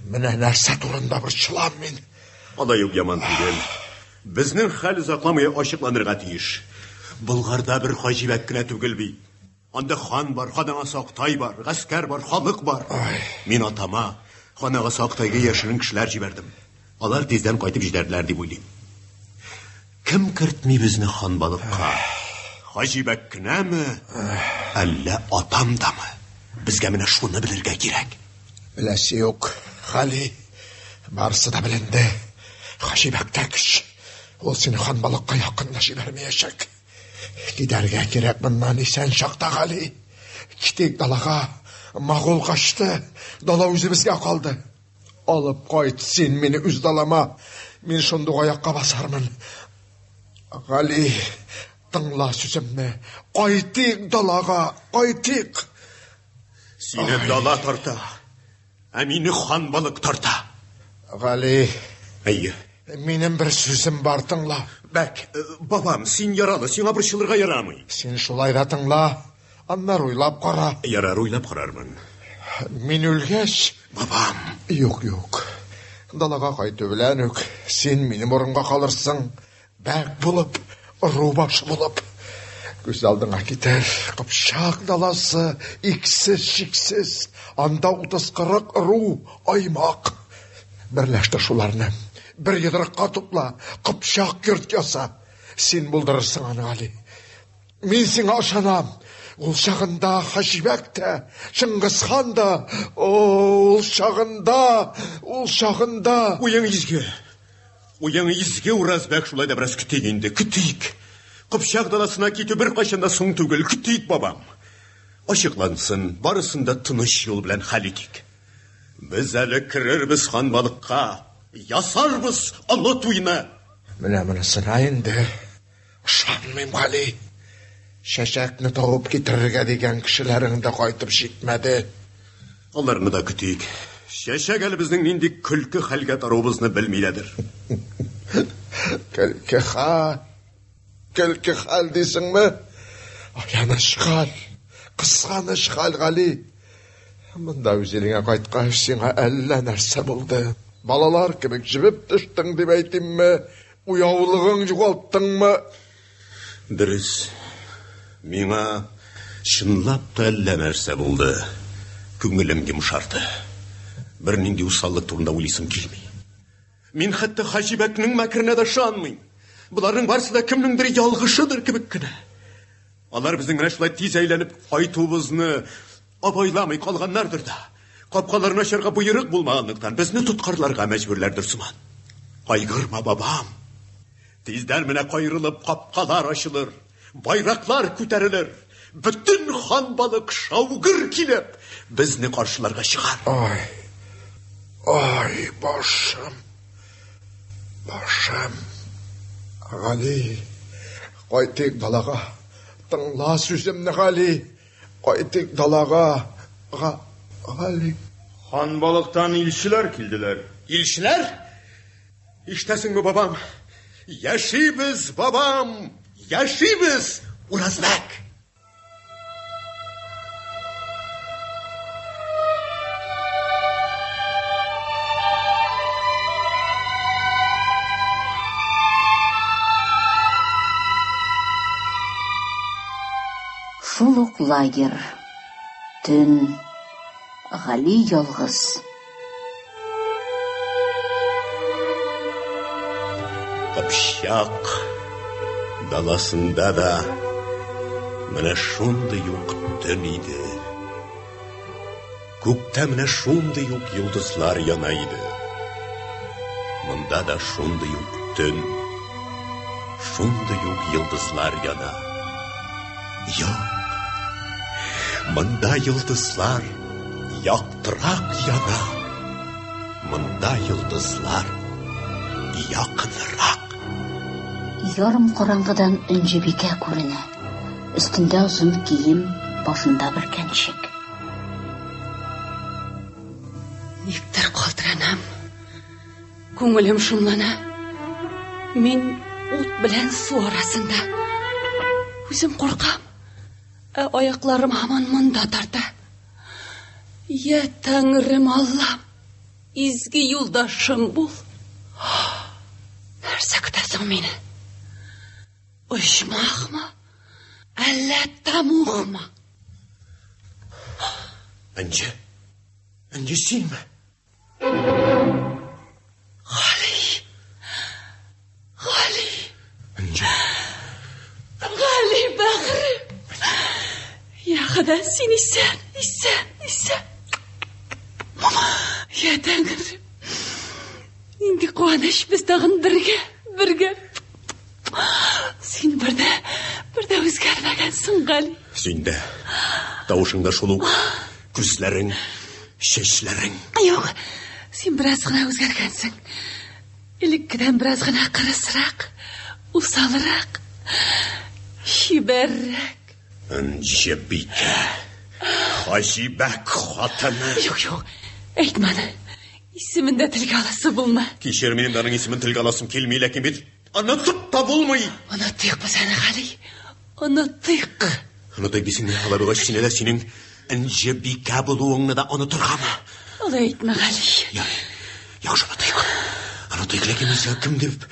Менә нәрсә турында борчылам мин. Алай ук яман түгел. Безнең хәл озакламый ачыкланырга тиеш. Болгарда бер Хаҗибәк кенә түгел бит. Анда хан бар, хан агасы Актай бар, гаскәр бар, халык бар. Мин атама, хан агасы Актайга яшерен кешеләр җибәрдем. Алар тиздән кайтып җитәрләр дип уйлыйм. Кем кертми безне ханбалыкка? Хаҗибәк кенәме, әллә атам дамы? Безгә менә шуны белергә кирәк. Беләсе юк, Гали. Барысы да беленде. Хаҗибәктә көч. Ул сине ханбалыкка якын да җибәрмәячәк. Китәргә кирәк моннан исән чакта, Гали. Китик далага. Магул качты. Дала үзебезгә калды. Алып кайт син мине үз далама. Мин шундук аякка басармын. Гали, тыңла сүземне. Кайтыйк далага, кайтыйк. Сине дала тарта, ә мине ханбалык тарта. Гали. Әйе. Минем бер сүзем бар, тыңла. Бәк, бабам, син яралы, сиңа борчылырга ярамый. Син шулай да тыңла. Аннары уйлап кара. Ярар, уйлап карармын. Мин үлгәч... Бабам. Юк, юк. Далага кайту белән үк син минем урынга калырсың. Бәк булып, ыру башы булып. Күз алдыңа китер, Кыпчак даласы, иксез-чиксез. Анда 30-40 ыру, аймак. Берләштер шуларны. Бер йодрыкка тупла, Кыпчак йорт яса. Син булдырырсың аны, Гали. Мин сиңа ышанам. Ул чагында Хаҗибәк тә, Чыңгызхан да, о, ул чагында, ул чагында. Уең изге. Уең изге, Уразбәк, шулай да бераз көтик инде, көтик. Кыпчак даласына китү беркайчан да соң түгел, көтик, бабам. Ачыклансын, барысын да тыныч юл белән хәл итик. Без әле керербез ханбалыкка, ясарбыз олы туйны. Менә монысына инде ышанмыйм, Гали. Чәчәкне табып китерергә дигән кешеләрең дә кайтып җитмәде. Аларны да көтик. Чәчәк әле безнең нинди көлке хәлгә таруыбызны белми дәдер. Көлке хәл, көлке хәл дисеңме? Аяныч хәл, кызганыч хәл, Гали. Монда үз илеңә кайткач, сиңа әллә нәрсә булды. Балалар кебек җебеп төштең дип әйтимме? Уяулыгың югалттыңмы? Дөрес. Миңа чынлап та әллә нәрсә булды. Күңелем йомшарды. Бернинди усаллык турында уйлыйсым килми. Мин хәтта Хаҗибәкнең мәкеренә дә ышанмыйм. Боларның барысы да кемнеңдер ялгышыдыр кебек кенә. Алар безнең менә шулай тиз әйләнеп кайтуыбызны абайламый калганнардыр да. Капкаларны ачарга боерык булмаганлыктан безне тоткарларга мәҗбүрләрдер сыман. Кайгырма, бабам. Тиздән менә каерылып капкалар ачылыр, байраклар күтәрелер. Бөтен ханбалык шаугыр килеп, безне каршыларга чыгар. Ай, ай, башым, башым. Гали, кайтыйк далага. Тыңла сүземне, Гали. Кайтыйк далага. Га, Гали. Ханбалыктан илчеләр килделәр. Илчеләр? Ишетәсеңме, бабам? Яшибез, бабам! Яшибез, Уразбәк! Шул ук лагерь. Төн. Гали ялгыз. Кыпчак даласында да менә шундый ук төн иде. Күктә менә шундый ук йолдызлар яна иде. Монда да шундый ук төн, шундый ук йолдызлар яна. Юк, монда йолдызлар яктырак яна. Монда йолдызлар якынрак. Ярым караңгыдан Энҗебикә күренә. Өстендә озын кием, башында бөркәнчек. Никтер калтыранам. Күңелем шомлана. Мин ут белән су арасында. Үзем куркам. Ә аякларым һаман монда тарта. Я Тәңрем Аллам, изге юлдашым бул. Нәрсә көтәсең мине? Оҗмахмы? Әллә тәмугмы? Энҗе, Энҗе синме? Гали! Гали! Энҗе. Гали бәгърем! Я Хода, син исән, исән, исән. Я Тәңрем! Нинди куаныч, без тагын бергә, бергә. Син бер дә, бер дә үзгәрмәгәнсең, Гали. Син дә, тавышың да шул ук, күзләрең, чәчләрең. Юк, син бераз гына үзгәргәнсең. Элеккедән бераз гына кырысрак, усалрак, чибәррәк. Энҗебикә, Хаҗибәк хатыны. Юк, юк, әйтмә аны. Исемен дә телгә аласы булма. Кичер, минем дә аның исемен телгә аласым килми, ләкин бит онытып та булмый. Онытыйк без аны, Гали. Онытыйк. Онытыйк дисеңме? Алай булгач, сине дә синең Энҗебикә булуыңны да онытыргамы? Алай әйтмә, Гали. Ярый, яхшы онытыйк. Онытыйк, ләкин мин сиңа кем дип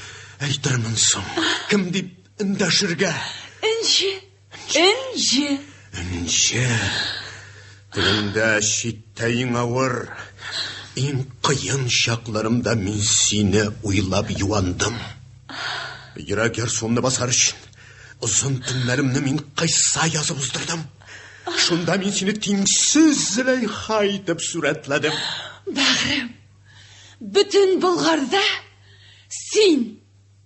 әйтермен соң? Кем дип эндәшергә? Энҗе. Энҗе. Энҗе. Телеңдә читтә иң авыр, иң кыен чакларымда мин сине уйлап юандым. Йөрәк ярсуымны басар өчен озын төннәремне мин кыйсса язып уздырдым. Шунда мин сине тиңсез Зөләйха итеп сурәтләдем. Бәгърем, бөтен Болгарда син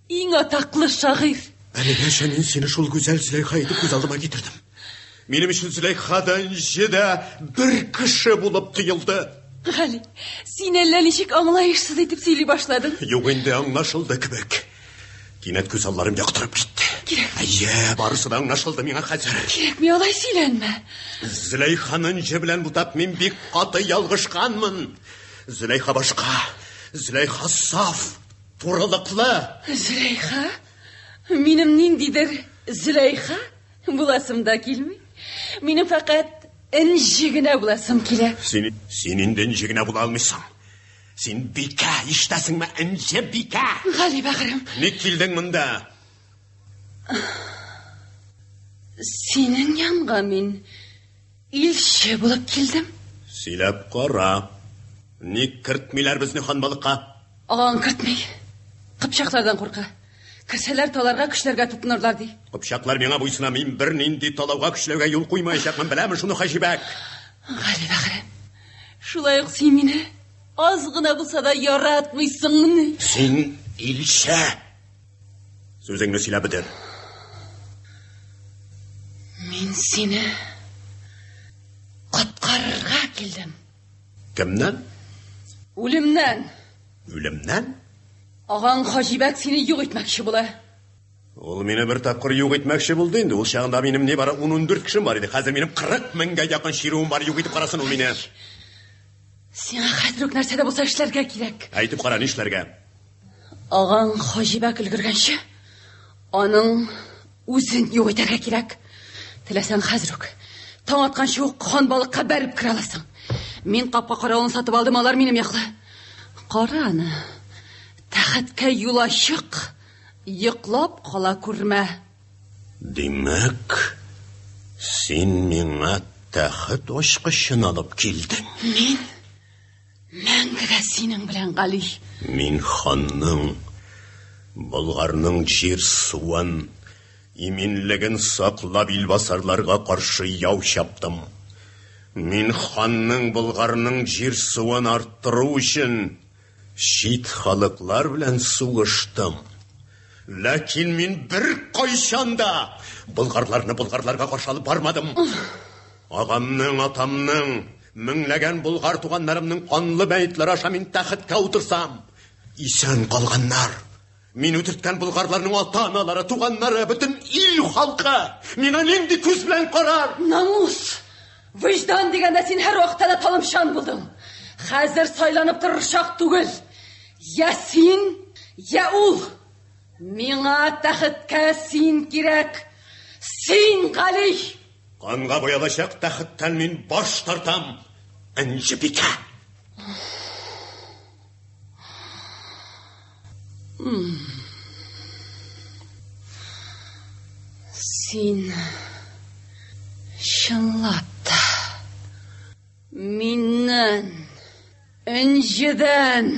иң атаклы шагыйрь. Әлегәчә мин сине шул гүзәл Зөләйха итеп күз алдыма китердем. Минем өчен Зөләйха да Энҗе дә бер кеше булып тоелды. Гали, син әллә ничек аңлаешсыз итеп сөйли башладың. Юк инде, аңлашылды кебек. Кинәт күз алларым яктырып китте. Кирәк. Әйе, барысы да аңлашылды миңа хәзер. Кирәкми, алай сөйләнмә. Зөләйханы Энҗе белән бутап мин бик каты ялгышканмын. Зөләйха башка. Зөләйха саф, турылыклы. Зөләйха? Минем ниндидер Зөләйха буласым да килми. Минем фәкать Энҗе генә буласым килә. Син, син инде Энҗе генә була алмыйсың. Син бикә, ишетәсеңме, Энҗе бикә! Гали бәгърем. Ник килдең монда? Синең янга мин илче булып килдем. Сөйләп кара. Ник кертмиләр безне ханбалыкка? Агаң кертми. Кыпчаклардан курка. Керсәләр, таларга, көчләргә тотынырлар, ди. Кыпчаклар миңа буйсына, мин бернинди талауга, көчләүгә юл куймаячакмын, беләме шуны Хаҗибәк? Гали бәгърем, шулай ук син мине аз гына булса да яратмыйсыңмыни? Син илче. Сүзеңне сөйләп бетер. Мин сине коткарырга килдем. Кемнән? Үлемнән. Үлемнән? Агаң Хаҗибәк сине юк итмәкче була. Ул мине бер тапкыр юк итмәкче булды инде. Ул чагында минем нибары 10-14 кешем бар иде. Хәзер минем 40 меңгә якын чирүем бар. Юк итеп карасын ул мине. Сиңа хәзер үк нәрсә дә булса эшләргә кирәк. Әйтеп кара, нишләргә? Агаң Хаҗибәк өлгергәнче, аның үзен юк итәргә кирәк. Теләсәң хәзер үк. Таң атканчы ук ханбалыкка бәреп керә аласың. Мин капка каравылын сатып алдым, алар минем яклы. Кара аны. Тәхеткә юл ачык, йоклап кала күрмә. Димәк, син миңа тәхет ачкычын алып килдең. Мин мәңгегә синең белән, Гали. Мин ханның, Болгарның җир-суын, иминлеген саклап илбасарларга каршы яу чаптым. Мин ханның, Болгарның җир-суын арттыру өчен чит халыклар белән сугыштым. Ләкин мин беркайчан да болгарларны болгарларга каршы алып бармадым. Агамның, атамның, меңләгән болгар туганнарымның канлы мәетләре аша мин тәхеткә утырсам, исән калганнар, мин үтерткән болгарларның ата-аналары, туганнары, бөтен ил халкы миңа нинди күз белән карар? Намус, вөҗдан дигәндә син һәрвакытта да талымчан булдың. Хәзер сайланып торыр чак түгел. Я син, я ул. Миңа тәхеткә син кирәк. Син, Гали! Канга буялачак тәхеттән мин баш тартам, Энҗебикә. Син чынлап та миннән, Энҗедән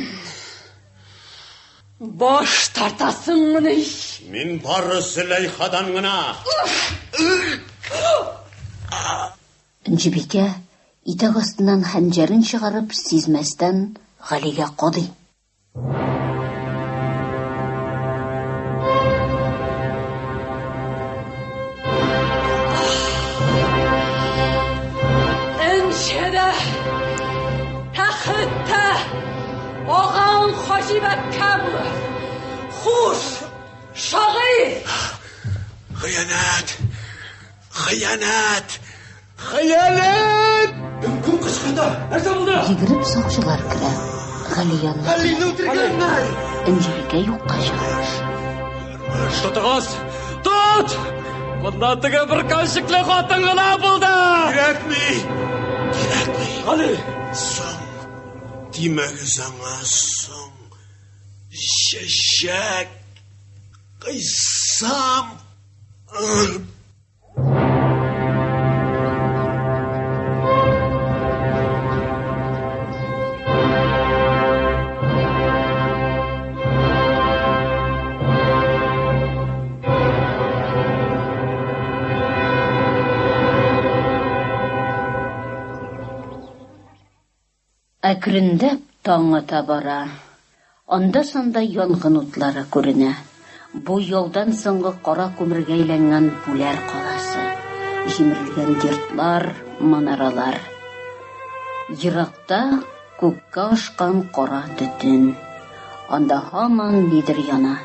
баш тартасыңмыни? Мин бары Зөләйхадан гына. Энҗебикә, итәк астыннан хәнҗәрен чыгарып, сизмәстән Галигә кадый. Энҗе дә, тәхет тә агаң Хаҗибәккә булыр. Хуш, шагыйрь! Хыянәт! Хыянәт! Хыянәт! Кем кычкырды? Нәрсә булды? Йөгереп сакчылар керә. Гали янына Галине үтергәннәр! Энҗебикә юкка чыга. Тотыгыз! Тот! Монда теге бөркәнчекле хатын гына булды! Кирәкми! Кирәкми! Гали! Соң! Тимәгез аңа, соң! Чәчәк! Кыйсам! Әкренләп таң ата бара. Анда-санда янгын утлары күренә. Бу яудан соңгы кара күмергә әйләнгән Бүләр каласы. Җимерелгән йортлар, манаралар. Еракта күккә ашкан кара төтен. Анда һаман нидер яна.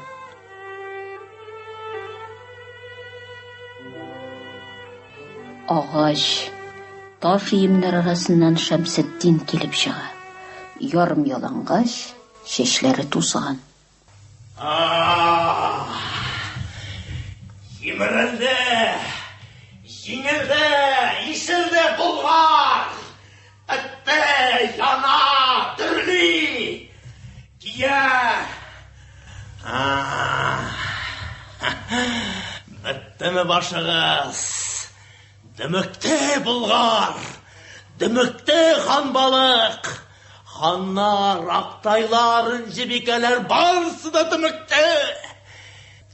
Агач, таш өемнәр арасыннан Шәмсетдин килеп чыга. Ярым ялангач, чәчләре тузган. Җимерелде! Җиңелде! Ишелде Болгар! Бетте! Яна! Дөрли! Кия! Беттеме башыгыз? Дөмекте Болгар! Дөмекте ханбалык! Ханнар, актайлар, энҗебикәләр барысы да дөмекте!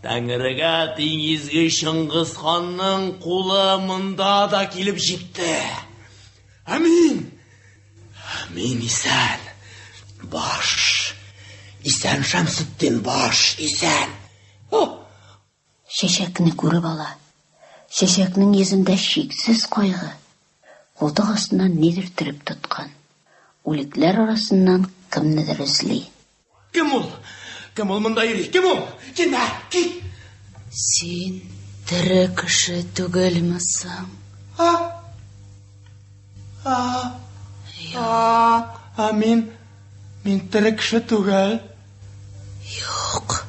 Тәңрегә тиң изге Чыңгыз ханның кулы монда да килеп җитте. Ә мин? Мин исән. Баш. Исән, Шәмсетдин, баш, исән. Чәчәкне күреп ала. Чәчәкнең йөзендә чиксез кайгы. Култык астыннан нидер төреп тоткан. Үлекләр арасыннан кемнедер эзли. Кем ул? Кем ул монда йөри? Кем ул? Китмә, кит! Син тере кеше түгелме соң? А? А? А? А мин мин тере кеше түгел. Юк,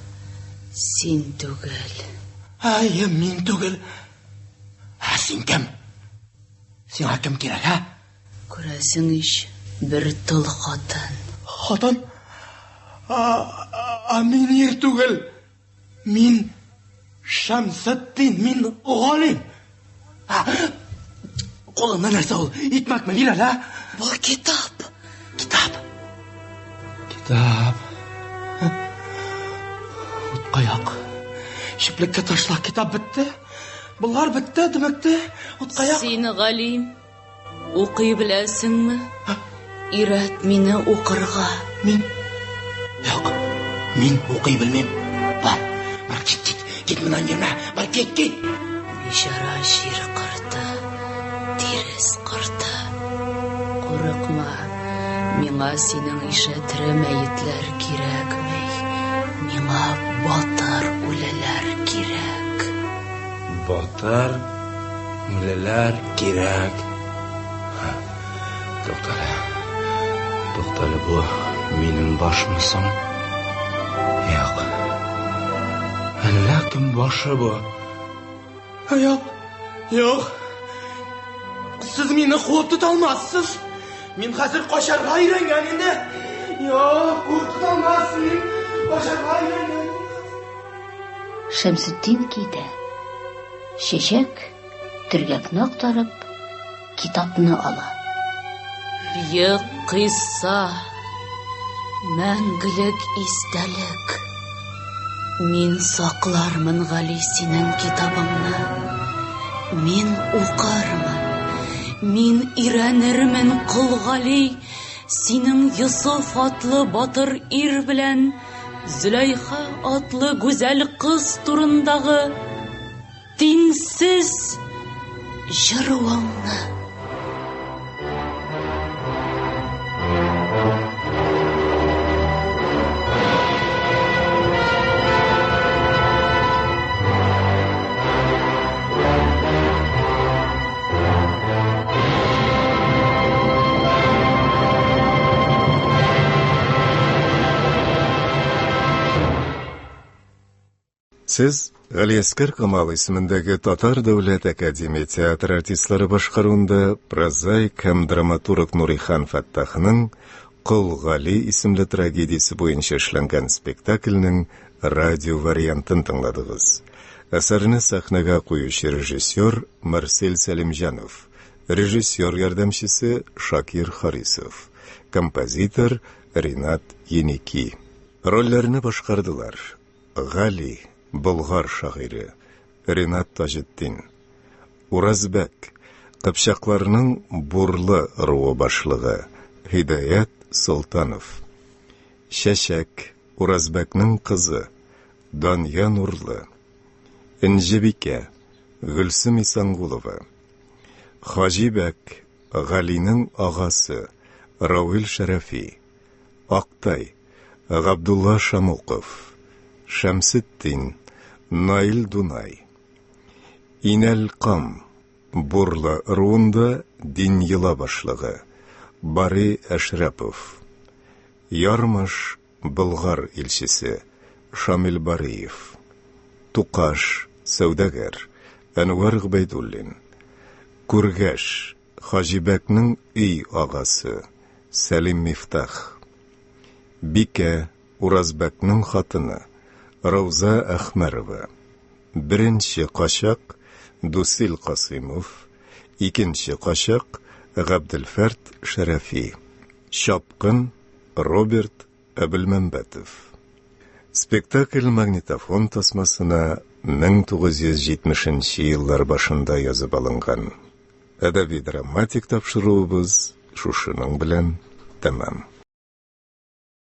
син түгел. Әйе, мин түгел. Ә син кем? Сиңа кем кирәк, ә? Күрәсең ич, бер тол хатын. Хатын? А, а мин ир түгел. Мин Шәмсетдин, мин галим. Кулыңда нәрсә ул? Икмәкме бир әле, ә? Бу китап. Китап. Китап. Утка як. Чүплеккә ташла, китап бетте. Болгар бетте, дөмекте. Утка як. Син галим. Укый беләсеңме? Өйрәт мине укырга. Мин Юк, мин укый белмим. Бар, бар, кит, кит, кит моннан йөрмә. Бар, кит, кит. Бичара җир корты, тирес корты. Курыкма, миңа синең ише тере мәетләр кирәкми. Миңа батыр үлеләр кирәк. Батыр үлеләр кирәк. Туктале. Туктале, бу минем башмы соң? Юк. Әллә кем башы бу? Юк. Юк. Сез мине куып тота алмассыз. Мин хәзер качарга өйрәнгән инде. Юк, куып тота алмассыз. Мин качарга өйрәнгән. Шәмсетдин китә. Чәчәк, төргәкне актарып, китапны ала. Бөек кыйсса, мәңгелек истәлек. Мин саклармын, Гали, синең китабыңны. Мин укырмын. Мин өйрәнермен, Кол Гали, синең Йосыф атлы батыр ир белән Зөләйха атлы гүзәл кыз турындагы тиңсез җыруыңны. Сез Галиәскәр Камал исемендәге Татар дәүләт академия театры артистлары башкаруында прозаик һәм драматург Нурихан Фәттахның Кол Гали исемле трагедиясе буенча эшләнгән спектакльнең радио вариантын тыңладыгыз. Әсәрне сәхнәгә куючы режиссер Марсель Сәлимҗанов, режиссер ярдәмчесе Шакир Харисов, композитор Ринат Еники. Рольләрне башкардылар: Гали, Болгар шагыйре, Ринат Таҗетдин, Уразбәк, Кыпчакларның Бурлы ыруы башлыгы, Һидаят Солтанов. Чәчәк, Уразбәкнең кызы, Дания Нурлы. Энҗебикә, Гөлсем Исәнгулова. Хаҗибәк, Галинең агасы, Равил Шәрәфи. Актай, Габдулла Шамуков. Шәмсетдин, Наил Дунай. Инәлкам, Бурлы ыруында дин йола башлыгы, Бари Әшрәпов. Ярмыш, Болгар илчесе, Шамил Бариев. Тукаш, сәүдәгәр, Әнвәр Гобәйдуллин. Күргәш, Хаҗибәкнең өй агасы, Сәлим Мифтах. Бикә, Уразбәкнең хатыны, Рауза Әхмәрова. Беренче качак, Дусил Касыймов, икенче качак, Габделфәрт Шәрәфи. Чапкын, Роберт Әбелмәмбәтов. Спектакль магнитофон тасмасына 1970 нче еллар башында язып алынган. Әдәби-драматик тапшыруыбыз шушының белән тәмам.